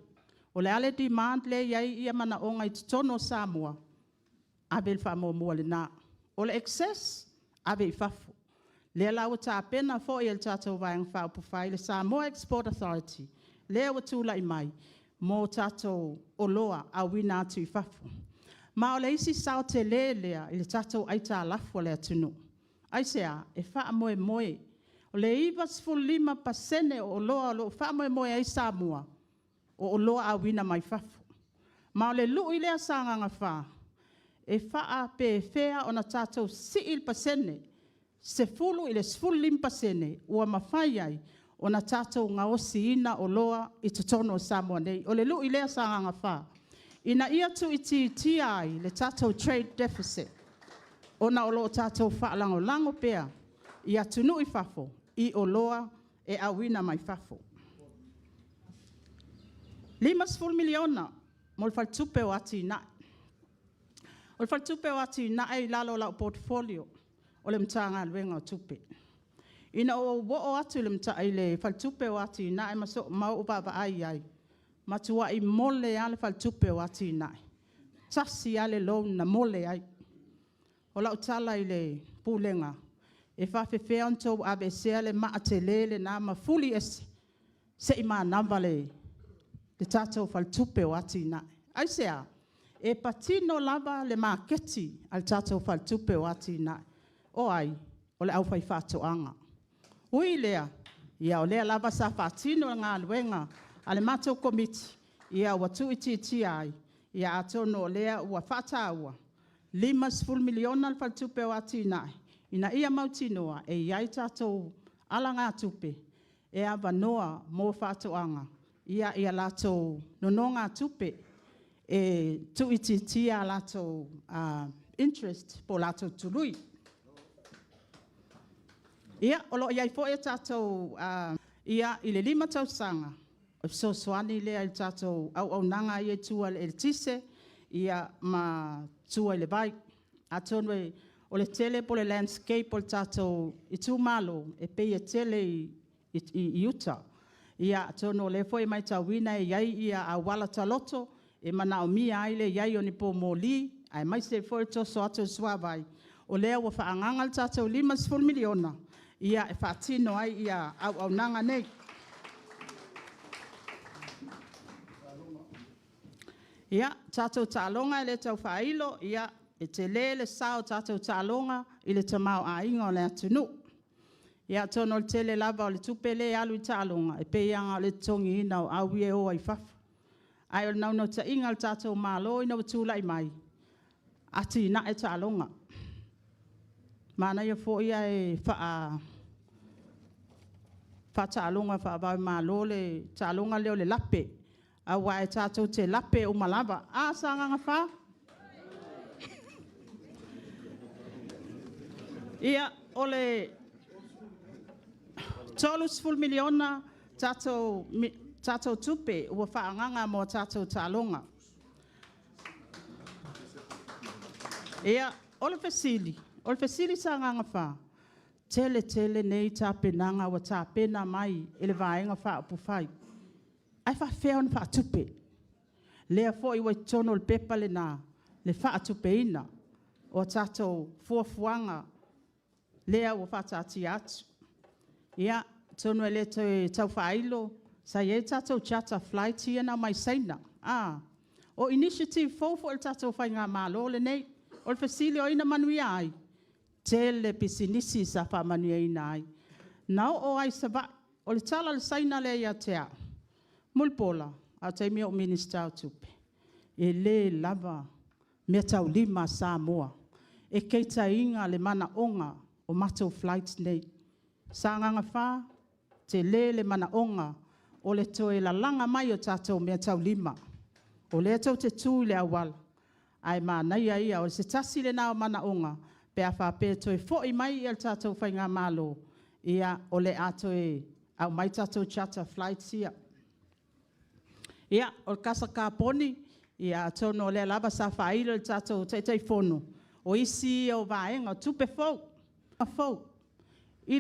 O le a le demand lea e i ai manaoga i totonu o Samoa? Ave le faamuamua lena. O le excess, ave i fafo. Lea la ua tapena foi e le tatou Vaega Faaupufai le Samoa Export Authority, lea ua tulai mai mo tatou oloa auina atu i fafo. Ma o le isi sao tele lea i le tatou aitalafu a le atunuu. Aisea? E faamoemoe, o le 95% o oloa o lo o faamoemoe ai Samoa, o oloa auina mai fafo. Ma o le lui lea a Sagaga 4, e faapefea ona tatou sii le pasene, 10 i le 15% ua mafai ai ona tatou gaosiina oloa i totonu o Samoa nei. O le lui lea Sagaga 4, ina ia tuuitiitia ai le tatou trade deficit, ona o lo o tatou faalagolago pea i atunuu i fafo i oloa e auina mai fafo. E $50 miliona mo le Faletupe o Atinae. O le Faletupe o Atinae i lalo o lau portfolio o le Matagaluega o Tupe. Ina ua ou oo atu i le Faletupe o Atinae ma ou vaavaai i ai, e matuai mole lava le Faletupe o Atinae. E tasi lava le loan na mole ai. O lau tala i le Pulega, e faapefea ona outou aveesea le maa tele lena ma fuli ese, se i manava le tatou Faletupe o Atinae. Aisea? E patino lava le maketi a le tatou Faletupe o Atinae. O ai? O le aufaifaatoaga. Ui i lea, o lea lava sa faatino le galuega a le matou Komiti, ua tuuitiitia ai, atonu o lea ua faataua, e $50 miliona le Faletupe o Atinae, ina ia mautinoa e i ai tatou alagatupe e avanoa mo faatoaga i latou nonogatupe, e tuuitiitia a latou interest po o latou tului. Ia, o lo o i ai foi a tatou... i le 5 tausaga, o le fesoasoani lea i le tatou auaunaga ia i tua i le eletise ma tua i le vai. Atonu o le tele po o le landscape o le tatou itumalo, e pei e tele i uta. Ia atonu o lea foi e matauina e i ai auala taloto e manaomia ai le i ai o ni poumoli, aemaise ai foi o le toso atu o le suavai. O lea ua faaagaaga le tatou $50 miliona e faatino ai auaunaga nei. Ia, tatou taaloga e le tau faailo, e tele le sao o tatou taaloga i le tamaoaiga o le atunuu. Ia atonu o le tele lava o le tupe lea e alu i taaloga, e pei lava na o le totogiina o au ia e o ai i fafo. Ae o le naunautaiga o le tatou Malo ina ua tulai mai, atinae taaloga. Manaia foi ae faataaloga faava-o-Malo le taaloga lea o le lape, aua tatou te lape uma lava. A Sagaga 4? Ia, o le $30 miliona tatou tupe ua faaagaaga mo a tatou taaloga. Ia, o le fesili Sagaga 4, tele tele nei tapenaga ua tapena mai e le Vaega Faaupufai, ae faapefea ona faatupe? Lea foi ua i totonu o le pepa lena le faatupeina o a tatou fuafuaga lea ua faataatia atu. Ia, atonu e le toe tau faailo, sa i ai tatou charter flights ia na omai Saina, a? O initiative fou foi a le tatou faigamalo lenei. O le fesili o ai na manuia ai? Tele pisinisi sa faamanuiaina ai. Na oo lava i Savaii. O le tala a le Saina lea ia te au, Mulipola, a o le taimi o ou Minisita o Tupe, e le lava meataulima a Samoa e cater ina le manaoga o matou flights nei. Sagaga 4, tele le manaoga o le toe lalaga mai o tatou meataulima. O lea tou te tu i le auala, ae manaia ia, o se tasi lena o manaoga pe a faapea e toe foi mai le tatou faigamalo, ia o le a toe aumai tatou charter flights ia. Ia, o le kasa kaponi, atonu o lea lava sa faailo e le tatou Taitaifono, o isi ia o vaega o tupe fou. I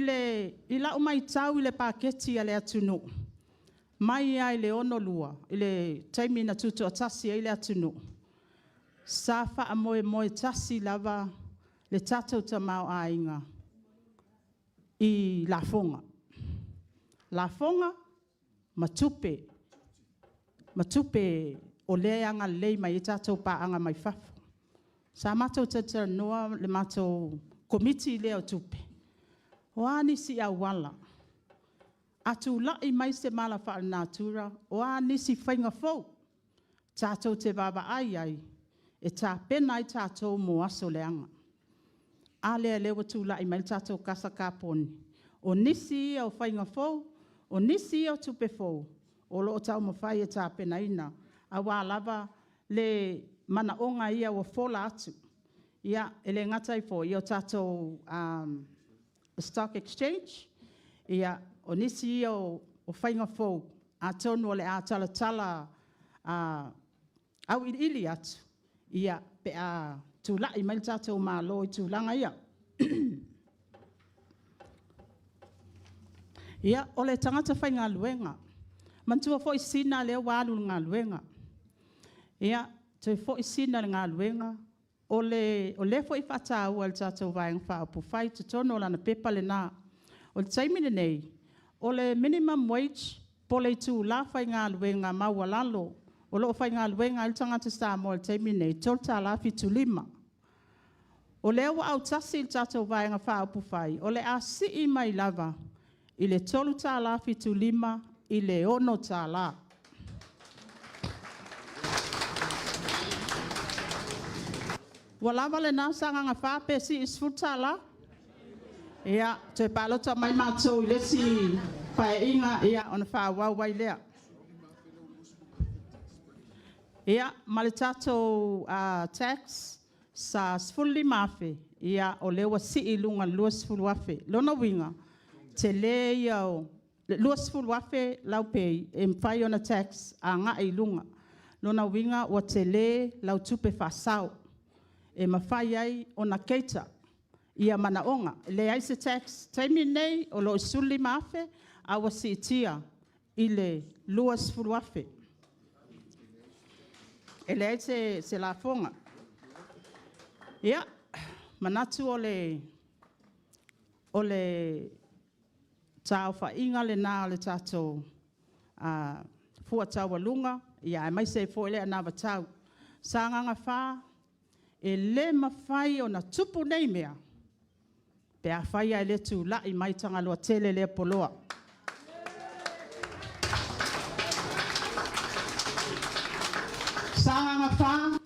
lau matau i le paketi a le atunuu, mai lava i le 1962 i le taimi na tutoatasi ai le atunuu, sa faamoemoe tasi lava le tatou tamaoaiga i lafoga. Lafoga ma tupe, ma tupe o lea e agalelei mai ai tatou paaga mai fafo. Sa matou talatalanoa le matou Komiti lea o Tupe, o a nisi auala, a tulai mai se mala faale-natura, o a nisi faiga fou tatou te vaavaai i ai e tapena ai tatou mo aso leaga. A lea o lea ua tulai mai le tatou kasa kaponi, o nisi ia o faiga fou, o nisi ia o tupe fou o lo o taumafai e tapenaina aua lava le manaoga ia ua fola atu. Ia, e le gata ai foi o tatou stock exchange, o nisi ia o faiga fou atonu o le a talatala auiliili atu pe a tulai mai le tatou Malo i tulaga ia. Ia, o le tagata faigaluega. Manatua foi Sina lea ua alu i le galuega. Ia, toe foi Sina i le galuega, o lea foi e faataua e le tatou Vaega Faaupufai i totonu o lana pepa lena. O le taimi lenei, o le minimum wage po o le itula faigaluega maualalo o lo o faigaluega ai le tagata Samoa i le taimi lenei, e $3.75. O lea ua autasi le tatou Vaega Faaupufai, o le a sii mai lava i le $3.75 i le $6. Ua lava lena Sagaga 4 pe sii i le $10? Ia, toe palota mai matou i le isi Paeaiga ona faaauau ai lea. Ia, ma le tatou tax sa $15,000, o lea ua sii i luga i le $20,000. O lona uiga, o le tele ia o le $20,000 lau pay e mafai ona tax agai i luga. O lona uiga ua tele lau tupe faasao e mafai ai ona cater manaoga. E leai se tax. O le taimi lenei o lo o i le $15,000 ae ua siitia i le $20,000. E leai se lafoga. Ia, manatu o le taaofaiga lena o le tatou fua taualuga aemaise ai foi le anavatau. Sagaga 4, e le mafai ona tupu nei mea pe afai ae le tulai mai Tagaloa tele lea poloa. Sagaga 4,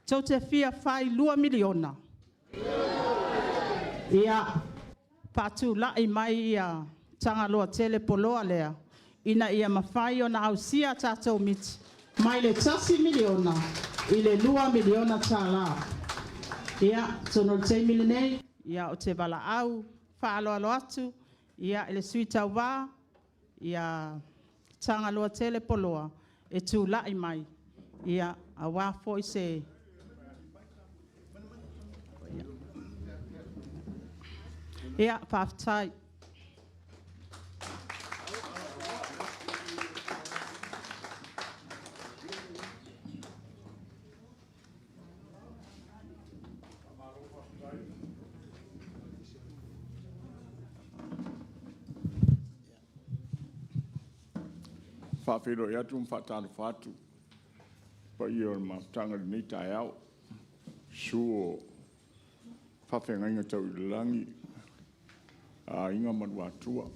tou te fia fai $2 miliona? Ia, faatulai mai Tagaloa tele poloa lea, ina ia mafai ona ausia a tatou miti mai le $1 miliona i le $2 miliona. Ia, atonu o le taimi lenei, ou te valaau faaaloalo atu i le sui tauva ia Tagaloatele Poloa e tulai mai aua foi se... Ia, faafetai. Faafeiloai atu ma faatalofa atu i le paia o le mafutaga i lenei taeao. Susu o faafeagaiga tau i le lagi, Aiga ma Luatua. E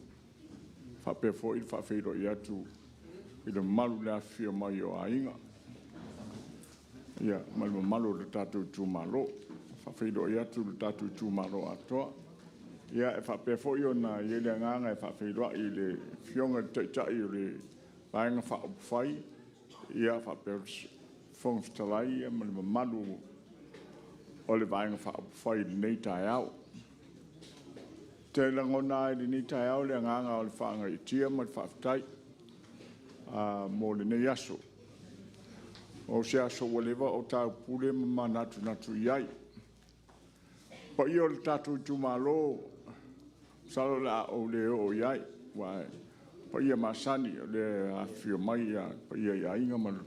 faapea foi ona faafeiloai atu i le mamalu i le afifio mai o Aiga ma le mamalu o le tatou itumalo. E faafeiloai atu i le tatou itumalo atoa. E faapea foi ona i ai le agaga e faafeiloai i le Afioga i le Taitai o le Vaega Faaupufai faapea le Fofoga Fetalai ma le mamalu o le Vaega Faaupufai i lenei taeao. Ou te lagona lava i lenei taeao le agaga o le faagaeetia ma le faafetai mo lenei aso. O se aso ua leva o taupule ma manatunatu i ai. O paia o le tatou itumalo, masalo o le a ou le oo i ai, aua o paia masani o lea e afifio mai le paia i Aiga ma le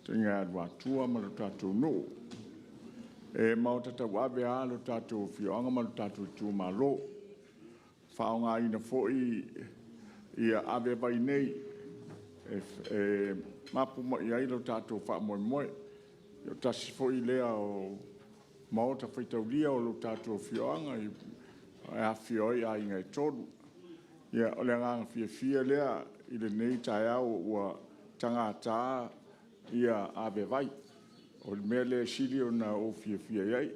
Faiga ia Luatua ma le tatou nuu. E maota tauave lava lo tatou afioaga ma lo tatou itumalo. Faaaogaina foi ia ave vai nei e mapu mai i ai lo tatou faamoemoe. O tasi foi lea o maota faitaulia o lo tatou afioaga e afifio ai aiga e 3. Ia, o le agaga fiafia lea i lenei taeao ua tagata ave vai. O le mea lea e sili ona ou fiafia i ai.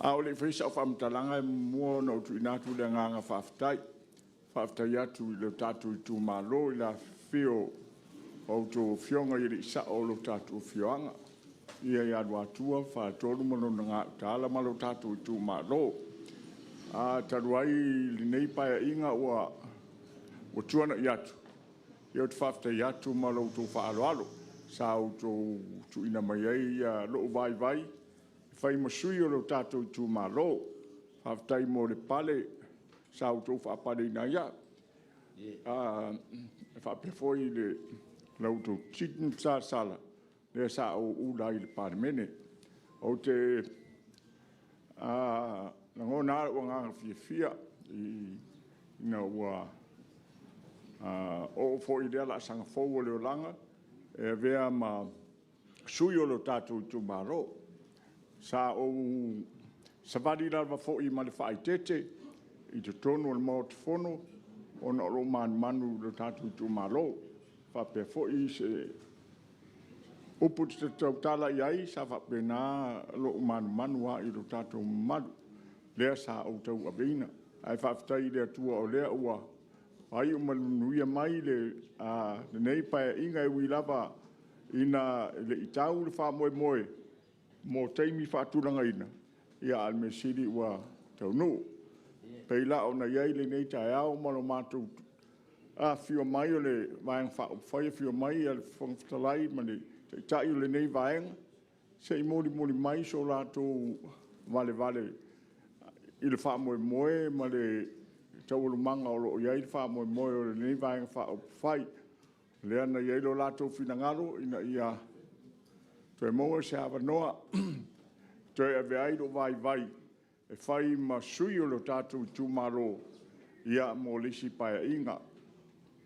A o le i faia sau faamatalaga, e muamua ona ou tuuina atu le agaga faafetai. Faafetai atu i le tatou itumalo i le afifio o a outou Afioga i Alii Sao o le tatou afioaga, le afio ia Luatua Faletolu ma lona Gautaala ma lo tatou itumalo. Talu ai lenei Paeaiga ua tuanai atu, ia ou te faafetai atu ma la outou faaaloalo sa outou tuuina mai ai lou vaivai e fai ma sui o le tatou itumalo. Faafetai mo le pale sa outou faapaleina ai au, e faapea foi la outou titi ma salasala lea sa ou ula ai i le Palemene. Ou te lagona lava lou agaga fiafia ina ua oo foi i lea laasaga fou o le olaga e avea ma sui o le tatou itumalo. Sa ou savali lava foi ma le faaeteete i totonu o le Maota Fono ona o lou manumanu i lo tatou itumalo. E faapea foi se upu ou te tautala i ai, sa faapena lou manumanu lava i lo tatou mamalu lea sa ou tauaveina. Ae faafetai i le Atua o lea ua faaiu ma le manuia mai lenei Paeaiga, e ui lava ina e le i tau le faamoemoe mo taimi faatulagaina, a o le mea sili ua taunuu. E pei la ona i ai lenei taeao ma lo matou afifio mai o le Vaega Faaupufai, afio mai le Fofoga Fetalai ma le Taitai o lenei Vaega, se i molimoli mai so latou valevale i le faamoemoe ma le taualumaga o lo o i ai le faamoemoe o lenei Vaega Faaupufai. Lea na i ai lo latou finagalo ina ia toe maua se avanoa e toe avea ai lou vaivai e fai ma sui o le tatou itumalo mo le isi Paeaiga,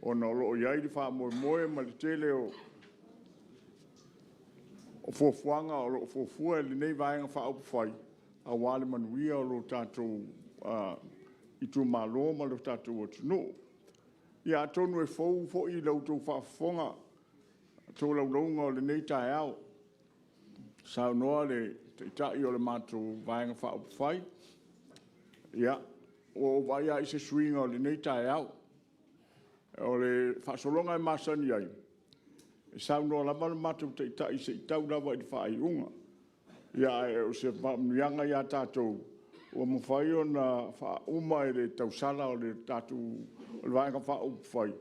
ona o lo o i ai le faamoemoe ma le tele o fuafuaga o lo o fuafua e lenei Vaega Faaupufai aua le manuia o lo tatou itumalo ma lo tatou atunuu. Ia atonu e fou foi i la outou faafofoga le tolaulauga o lenei taeao, saunoa le Taitai o le matou Vaega Faaupufai. Ia, ua ou vaai lava i se suiga o lenei taeao. O le faasologa e masani ai, e saunoa lava le matou Taitai se i tau lava i le faaiuga. Ae o se faamanuiaga ia tatou ua mafai ona faauma e le tausala o le tatou Vaega Faaupufai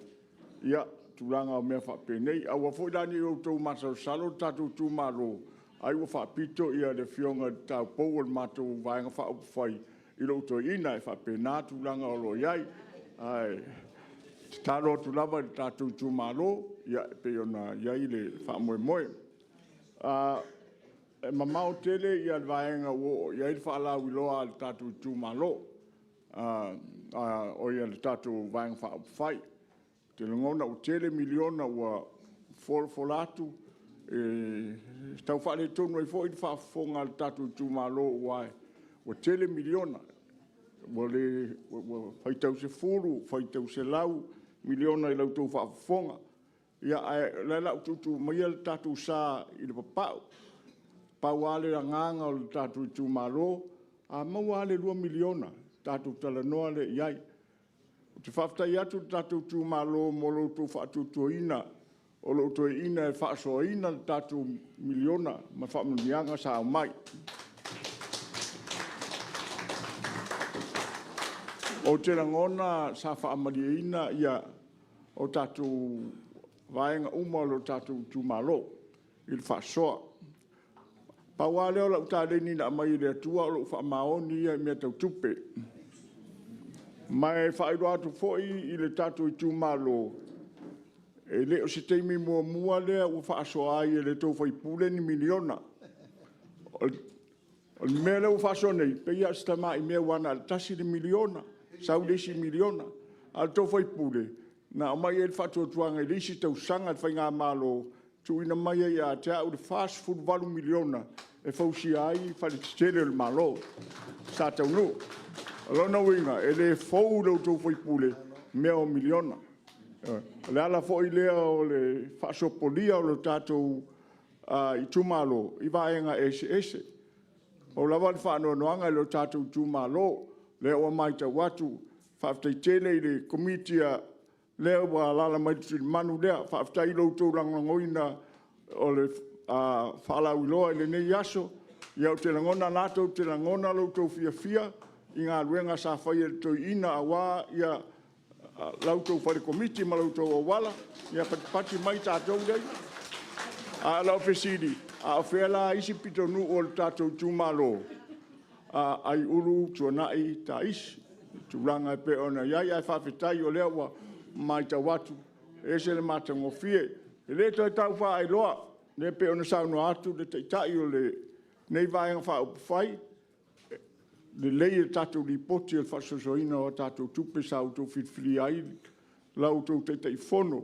tulaga o mea faapenei. Aua foi la ne i outou masalosalo le tatou itumalo, ai ua faapito le Afioga i le taupou o le matou Vaega Faaupufai i lou toeaina. E faapena tulaga o lo o i ai. Ae tatalo atu lava i le tatou itumalo e pei ona i ai le faamoemoe. E mamao tele le vaega ua oo i ai le faalauiloa a le tatou itumalo, oi le tatou Vaega Faaupufai. Ou te lagona ua tele miliona ua folafola atu, e tau faaletonu ai foi le faafofoga a le tatou itumalo aua ua tele miliona, ua faitau sefulu, faitau selau miliona i la outou faafofoga. Ae o lea o le a ou tuutuu maia le tatou sa i le papau. Pau lava le agaga o le tatou itumalo, a maua lava le $2 miliona ona tatou talanoa lea i ai. Ou te faafetai atu i le tatou itumalo mo lo outou faatuatuaina o lou toeaina e faasoaina le tatou miliona ma faamanuiaga sa aumai. Ou te lagona sa faamalieina o tatou vaega uma o le tatou itumalo i le faasoa. Pau lava lea o lau taleni na aumai e le Atua o lou faamaoni ia i mea tau tupe. Ma e faailoa atu foi i le tatou itumalo, e le o se taimi muamua lea ua faasoa ai e le tou sui usufono ni miliona. O le mea lea ua faasoa nei, pei lava o si tamai mea aua na o le $1 miliona, sau le isi $1 miliona. A o le tou sui usufono na aumai i ai le faatuatuaga i le isi tausaga i le faigamalo, tuuina mai ai ia te au le $48 miliona e fausia ai faletetele o le Malo sa taunuu. O lona uiga, e le fou i la outou sui usufono mea o miliona. O le ala foi lea o le faasopolia o le tatou itumalo i vaega eseese. Pau lava le faanoanoaga i lo tatou itumalo, lea ua matau atu, faafetai tele i le Komiti lea ua alaala mai Letuliomanu lea. Faafetai i lo outou lagolagoina o le faalauiloa i lenei aso. Ia ou te lagona o lena tou te lagona lo outou fiafia i galuega sa faia e le toeaina aua la outou fale komiti ma lo outou auala. Ia patipati mai tatou lea e i. A o lau fesili, a o fea la isi pitonuu o le tatou itumalo? Aiulu, Tuanai, Taisi i tulaga e pei ona i ai. Ae faafetai o lea ua matau atu e ese le matagofie. E le toe tau faailoa, lea e pei ona saunoa atu le Taitai o lenei Vaega Faaupufai, lelei le tatou Lipoti o le faasoasoaina o tatou tupe sa outou filifilia ai la outou Taitaifono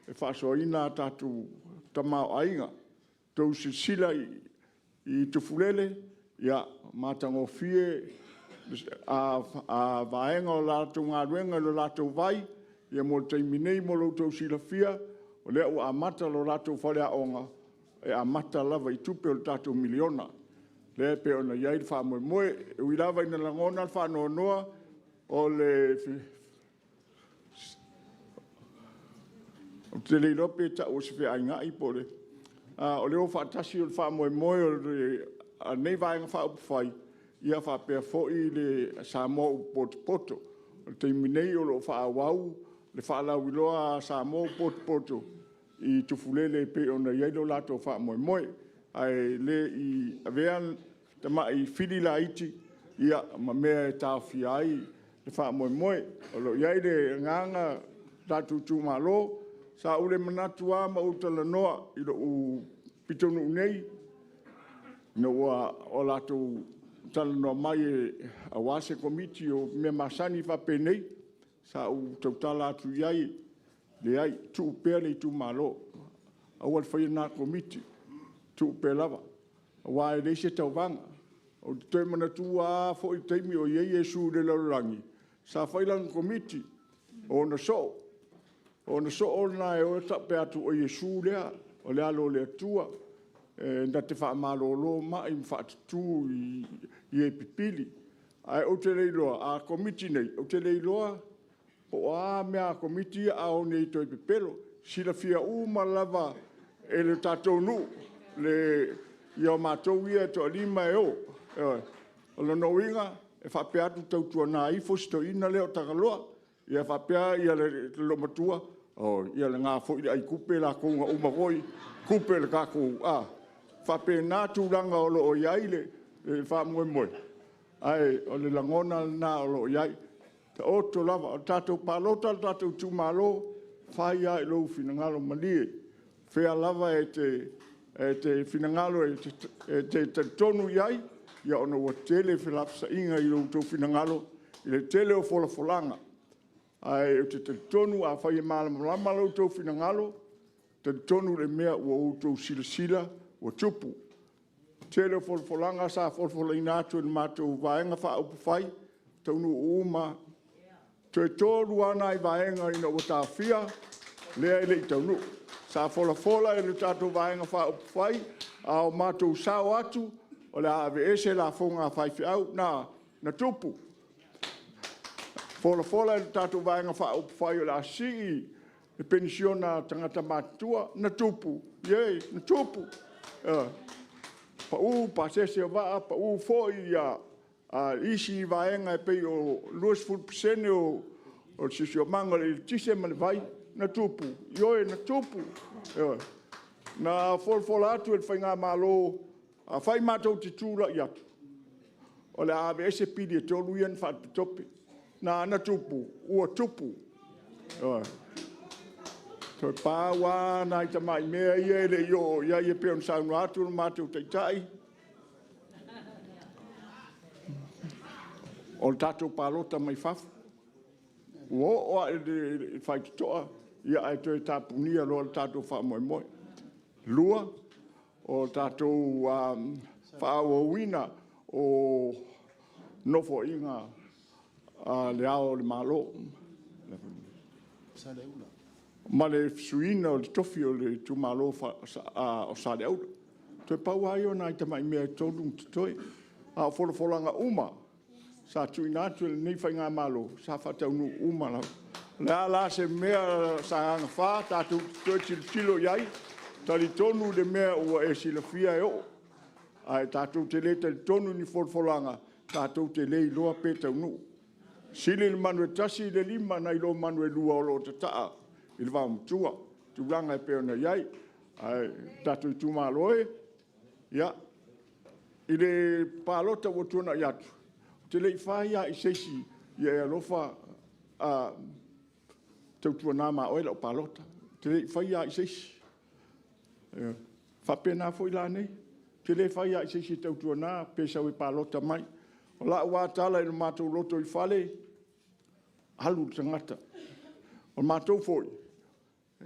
e faasoaina a tatou tamaoaiga. Ua outou silasila i Tufulele, ia, matagofie vaega o le latou galuega i le latou vai. Mo le taimi nei mo lo outou silafia, o lea ua amata le latou faleaoga, e amata lava i tupe o le tatou miliona, lea e pei ona i ai le faamoemoe. E ui lava ina lagona le faanoanoa, o le… Ou te le iloa pe tau o se feainai po o le… A o le o faatasi o le faamoemoe o lenei Vaega Faaupufai faapea foi le Samoa ua potopoto. O le taimi nei o lo o faaauau le faalauiloa a Samoa ua potopoto i Tufulele e pei ona i ai lo latou faamoemoe, ae le i avea tamai fili laiti ma mea e taofia ai le faamoemoe. O lo o i ai le agaga o le tatou itumalo. Sa ou le manatu lava ma ou talanoa i lou pitonuu nei ina ua latou talanoa mai aua se Komiti o mea masani faapenei, sa ou tautala atu i ai, leai, tuu pea le itumalo, aua le faia lena Komiti, tuu pea lava, aua e leai se tauvaga. Ou te toe manatua lava foi le taimi o i ai Iesu i le lalolagi, sa fai lana Komiti, o ona soo. O ona soo na e o faapea atu, o Iesu lea, o le Alo o le Atua, na te faamalolo mai ma faatutu i e pipili. Ae ou te le iloa a Komiti nei, ou te le iloa po o a mea a Komiti ia a o nei toe pepelo. E silafia uma lava e le tatou nuu matou ia e toalima e o. Ioe. O lona uiga e faapea atu, tautuana ifo si toeaina lea o Tagaloa, ia faapea le loomatua, oi, ia lena foi le aitupe latou na uma foi tupe a le tatou… E faapena tulaga o lo o i ai le faamoemoe, ae o le lagona lena o lo o i ai. Taoto lava. O le tatou palota o le tatou itumalo, fai lava i lou finagalo malie, o fea lava e te finagalo e te talitonu i ai, ona ua tele felafolafoaiga i lo outou finagalo i le tele o folafolaga. Ae ou te talitonu afai e malamalama lo outou finagalo, e talitonu i le mea ua outou silasila ua tupu. O le tele o folafolaga sa folafolaina atu e le matou Vaega Faaupufai, e taunuu uma lava. Toe tolu lava nai vaega ina ua taofia lea e le i taunuu. Sa folafola e le tatou Vaega Faaupufai a o matou sao atu o le a aveese lafoga a faifeau. Na tupu. Folafola e le tatou Vaega Faaupufai o le a sii le penisione a tagata matutua. Na tupu? Ioe, na tupu. Ioe. Pau pasese o vaa, pau foi isi vaega e pei o le 20% o le siosiomaga, o le eletise ma le vai. Na tupu? Ioe, na tupu. Ioe. Na folafola atu e le faigamalo, afai matou te tulai atu, o le a aveese pili e tolu ia na faatopetope. Na tupu? Ua tupu. Ioe. Toe pau lava nai tamai mea ia e le i oo i ai e pei ona saunoa atu le matou Taitai. O le tatou palota mai fafo, ua oo lava i le faitotoa ae toe tapunia loa le tatou faamoemoe. Lua, o tatou faaauauina o nofoaiga a Le Ao o le Malo ma le suiina o le tofi o le itumalo o Saleaula. Toe pau lava ia o nai tamai mea e 3 o totoe, a o folafolaga uma sa tuuina atu e lenei faigamalo, sa faataunuu uma lava. O le a la se mea Sagaga 4 tatou te toe tilotilo i ai? E talitonu i le mea ua e silafia e oo, ae tatou te le talitonu i ni folafolaga tatou te le iloa pe taunuu. E sili le manu e tasi i le lima nai lo manu e lua o lo o tataa i le vaomatua, tulaga e pei ona i ai. Ae le tatou itumalo e, ia, i le palota ua tuanai atu, ou te le i fai lava i se isi, ia e alofa tautuana ma oe lau palota. Ou te le i faia lava i se isi. E faapena foi la nei, ou te le fai lava i se isi e tautuana pe sau e palota mai. O lau lava tala i le matou lotoifale, alu le tagata. O matou foi,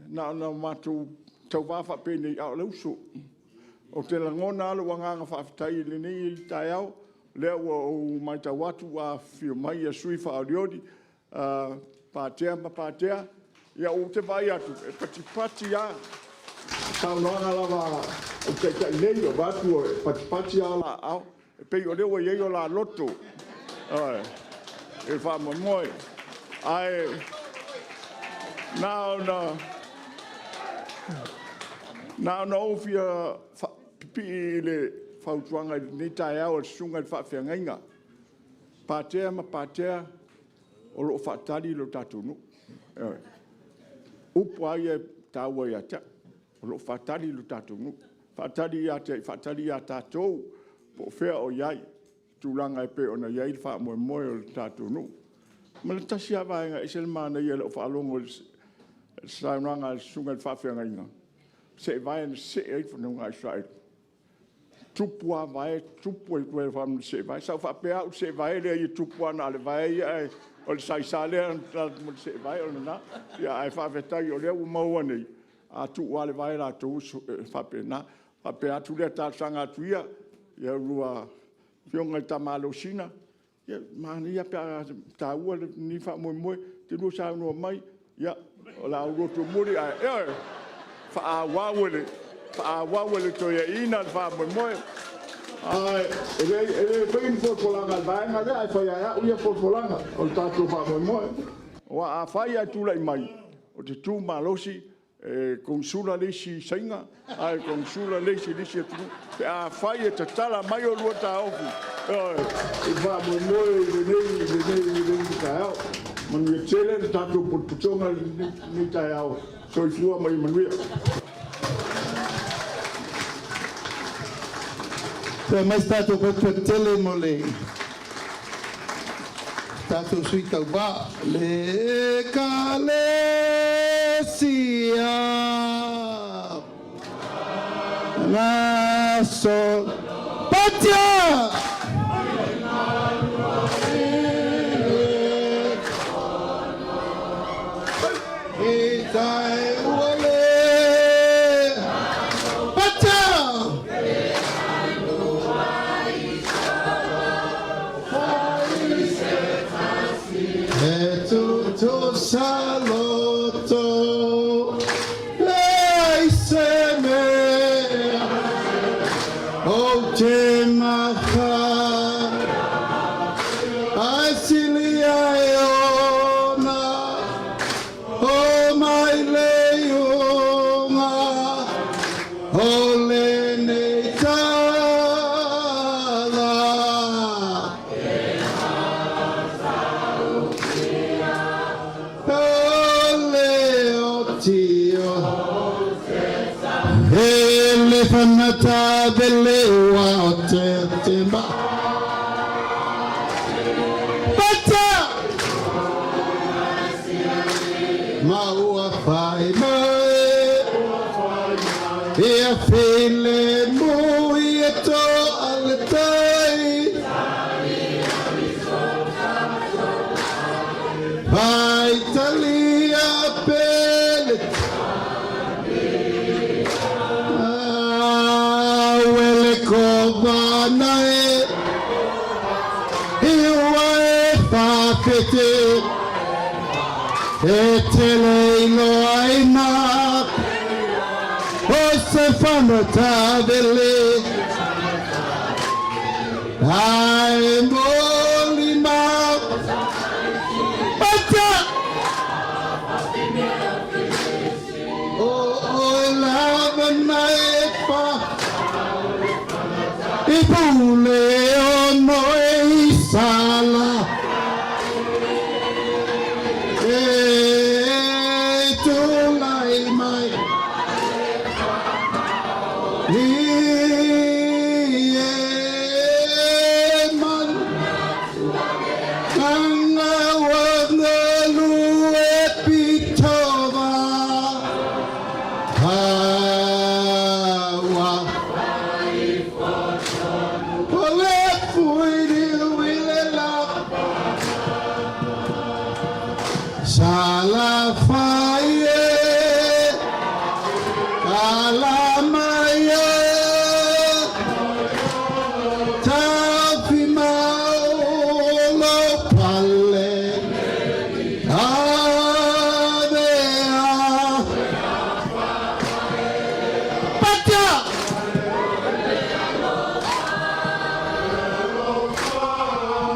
na ona matou tauva faapenei, a o le uso. Ou te lagona lava lou agaga faafetai i lenei taeao, o lea ua ou matau atu ua afifio mai sui usufono faaolioli, Patea ma Patea, ia ou te vaai atu e patipati lava. O saunoaga lava a Taitai nei, vaeatu e patipati lava o la aao, e pei o lea ua i ai o la loto i le faamoemoe. Ae na ona ou fia faapipii i le fautuaga i lenei taeao a le susuga i le faafeagaiga, Patea ma Patea, o lo o faatali lo tatou nuu. Ioe. O upu lava ia e taua ia te au, o lo o faatali lo tatou nuu, faatali ia te ai? Faatali ia tatou po o fea o i ai tulaga e pei ona i ai le faamoemoe o le tatou nuu. Ma le tasi lava vaega e ese le manaia i lau faalogo i le saunoaga a le susuga i le faafeagaiga, seevae na see ai le fanauga a Isaraelu, tupu lava vae, tupu ai ma seevae. Sa ou faapea au o le seevae e leai e tupu lava na o le vae ia, ae o le saisa lea na alu atu ma le seevae o lena. Ae faafetai o lea ua maua nei, a tuu lava le vae latou e faapena. Ona faapea atu lea, talosaga atu ia i a oulua afioga i Tama Alosina, ia manaia pe a taua lenei faamoemoe, ta te lua saunoa mai, ia o le a ou loto mulimuli ae, ioe, faaauau e le toeaina le faamoemoe. Ae e le faia ni folafolaga a le vaega lea, ae fai lava e au ia folafolaga o le tatou faamoemoe. Aua afai ae tulai mai, ou te tu malosi e konesula le isi Saina ae konesula le isi i le isi atunuu pe afai e tatala mai oulua taofi, ioe, i le faamoemoe i lenei taeao. Manuia tele le tatou potopotoga i lenei taeao. Soifua ma ia manuia. Toe aumai se tatou poto tele mo le tatou sui tauva. Le Ekalesia Gaso Patia! I tai ua le Patia! E tutusa loto leai se mea ou te maka ae silia e ona o mai le iuga o lenei tala. O le otio e le fanata vele ua o te temba. Pata! Ma ua fai mai ia file mu i e to a le tai. pana tavele Ai moli ma Pata O o lava na e pa I pule o no e sala E tulai mai I e man Anga wangalu e pitova Hawa Ole fuiri wile la Salafaie Alamaia Tafi maolo pale Avea Pata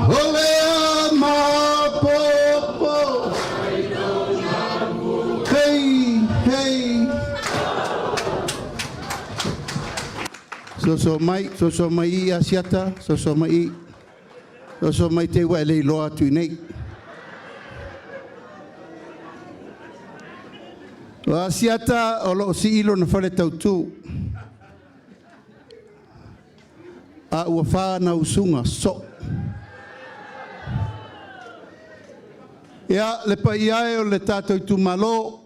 Ole mapopo Hey, hey Soso mai, soso mai i Asiata, soso mai i. Soso mai te ua e le iloa atu i nei. O Asiata o loo sii lona fale tautu. A ua fa na usuga soo. Ia, le paia e o le tatou itumalo,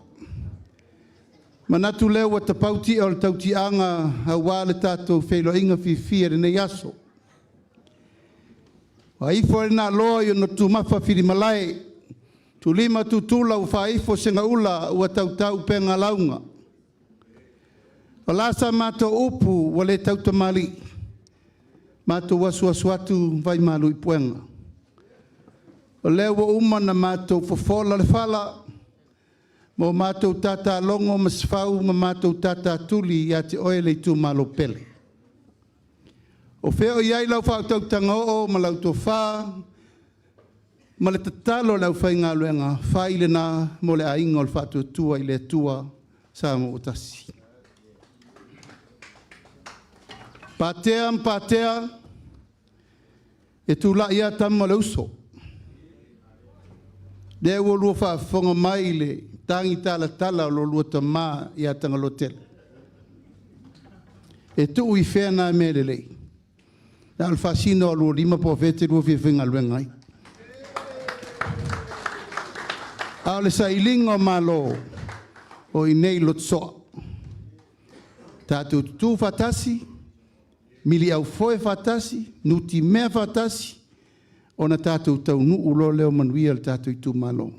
manatu lea ua tapau ti'a o le tautiaga auā le tatou feiloaiga fiafia i lenei aso. Ua ifo le naaloa i ona tumafa filimalae, tulima tutula ua faaifo segaula ua tautau upega lauga. O la sa matou upu ua le tautamalii, matou asuasu atu vai malu i puega. O lea ua uma ona matou fofola le fala ma o matou tatalogo Masefau ma matou tatatuli ia te oe le itumalo pele. O fea o i ai lau faautautaga oo ma lau tofa ma le tatalo a le aufaigaluega, fai lena mo le aiga o le Faatuatua i le Atua Samoa ua tasi. Patea ma Patea, e tulai lava tama o le uso. Lea ua lua faafofoga mai i le tagi talatala o lo lua tama ia Tagaloatele. E tuu i fea na mea lelei? Na o le faasino o lua lima po o fea e te lua fia faigaluega ai. A o le sailiga o Malo o i inei i Lotosoa. Tatou tutu faatasi, miliaufoe faatasi, nutimea faatasi, ona tatou taunuu loa lea o manuia le tatou itumalo.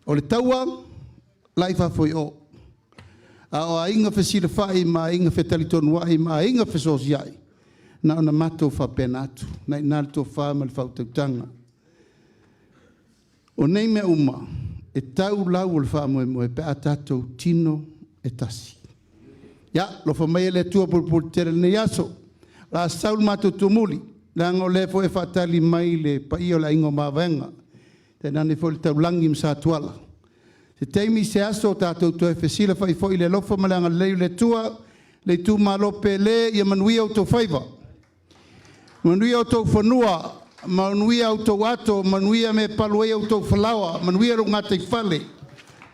O le taua, la i fafo i o. A o aiga fesilafai ma aiga fetalitonuai ma aiga fesoosiai, na ona matou faapena atu, na i ina le tofa ma le faautautaga. O nei mea uma, e tau lau o le faamoemoe pe a tatou tino e tasi. Ia, alofa maia le Atua pulepuletetele i lenei aso. O le a sau le matou tumuli, leaga o lea foi e faatali mai le paia o le Aiga o Mavaega, tainane foi le Taulagi ma Satuala. Se taimi se aso tatou toe fesilafai foi i le alofa ma le agalelei o le Atua, le itumalo pele, ia manuia outou faiva, manuia outou fanua, manuia outou ato, manuia mea e palu ai outou falaoa, manuia lou gataifale,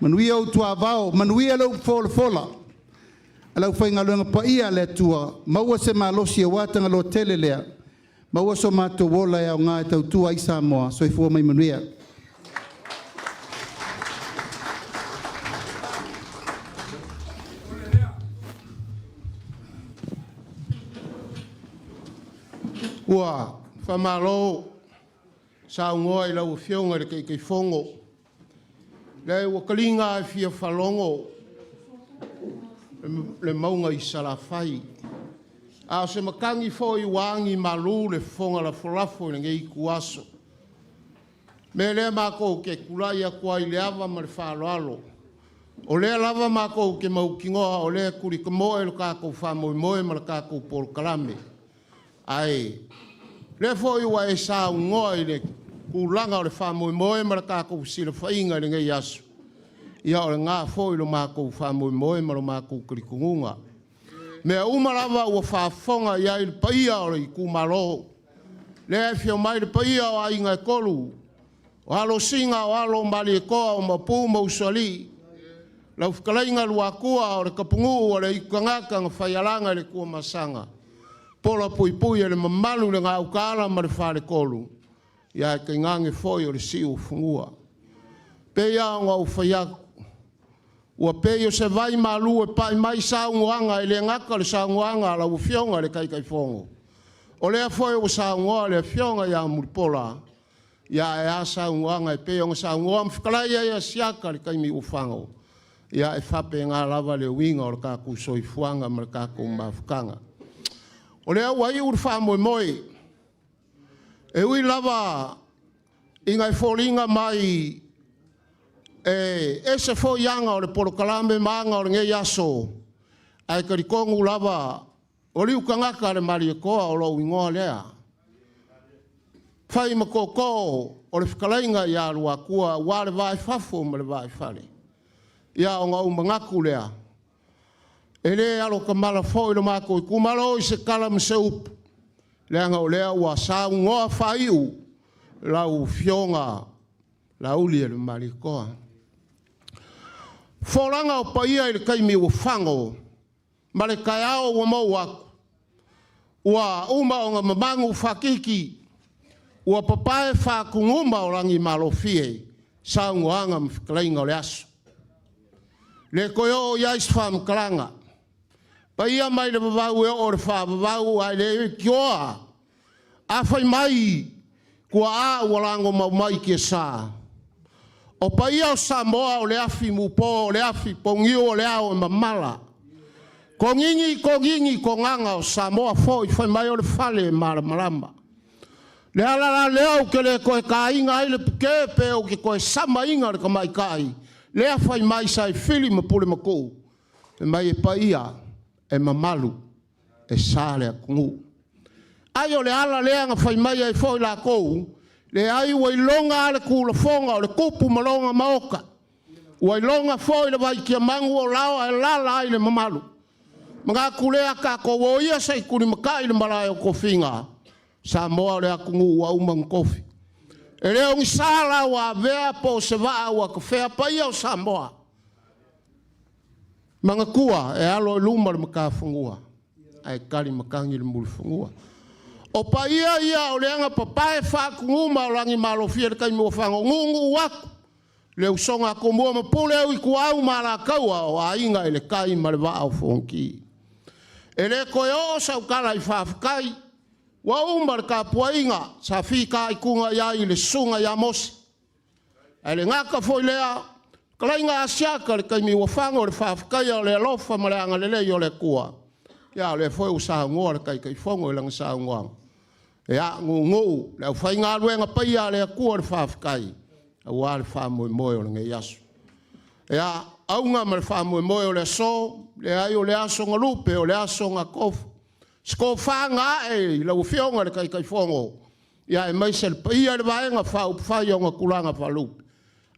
manuia ou tuavao, manuia le upu folafola a le aufaigaluega paia a le Atua, maua se malosi aua Tagaloa tele lea, maua so matou ola e aoga e tautua ai Samoa. Soifua ma ia manuia. Ua faamalo saunoa i lau Afioga i le Taitaifono. Leai ua taliga lava e fia faalogo le mauga i Salafai, a o se matagi foi ua agi malu le fofoga lafolafo i lenei ituaso. O le mea lea matou te tulai atu ai i le ava ma le faaaloalo. O lea lava makou te mautinoa o lea e tulitamoe lo tatou faamoemoe ma le tatou polokalame. Ae lea foi ua e saunoa i le tulaga o le faamoemoe ma le tatou fesilafaiga i lenei aso, ia o lena foi lo matou faamoemoe ma lo matou talitonuga. Mea uma lava ua faafofoga i ai le paia o le itumalo, lea e afio mai le paia o Aiga e Tolu, o Alo o Sina, o Alo o Malietoa, o Maopu ma Usoalii, lau fetalaiga Luatua o le Tapunuu a le aitu tagata na faialaga i le Tuamasaga, pola puipui e le mamalu i le Gautaala ma le Faletolu, ia ae tainane foi o le Siuofanua. E pei lava ona ou fai atu, ua pei o se vai malu e pai mai saunoaga, e le gata o le saunoaga a lau Afioga i le Taitaifono, o lea foi ua saunoa le Afioga ia Mulipola, ia ae a saunoaga e pei ona saunoa ma fetalai ai Asiata i le taimi ua fano, ia e faapena lava le uiga o le tatou soifuaga ma le tatou mafutaga. O lea ua iu le faamoemoe, e ui lava ina e foliga mai e ese foi aga o le polokalame ma aga o lenei aso, ae talitonu lava o liu tagata a le Malietoa o lou igoa lea. Fai ma tootoo o le fetalaiga ia Luatua aua le va i fafo ma le va i fale. Ia ona ou manatu lea, e le alotamala foi lo matou itumalo i se tala ma se upu, leaga o lea ua saunoa faaiu lau Afioga Laaulialemalietoa. Folauga o paia i le taimi ua fano ma le taeao ua mou atu, ua uma ona mamanu faatiki, ua papae faatuguma o lagimalofie saunoaga ma fetalaiga o le aso. Le toe oo i ai se faamatalaga, paia mai le vavau e oo i le faavavau ae le leitioa. A fai mai tuaa ua lago maumai tiasa, o paia o Samoa o le afi mupo, o le afi pouniu o le ao e mamala. Togigi, togigi togaga o Samoa foi fai mai o le fale e malamalama. Le ala la lea ou te le toe taina ai le puke pe ou te toe samaina le tamaitai lea fai mai sa e fili ma pule matuu, fai mai e paia, e mamalu, e sa le atunuu. Ai o le ala lea na fai mai ai foi lakou, leai ua iloga lava le tulafoga o le tupu ma lona maota, ua iloga foi le vaitiamanu o lao ae alaala ai le mamalu. Manatu lea tatou o ia se i tulimatai le malae o tofiga, Samoa o le atunuu ua uma ona tofi. E le o ni sa la ua avea po o se vaa ua tafea paia o Samoa. Manatua e alo i luma le matafanua ae tali matagi le mulifanua. O paia ia o lea na papae faatuguma o lagimalofie i le taimi ua fago, nuunuu atu le usoga a Tumua ma Pule, Ituau ma Alataua, o Aiga i le Tai ma le Vaa o Fonoti. E le toe oo sau tala i faafetai, ua uma le tapuaiga sa fitaituga i ai le susuga ia Mose. Ae le gata foi lea, fetalaiga Asiata i le taimi ua fano i le faafetaia o le alofa ma le agalelei o le Atua, ia o lea foi ua saunoa le Taitaifono i lana saunoaga, ia nuunuu le aufaigaluega paia a le Atua le faafetai aua le faamoemoe o lenei aso. Ia, auga ma le faamoemoe o le aso, leai o le aso na lupe, o le aso na tofu. Se tofa na ae i lau Afioga i le Taitaifono, ia aemaise le paia i le Vaega Faaupufai i ona tulaga faalupe,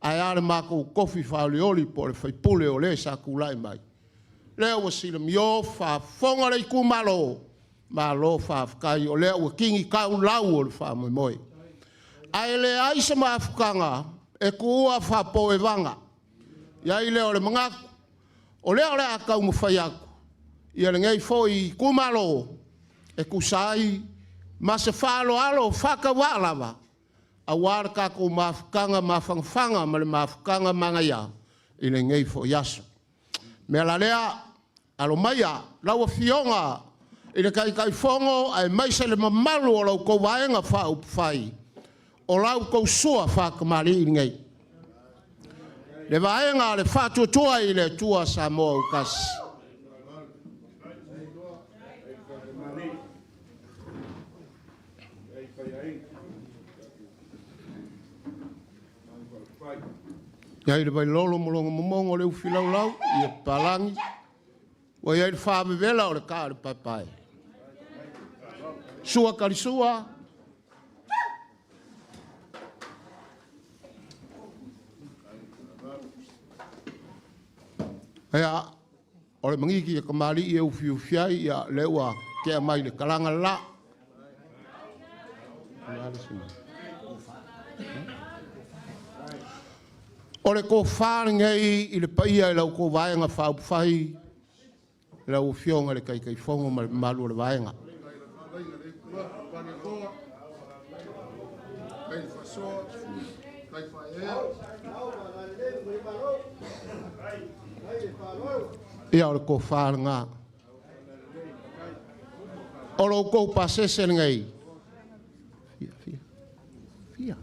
ae a le matou tofi faaolioli po o le faipule o le sa tulai mai. Lea ua silamio faafofoga le itumalo, malo faafetai o lea ua tini tau lau o le faamoemoe. Ae leai se mafutaga e tuua faapoevaga. I ai lea o le manatu, o lea o le a taumafai atu ia lenei foi itumalo e tusa ai ma se faaaloalo faatauvaa lava aua le tatou mafutaga mafanafana ma le mafutaga manaia i lenei foi aso. O le mea la lea, alo maia lau Afioga i le Taitaifono aemaise le mamalu o la outou Vaega Faaupufai, o la outou sua faatamalii lenei, le Vaega a le Faatuatua i le Atua Samoa ua Tasi. Iai le vailolo ma loga momoga o le ufi laulau, ia papalagi. Ua iai le faavevela o le kaa o le paepae. Sua kalisua. Ia, o le magiki e kamali'i e ufiufi ai, ia lea ua tea mai le kalaga la. O le tofa lenei i le paia i lau outou Vaega Faaupufai, lau Afioga i le Taitaifono ma le mamalu o le Vaega. Ia o le tofa lena. O lo outou pasese lenei. Fia, fia, fia.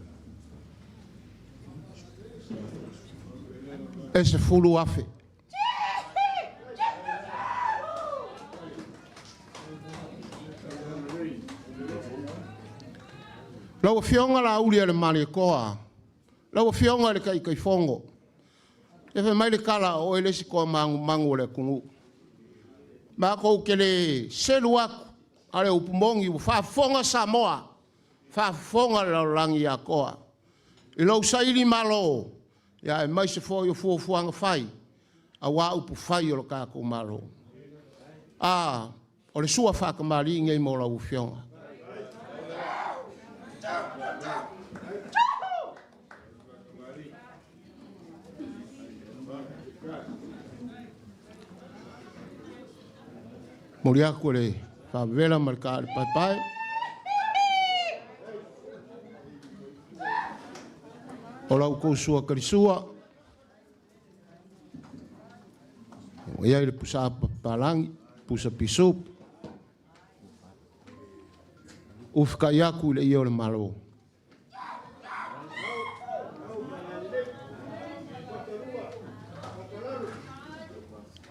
E 10,000. Lau Afioga Laauli a le Malietoa, lau Afioga i le Taitaifono, e fai mai le tala o oe le isi toa manumanu o le atunuu. Matou te le selu atu, a o le upu moni ua faafofoga Samoa, faafofoga le lalolagi atoa i lou sailimalo, aemaise foi o fuafuaga fai aua upufai o le tatou Malo. A, o le sua faatamalii nei mo lau Afioga. Momoli atu le faavela ma le kaa o le paepae. O lau outou sua kalisua, ua i ai le pusa papalagi, pusa pisup, ufikai atu i le ia o le Malo.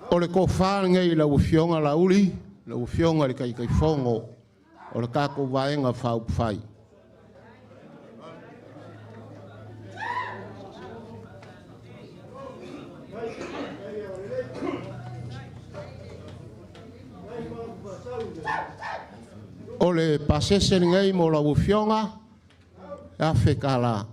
O le tofa lenei i lau Afioga Laauli, lau Afioga i le Taitaifono o le tatou Vaega Faaupufai. O le pasese lenei mo lau Afioga, $1,000.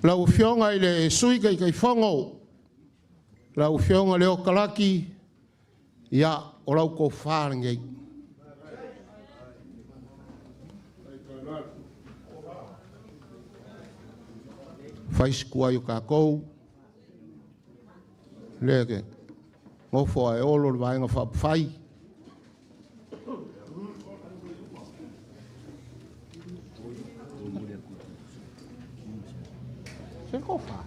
Lau Afioga i le Sui Taitaifono, lau Afioga Leo Kalaki, ia, o lau tofa lenei. Fai si tuai o tatou, lea ke nofo ae olo le Vaega Faaupufai. Se tofa.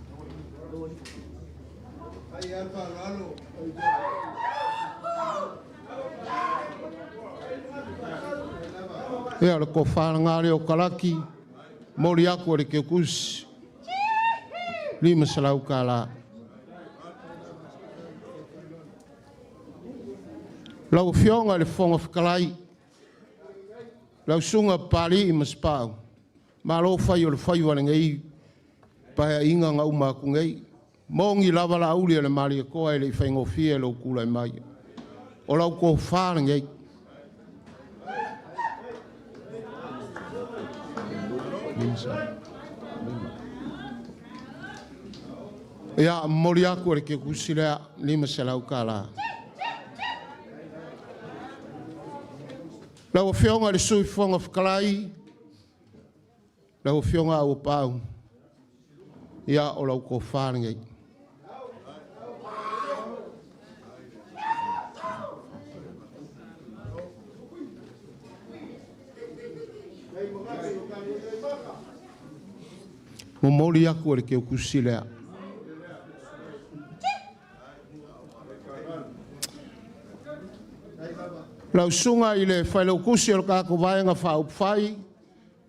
Ia, o le tofa lena lea o Kalaki, moli atu e le Keukusi, $500. Lau Afioga i le Fofoga Fetalai, lau Susuga Papalii ma Sapau, malo fai o le faiva lenei paeaiga na uma atu nei. Mogi lava Laauli a le Malietoa e le i faigofie lou tulai mai. O lau tofa lenei. Ia, momoli atu e le Keukusi lea, $500. Lau Afioga i le Sui Fofoga Fetalai, lau Afioga Auuapaau, ia, o lau tofa lenei. Momoli atu e le Keukusi lea. Lau Susuga i le Failautusi o le tatou Vaega Faaupufai,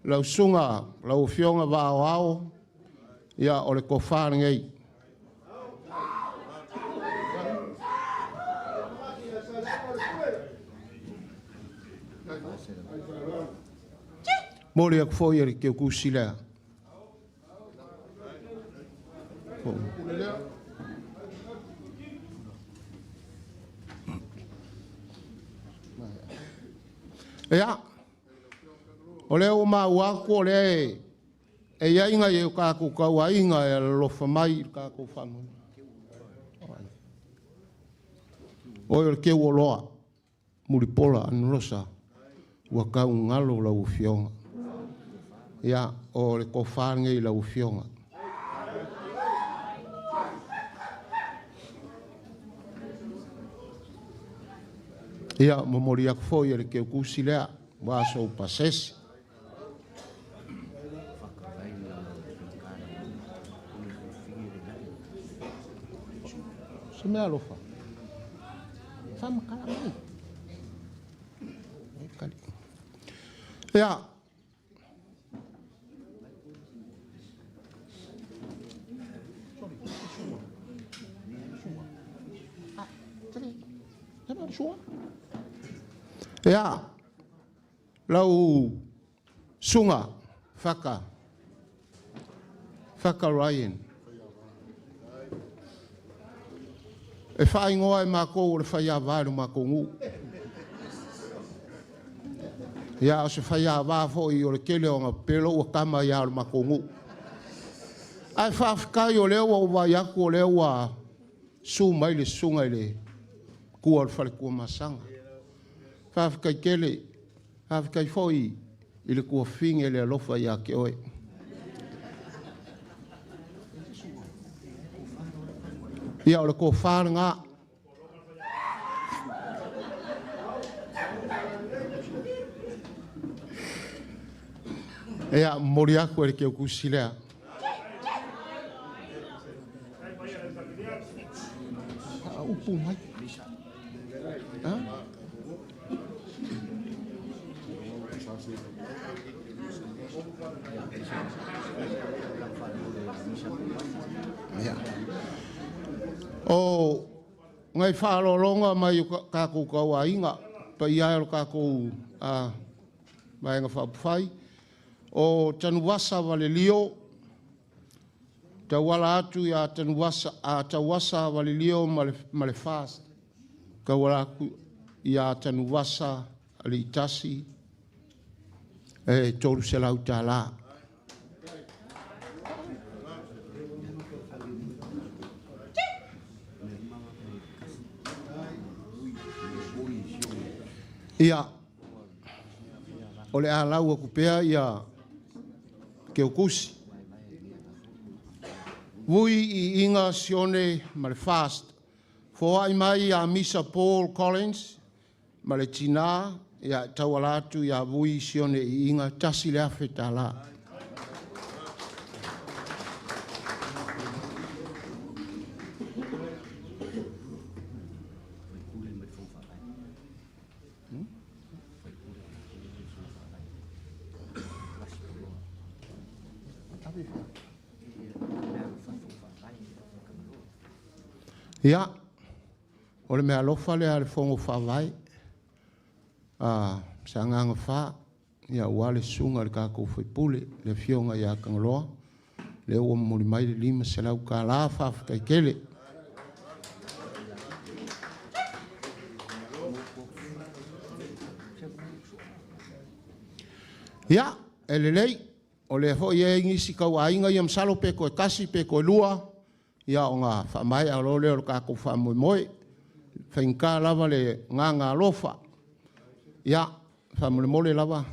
lau Susuga, lau Afioga Vaaoao, ia, o le tofa lenei. Momoli atu foi e le keukusi lea. Ia, o lea ua maua atu o lea e i ai nai o tatou tauaiga e alolofa mai i le tatou faamoemoe. Oe o le teu o loa, Mulipola Anarosa, ua tau galo lau Afioga. Ia, o le tofa lenei i lau Afioga. Ia, momoli atu foi e le keukusi lea, ua sou pasese. Se mea alofa. Faamatala mai. Ia, Ia, lau susuga Faka, Faka Ryan. E faaigoa e makou o le faiava i lo makou nuu. Ia, o se faiava foi o le tele o ona pepelo ua tama ia o le matou nuu. Ae faafetai o lea ua ou vaai atu o lea ua susu mai le susuga i le matua o le faletua Masaga. Faafetai tele, faafetai foi i le tuafafine le alofa ia te oe. Ia, o le tofa lena. Ia, momoli atu e le keukusi lea. Upu mai. Ha? Ia. O ngai faalologa mai o tatou tauaiga, paia e o le tatou Vaega Faaupufai, o Tanuvasa Valelio, tauala atu ia Tanuvasa, Tauasa Valelio ma le FAST, tauala atu ia Tanuvasa Aliitasi, e $300. Ia, o le a lau atu pea ia keukusi. Vui i Inga Sione ma le FAST. Foai mai ia Misa Paul Collins ma le tina, ia tauala atu ia Vui Sione i Inga, $1,000. Ia, o le mea alofa lea a le Fono Faavae, Sagaga 4, ia ua le susuga i le tatou faipule, le afioga ia Tagaloa, lea ua momoli mai le $500, faafetai tele. Ia, e lelei, o lea foi e i ai nisi tauaiga ia masalo pe toe tasi pe toe lua, ia ona faamaea loa lea o le tatou faamoemoe. Faigata lava le agaga alofa. Ia, faamolemole lava.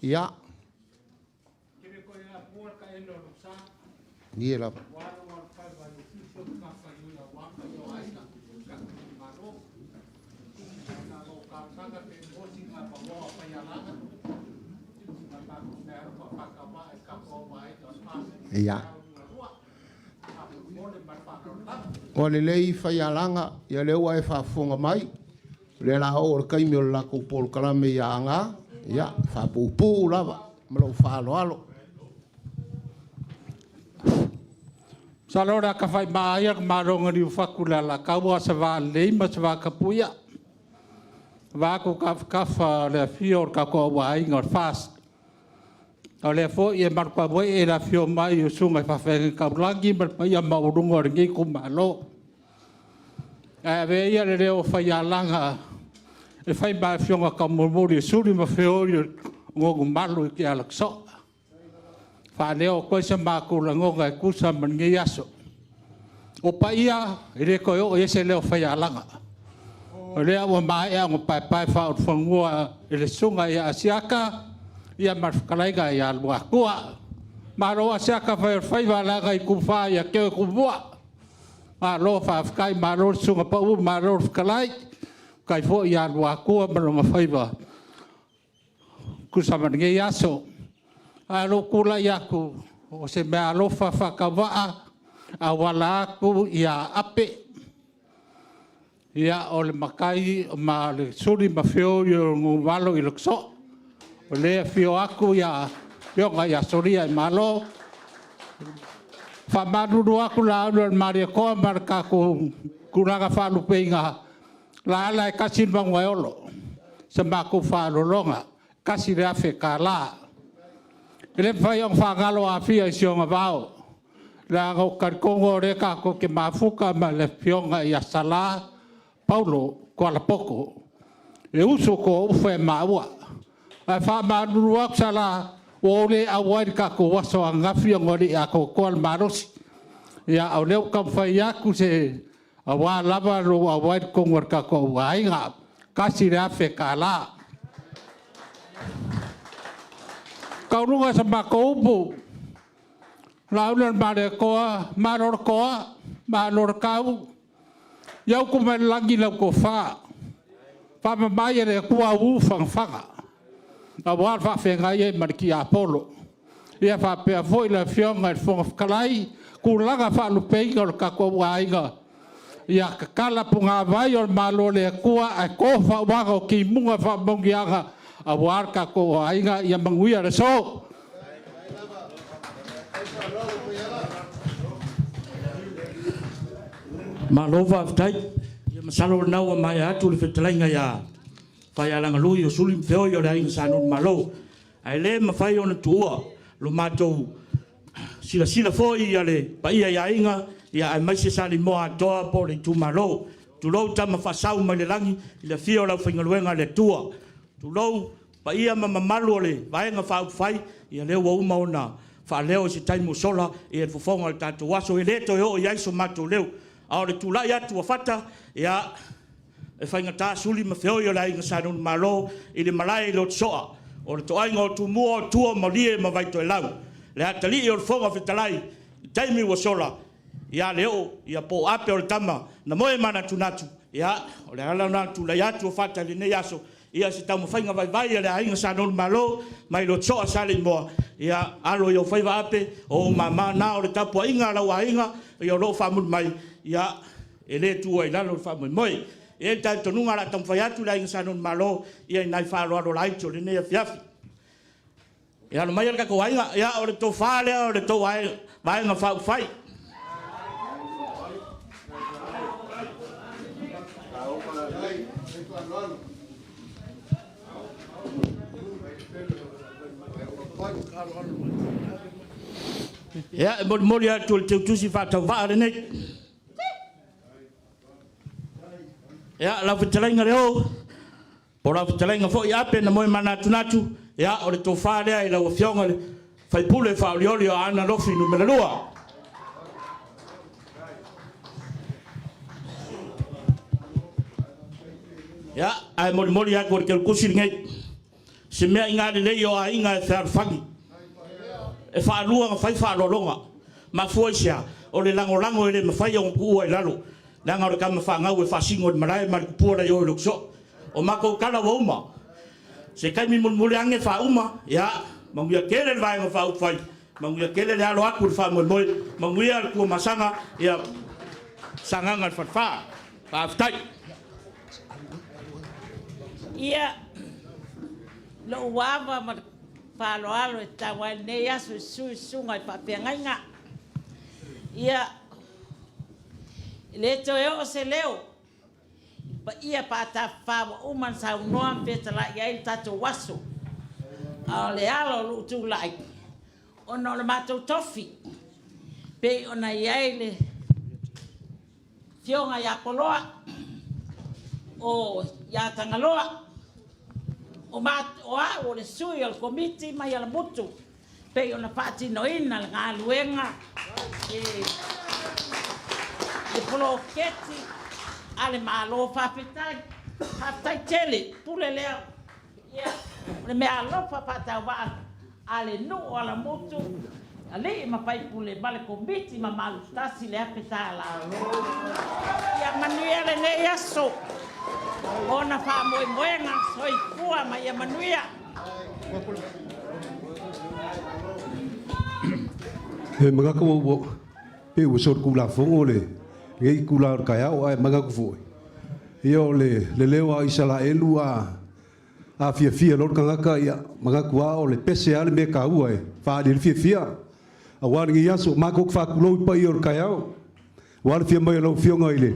Ia. Nie lava. Ia. O le lei faialaga, ia lea ua e faafofoga mai, le la o le taimi o le latou polokalame ia aga, ia, faapuupuu lava, ma lou faaaloalo. Masalo o le a tafai maa ia le malo na liufatu i le Alataua, se va lelei ma se va tapuia. Vaeatu tafatafa o le afio o le tatou aiga o le FAST. A o lea foi e malupamoe i le afifio mai o susuga i faafeagaiga taulagi ma le paia maualuga o lenei itumalo. Ae avea ia le leo o Faialaga e fai ma afioga taumolimoli e suli ma feoi o nonumalo i Alatasoa e faaleo atu ai so matou lagona e tusa ma lenei aso. O paia, e le toe oo i ai se leo o Faialaga, o lea ua maea ona paepae faaulufanua e le Susuga ia Asiata ma le fetalaiga ia Luatua. Malo Asiata fai o le faiva leaga e itufa ia te oe Tumua. Malo faafetai, malo le susuga pau, malo le fetalai, faafetai foi ia Luatua ma lona faiva e tusa ma lenei aso. Ae o lou tulai atu, o se meaalofa faatauvaa e auala atu ia Ape, o le matai ma le suli ma feoi o Nonumalo i Letosoa. O lea e afio atu le Afioga ia Soliaimalo. E faamalulu atu Laaulialemalietoa ma le tatou tulaga faalupeina, Laala e tasi le manu ae olo. O sa matou faaaloaloga, e $1,000. E le mafai ona faagalo Afia i si ona vao, leaga ou te talitonu o lea tatou te mafuta ma le Afioga ia Sala Paulo Tualapoto, le uso toaufa e maua. Ae faamalulu atu Sala, ua ou le auai i le tatou aso ananafi ona e le i atoatoa le malosi. A o lea ua taumafai atu aua lava lou auai i totonu o le tatou aiga. $1,000. Taualuga e sa matou upu, Laauliolemalietoa, malo le toa, malo le tau, ia utu mai le lagi lau tofa, faamamae e le Atua au ufagafaga aua le faafeagai ai ma le tiapolo. Ia faapea foi le Afioga i le Fofoga Fetalai, tulaga faalupeina o le tatou aiga, ia tatala punavai o le Malo o le Atua ae to faauaga o timuga faamanuiaga aua le tatou aiga. Ia manuia le aso. Malo faafetai. Ia masalo o lena ua maea atu le fetalaiga ia Faialaga Lui o Suli ma Feoi o le Aiga Sa Nonumalo. Ae le mafai ona tuua lo matou silasila foi i le paia i aiga aemaise Salimoa atoa po o le itumalo. Tulou Tama Faasau mai le lagi i le afio o le aufaigaluega a le Atua. Tulou paia ma mamalu o le Vaega Faaupufai, ia lea ua uma ona faaleo i se taimi ua sola le fofoga o le tatou aso, e le toe oo i ai so matou leo. A o le tulai atu o Fata, ia, e faigata suli ma feoi o le Aiga Sa Nonumalo i le malae i Lotosoa, o le toaiga o Tumua o Tua, Malie ma Vaitoelau, le atalii o le Fofoga Fetalai i taimi ua sola ia Leoo, ia po o Ape o le tama na moe manatunatu. Ia, o le ala lena o le tulai atu o Fata i lenei aso, ia se taumafaiga vaivai a le Aiga Sa Nonumalo mai Lotosoa Saleimoa, ia alo i ou faiva Ape, o ou mama na, o le tapuaiga a lau aiga o lo o faamuli mai, ia e le tuua i lalo le faamoemoe. E i ai le talitonuga o le a taumafai atu le Aiga Sa Nonumalo i nai faaaloalo laiti o lenei afiafi. Ia alo maia le tatou aiga, ia o le tofa lea o le tou Vaega Faaupufai. Ia, e molimoli atu e le teutusi faatauvaa lenei. Ia, lau fetalaiga Leo, po o lau fetalaiga foi Ape na moe manatunatu, ia, o le tofa lea i lau Afioga i le sui usufono faaolioli o Aana Alofi Nu.2. Ia, ae molimoli atu e le teutusi lenei, se mea lelei o aiga e fealofani, e faalua ona fai faaaloaloga. Mafua i se a? O le lagolago e le mafai ona tuua i lalo, leaga o le tama fanau e faasino i le malae ma le tupua la i o i Lotosoa. O matou tala ua uma, se taimi mulimuli ane faauma, ia, manuia tele le Vaega Faaupufai, manuia tele le alo atu i le faamoemoe, manuia le Tuamasaga, ia, Sagaga le Falefa. Faafetai. Ia, lou ava ma le faaaloalo e tatau ai lenei aso i susu i susuga i faafeagaiga. Ia, e le toe oo se leo i paia faatafafa ua uma ona saunoa ma fetalai i ai le tatou aso. A o le ala o lou tulai, ona o le matou tofi, pei ona i ai le Afioga ia Poloa, o ia Tagaloa, o au o le sui o le Komiti mai Alamutu, pei ona faatinoina le galuega i le poloketi a le Malo. Faafetai, faafetai tele, pule lea. Ia, o le meaalofa faatauvaa a le nuu o Alamutu, alii ma faipule ma le Komiti mamalu, $1,000. Ia manuia lenei aso, ona faamoemoega, soifua ma ia manuia. E manatu ua pei ua solitulafono lenei itula o le taeao, ae manatu foi, ia o le leo lava o Isaraelu a fiafia loa le tagata, ia manatu lava o le pese lava le mea taua e faaali ai le fiafia. Aua lenei aso, matou te faatulou i le paia o le taeao, aua le afio mai o lau Afioga i le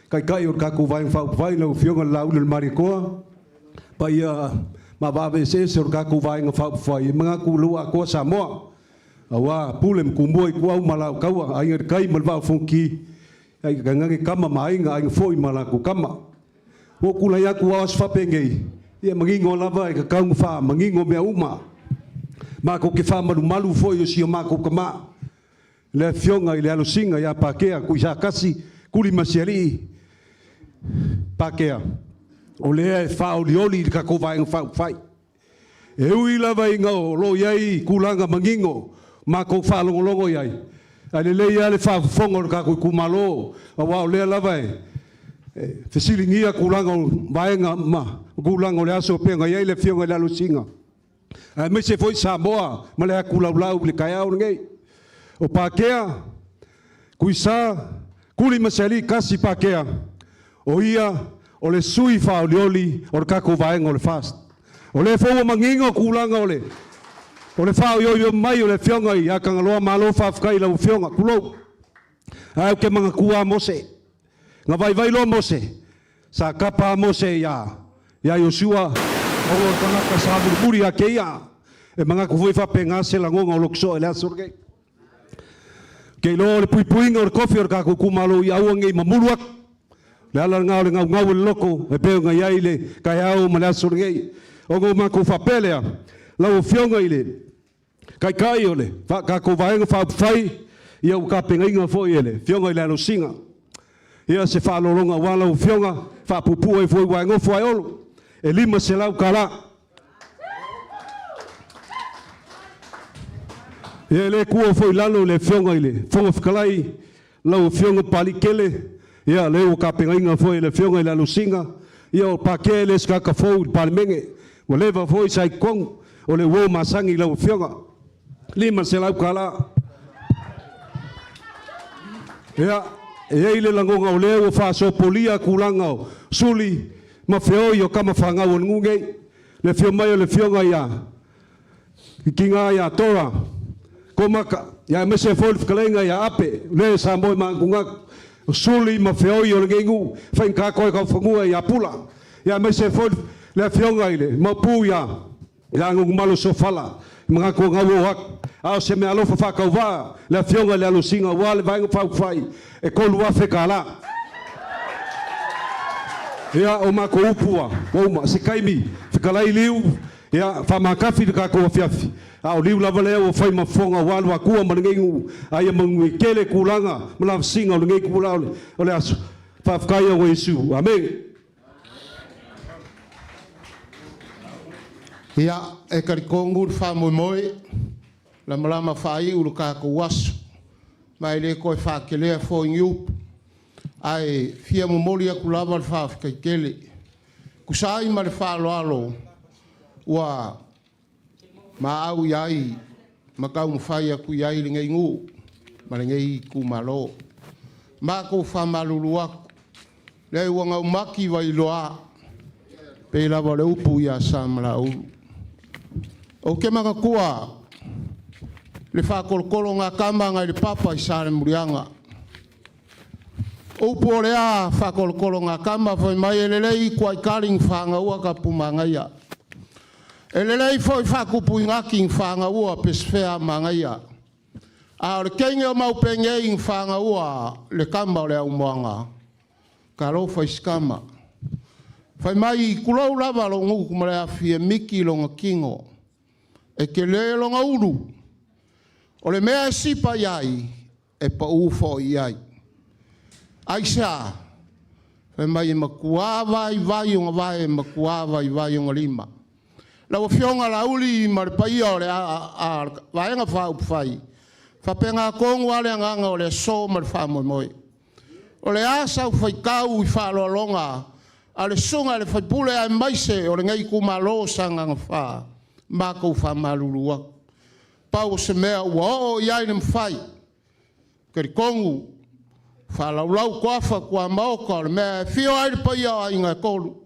Taitai o le tatou Vaega Faaupufai, lau Afioga i le Laaulialemalietoa, paia mavaave eseese o le tatou Vaega Faaupufai, e manatu o lea ua atoa Samoa, aua Pule ma Tumua, Ituau ma Alataua, Aiga i le Tai ma le Vaa o Fonoti, ae tainane Tama ma Aiga, Aiga foi ma latou Tama. Ua ou tulai atu aua o aso faapenei, ia e manino lava e tatau ona faamanino mea uma. Matou te faamalumalu foi o si o matou tama, le Afioga i le Alosina ia Pakea Tuisatasi Tulimasialii Pakea, o lea e faaolioli i le tatou Vaega Faaupufai. E ui lava ina o lo o i ai tulaga manino matou faalogologo i ai, ae lelei lava le faafofoga o le tatou itumalo, aua o lea lava e fesiligia tulaga o vaega ma tulaga o le aso e pei ona i ai le Afioga i le Alosina, aemaise foi Samoa ma le atu laulau i le taeao lenei. O Pakea, Tuisa, Tulimasialii Kasi Pakea, o ia o le sui faaolioli o le tatou vaega o le FAST. O lea foi ua manino tulaga o le faaoioio mai o le Afioga ia Tagaloa, malo faafetai i lau Afioga, tulou. Ae ou te manatua lava Mose, na vaivai loa Mose, sa tapa lava Mose ia Iosua, ona o le tagata sa mulimuli ia te ia. E manatu foi faapena se lagona o lou soo i le aso lenei. Ou te iloa o le puipuiga o le tofi o le tatou itumalo ia aua ne i mamulu atu. O le ala lena o le naunau o le loto e pei ona i ai le taeao ma le aso lenei. Ona o matou faapea lea, lau Afioga i le Taitai o le tatou Vaega Faaupufai, ia ua tapenaina foi e le Afioga i le Alosina ia se faaaloaloga aua lau Afioga, faapuupuu ai foi aua e nofo ae Olo, e $500. Ia e le tuua foi i lalo le Afioga i le Fofoga Fetalai, lau Afioga Papalii Kele, ia lea ua tapenaina foi e le Afioga i le Alosina, ia o Patea e le o se tagata fou i le Palemene, ua leva foi sa i totonu, o le uo masani i lau Afioga. $500. Ia, e i ai le lagona o lea ua faasopolia tulaga o suli ma feoi o tama fanau a le nuu nei. Le afio mai o le Afioga ia Kikiga ia Tora Komaka, ia aemaise foi le fetalaiga ia Ape, le sa moe maatunatu, o suli ma feoi o lenei nuu, faigata toe taufanua ia Pula, ia aemaise foi le afioga i le Maopu ia Agugumalo Sofala, manatu o gau o atu, a o se meaalofa faatauvaa le afioga i le Alosina aua le Vaega Faaupufai e $3,000. Ia, o matou upu ua uma. Se taimi, fetalai Liu, ia, faamatafi le tatou afiafi, a o Liu lava lea ua fai ma fofoga aua Luatua ma lenei nuu, a ia manuia tele tulaga ma lavasiga o lenei itula o le aso. Faafetai au e Iesu. Amene. Ia, e talitonu le faamoemoe, lamalama faaiu le tatou aso, ma e le toe faatelea foi ni upu, ae fia momoli atu lava le faafetai tele. Tusa ai ma le faaaloalo ua maau i ai ma taumafai atu i ai lenei nuu ma lenei itumalo. Matou faamalulu atu, leai ua gaumaki vailoa, pei lava o le upu ia Samalaulu. Ou te manatua le faatolotolo a tama nai le papa i Salemuliaga. Upu o lea faatolotolo a tama fai mai e lelei tuaitali na fagaua ka pumagaia. E lelei fo'i faakupuigaki i gafagaua pesefea magaia. A o le keige o maupegei i gafagaua le kama o le aumoaga, talofa i se kama. Fai mai tulou lava lou gutu ma le afi e miki lona tino, e telē lona ulu. O le mea e sipa i ai, e pa'ū fo'i i ai. Aisea? Fai mai e matuā vaivai ona vae, e matuā vaivai ona lima. Lau Afioga Laauli ma le paia o le Vaega Faaupufai, faapena tonu lava le agaga o le aso ma le faamoemoe. O le a sau faitau i faaaloaloga a le susuga i le sui usufono aemaise o lenei itumalo o Sagaga 4, matou faamalulu atu. Pau o se mea ua oo i ai le mafai, talitonu faalaulau toafa tuamaota o le mea e afio ai le paia o Aiga e Tolu,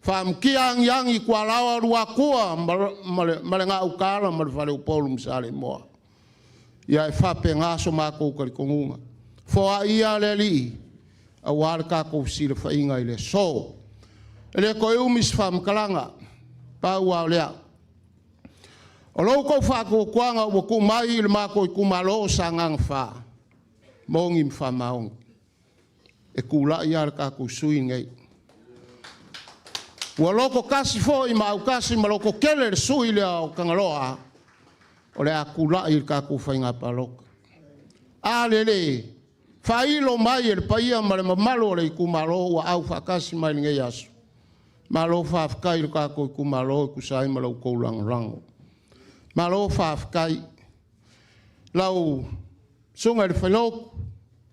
faamutia agiagi tualaoa o Luatua ma le Gautaala ma le Faleupolu ma Saleimoa. Ia e faapena so matou talitonuga. Foai ia le Alii aua le tatou fesilafaiga i le aso. E le toe umi se faamatalaga, pau lava o lea, o lo outou faatuatuaga ua tuu mai i le matou itumalo o Sagaga 4, moni ma faamaoni, e tulai lava le tatou sui usufono lenei. Ua loto tasi foi ma autasi ma lototele le sui usufono lea o Tagaloa o le a tulai i le tatou faiga palota. A lele faailo mai e le paia ma le mamalu o le itumalo ua aufaatasi mai i lenei aso, malo faafetai i le tatou itumalo e tusa ai ma la outou lagolago. Malo faafetai. Lau Susuga i le Failautu,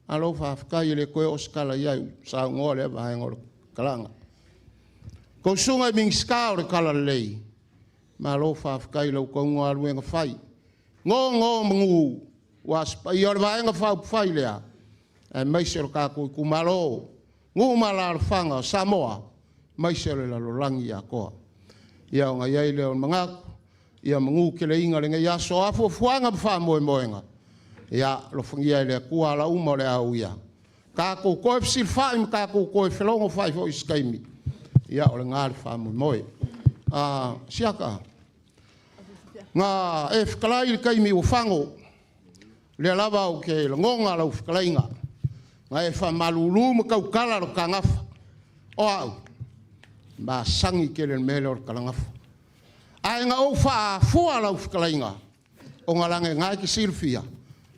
malo faafetai, e le toe oo se tala i ai, ua saunoa lea vaega o le talaga. Tou Susuga i Minisita o le Talalelei, malo faafetai i la outou galuega fai. Nonomanu aua se paia o le Vaega Faaupufai lea, aemaise o le tatou itumalo, nuu ma alaalafaga o Samoa, aemaise o le lalolagi atoa. Ia ona i ai lea o le manatu, ia manuteleina lenei aso. O a fuafuaga ma faamoemoega, ia alofagia e le Atua ala uma o le a uia, tatou toe fesilafai ma tatou toe felogofai foi i se taimi, ia o lena le faamoemoe. Siaka, na e fetalai i le taimi ua fano, o lea lava ou te lagona lau fetalaiga, na e faamalulu ma tautala lou ta gafa. O au, e masani tele i le mea lea o le talagafa. Ae na ou faafua lau fetalaiga, ona leaga o lena e te silafia,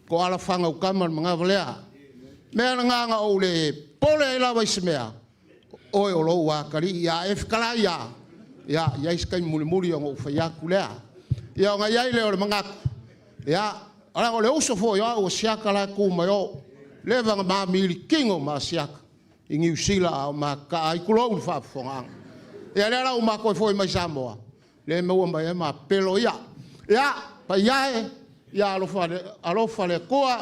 toala fanau tama le manava lea. O le mea lena na ou le popole ai lava i se mea, o oe o lou atalii, a e fetalai lava, ia, e i ai se taimi mulimuli ona ou fai atu lea. Ia ona i ai lea o le manatu, ia, leaga o le uso foi o au o Asiata la e tu mai o, leva ona ma militino ma Asiata i Niu Sila a o ma tataa ai, tulou le faafofogaaga. Ia lea la ua ma toe foi mai Samoa, lea e maua mai ai ma pepelo ia. Ia, paia e, ia alofa le Atua,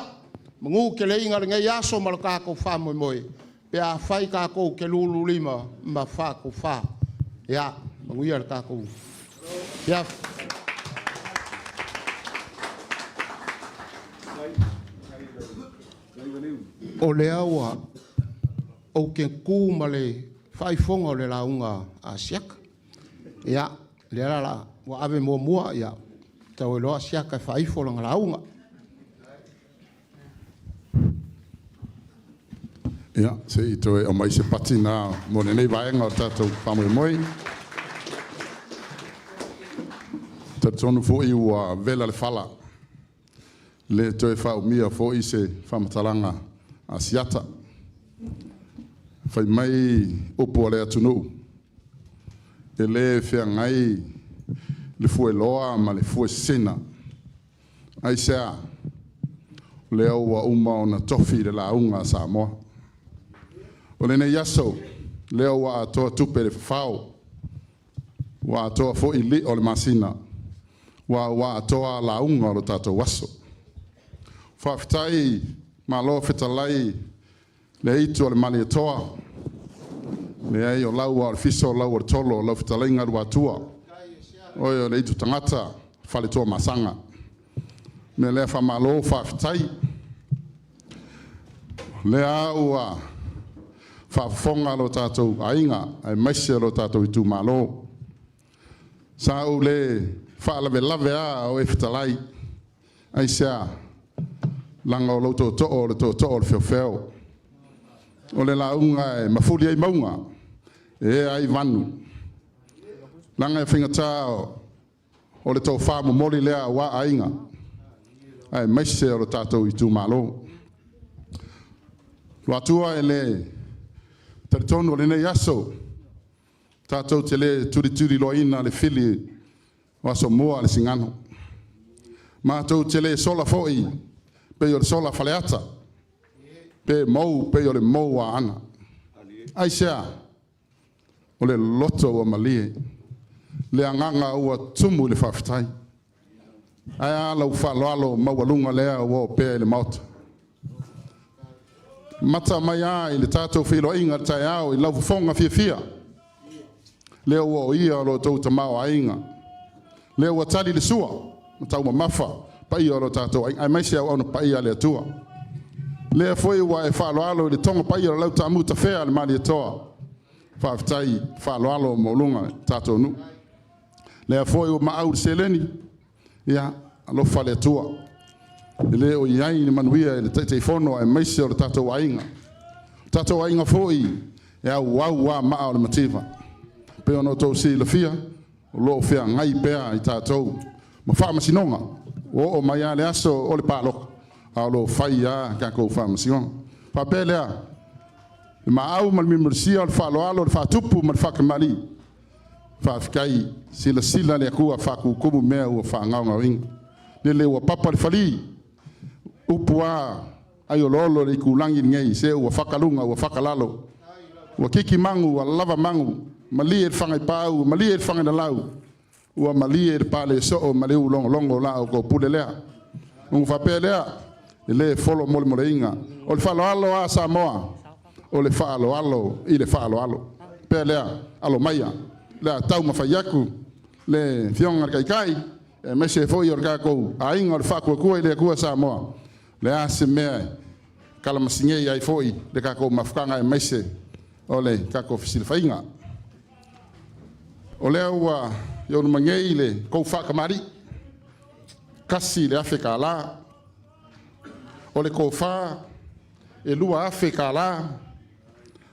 manuteleina lenei aso ma lo tatou faamoemoe pe afai tatou te lululima ma faatofa. Ia manuia le tatou afiafi. O lea ua ou te tu ma le faaifoga o le lauga a Asiata. Ia, lea la ua ave muamua, ia tau ai loa Asiata e faaifo lana lauga. Ia, se i toe aumai se pati na mo lenei vaega o le tatou faamoemoe. Talitonu foi ua vela le fala, le toe faaumia foi se faamatalaga a Asiata. Fai mai upu a le atunuu, e le feagai le fueloa ma le fuesesina. Aisea? O lea ua uma ona tofi le lauga a Samoa. O lenei aso, lea ua atoa tupe i le fafao, ua atoa foi lio o le masina, ua atoa lauga o le tatou aso. Faafetai, malo fetalai le aitu o le Malietoa, leai o lau o le fiso, o lau o le tolo, o lau fetalaiga Luatua, oe o le aitu tagata faletoa masaga. Me lea faamalo faafetai. Lea ua faafofoga lo tatou aiga aemaise o lo tatou itumalo. Sa ou le faalavelave a o e fetalai, aisea? Laga o lou tootoo o le tootoo o le feofeo. O le lauga e mafuli ai mauga, e ea ai vanu. Laga e faigata o le tofa momoli lea aua aiga, aemaise o le tatou itumalo. Luatua e le talitonu o lenei aso, tatou te le tulituliloaina le fili o Asomua le Sigano. Matou te le sola foi pei o le sola Faleata, pe mou pei o le mou Aana. Aisea? O le loto ua malie, le agaga ua tumu i le faafetai. Ae a lau faaaloalo maualuga lea ua opea i le Maota. Mata mai lava i le tatou feiloaiga i le taeao i lau fofoga fiafia, lea ua oia lo outou tamaoaiga, lea ua tali le sua ma taumamafa paia o lo tatou aiga, aemaise auauna paia a le Atua. Lea foi ua e faaaloalo i le togo paia o lau taamu tafea le Malietoa, faafetai faaaloalo maualuga i tatou nuu. Lea foi ua maau le seleni, ia alofa le Atua. E le o i ai ni manuia i le Taitaifono aemaise o le tatou aiga. O tatou aiga foi e auau lava maa o le mativa. Pei ona outou silafia, o lo o feagai pea i tatou ma faamasinoga. Ua oo mai lava le aso o le palota, a o lo o fai lava tatou faamasinoga. Faapea lea, le maau ma le milimilisia o le faaaloalo, o le faatupu ma le faatamalii, faafetai silasila le Atua faatutumu mea ua faagaogaoina. Lele ua papa le fali, upu a aioloolo le itulagi lenei, se ua fakaluga ua fakalalo, ua kiki magu ua lava magu, malie le fagaipau, malie le fagailalau, ua malie le pale soo ma le ulogologo o la outou pule lea. Ua faapea lea, e le folo molemoleina. O le faaaloalo a Samoa, o le faaaloalo i le faaaloalo. Pea lea, alo maia, le a taumafai atu le Afioga i le Taitai, aemaise foi o le tatou aiga o le Faatuatua i le Atua Samoa, le a se mea e kalamasigei ai foi le tatou mafutaga aemaise o le tatou fesilafaiga. O lea ua i ona nei le tou faatamalii, $1,000. O le tofa e $2,000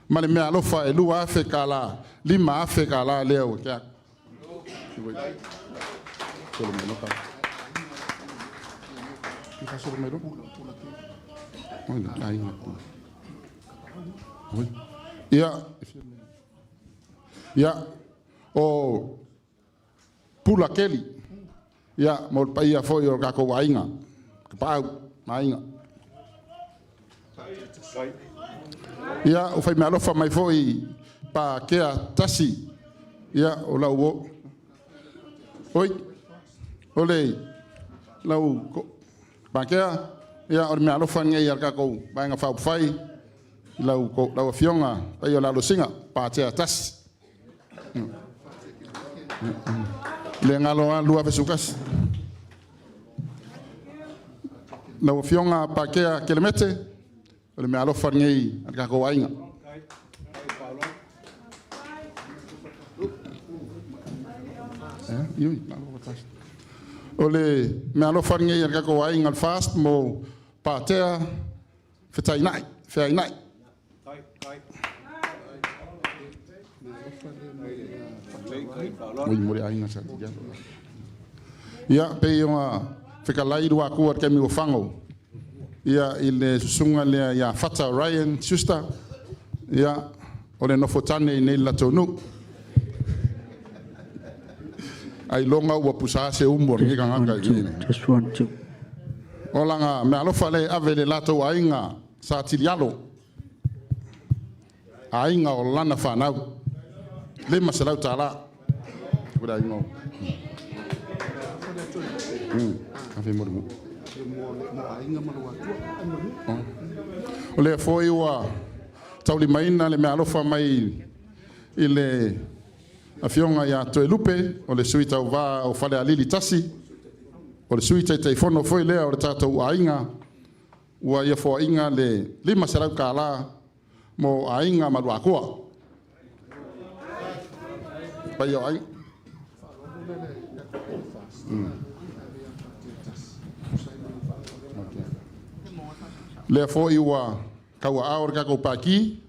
ma le meaalofa e $2,000, $5,000 lea ua tea atu. Ia, o Pula Keli, ia, mo le paia foi o le tatou aiga, Tapaau ma Aiga. Ia, o fai meaalofa mai foi Pakea Tasi, ia, o lau oi, o le lau Pakea, ia, o le meaalofa lenei a le tatou Vaega Faaupufai, lau afioga paia o le Alosina, Patea Tasi. Le galo a 2011. Lau afioga Pakea Kelemete, o le meaalofa lenei a le tatou aiga. O le meaalofa lenei a le tatou aiga o le FAST mo Patea Feainai. Ia, pei ona fetalai Luatua i le taimi ua fago, ia, i le susuga lea ia Fata Ryan Schuster, ia, o le nofotane i nei le latou nuu. Ailoga ua pusa se umu o lenei tagata i nei. Just one, two. O laga meaalofa le ave i le latou aiga sa Tilialo, aiga o lana fanau, $500. Ua aiga o. Ave mo le mo. O lea foi ua taulimaina le meaalofa mai i le afioga ia Toelupe, o le sui tauva o Falealili 1, o le sui Taitaifono foi lea o le tatou aiga, ua ia foaiga le $500 mo aiga ma Luatua. Paia o aiga. Lea fo'i ua tauaao le tatou Pati,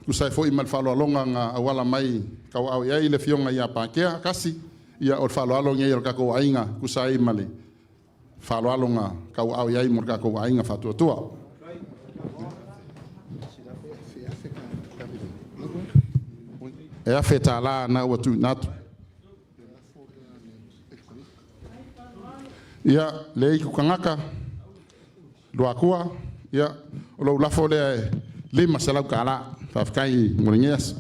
tusa ai foi ma le faaaloaloga na auala mai tauaao i ai le Afioga ia Patea Tasi. Ia o le faaaloalo lenei o le tatou aiga tusa ai ma le faaaloalo na tauaao i ai mo le tatou aiga faatuatua. E $1,000 na ua tuuina atu. Ia, le itu tagata, Luatua, ia, o lou lafo lea e $500. Faafetai mo lenei aso.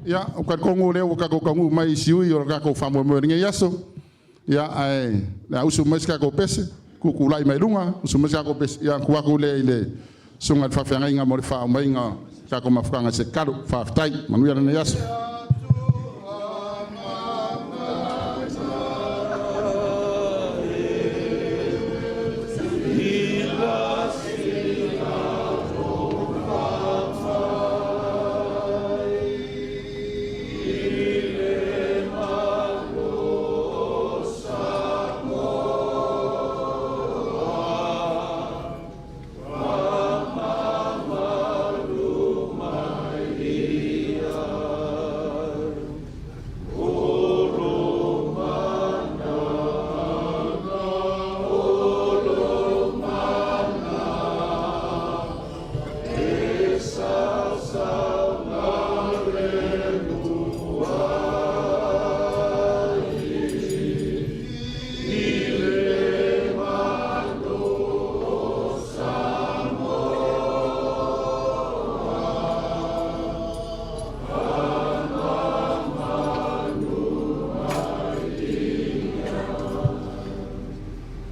Ia, ou te talitonu o lea ua tatou taunuu mai i siui o le tatou faamoemoe o lenei aso. Ia, ae o le a usu mai se tatou pese, tutulai mai luga, usu mai se tatou pese, ia ona tuu atu lea i le susuga i le faafeagaiga mo le faaumaiga o le tatou mafutaga i se tatalo. Faafetai, manuia lenei aso.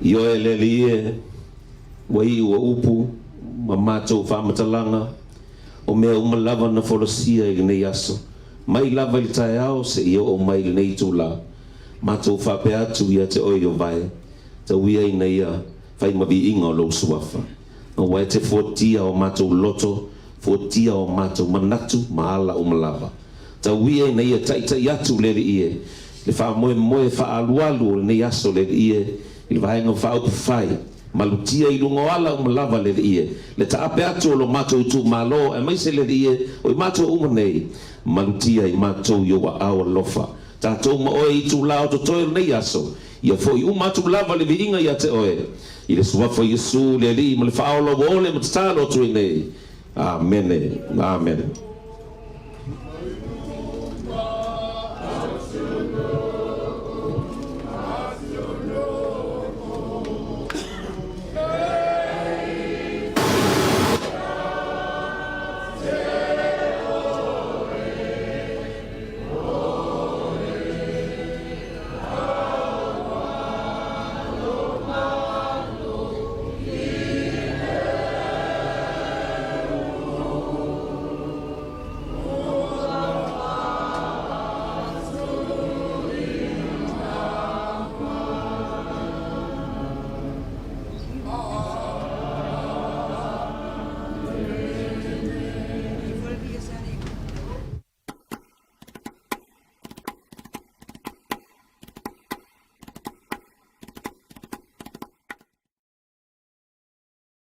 Ioe le Alii e, ua iu o upu ma matou faamatalaga, o mea uma lava na folasia i lenei aso, mai lava i le taeao seia oo mai i lenei itula, matou faapea atu ia te oe o vae, tau ia ina ia fai ma viiga o lou suafa. Aua e te fuatia o matou loto, fuatia o matou manatu ma ala uma lava. Tau ia ina ia taitai atu le Alii e, le faamoemoe faaalualu o lenei aso le Alii e, i le vaega faaupufai, malutia i luga o ala uma lava le Alii e, le taape atu o lo matou itumalo aemaise le Alii e, o i matou uma nei, malutia i matou i ou aao alofa. Tatou ma oe i itula o totoe o lenei aso, ia foi uma atu lava le viiga ia te oe, i le Suafa o Iesu, le Alii ma le Faaola ua ole ma tatalo atu ai nei. Amene. Amene.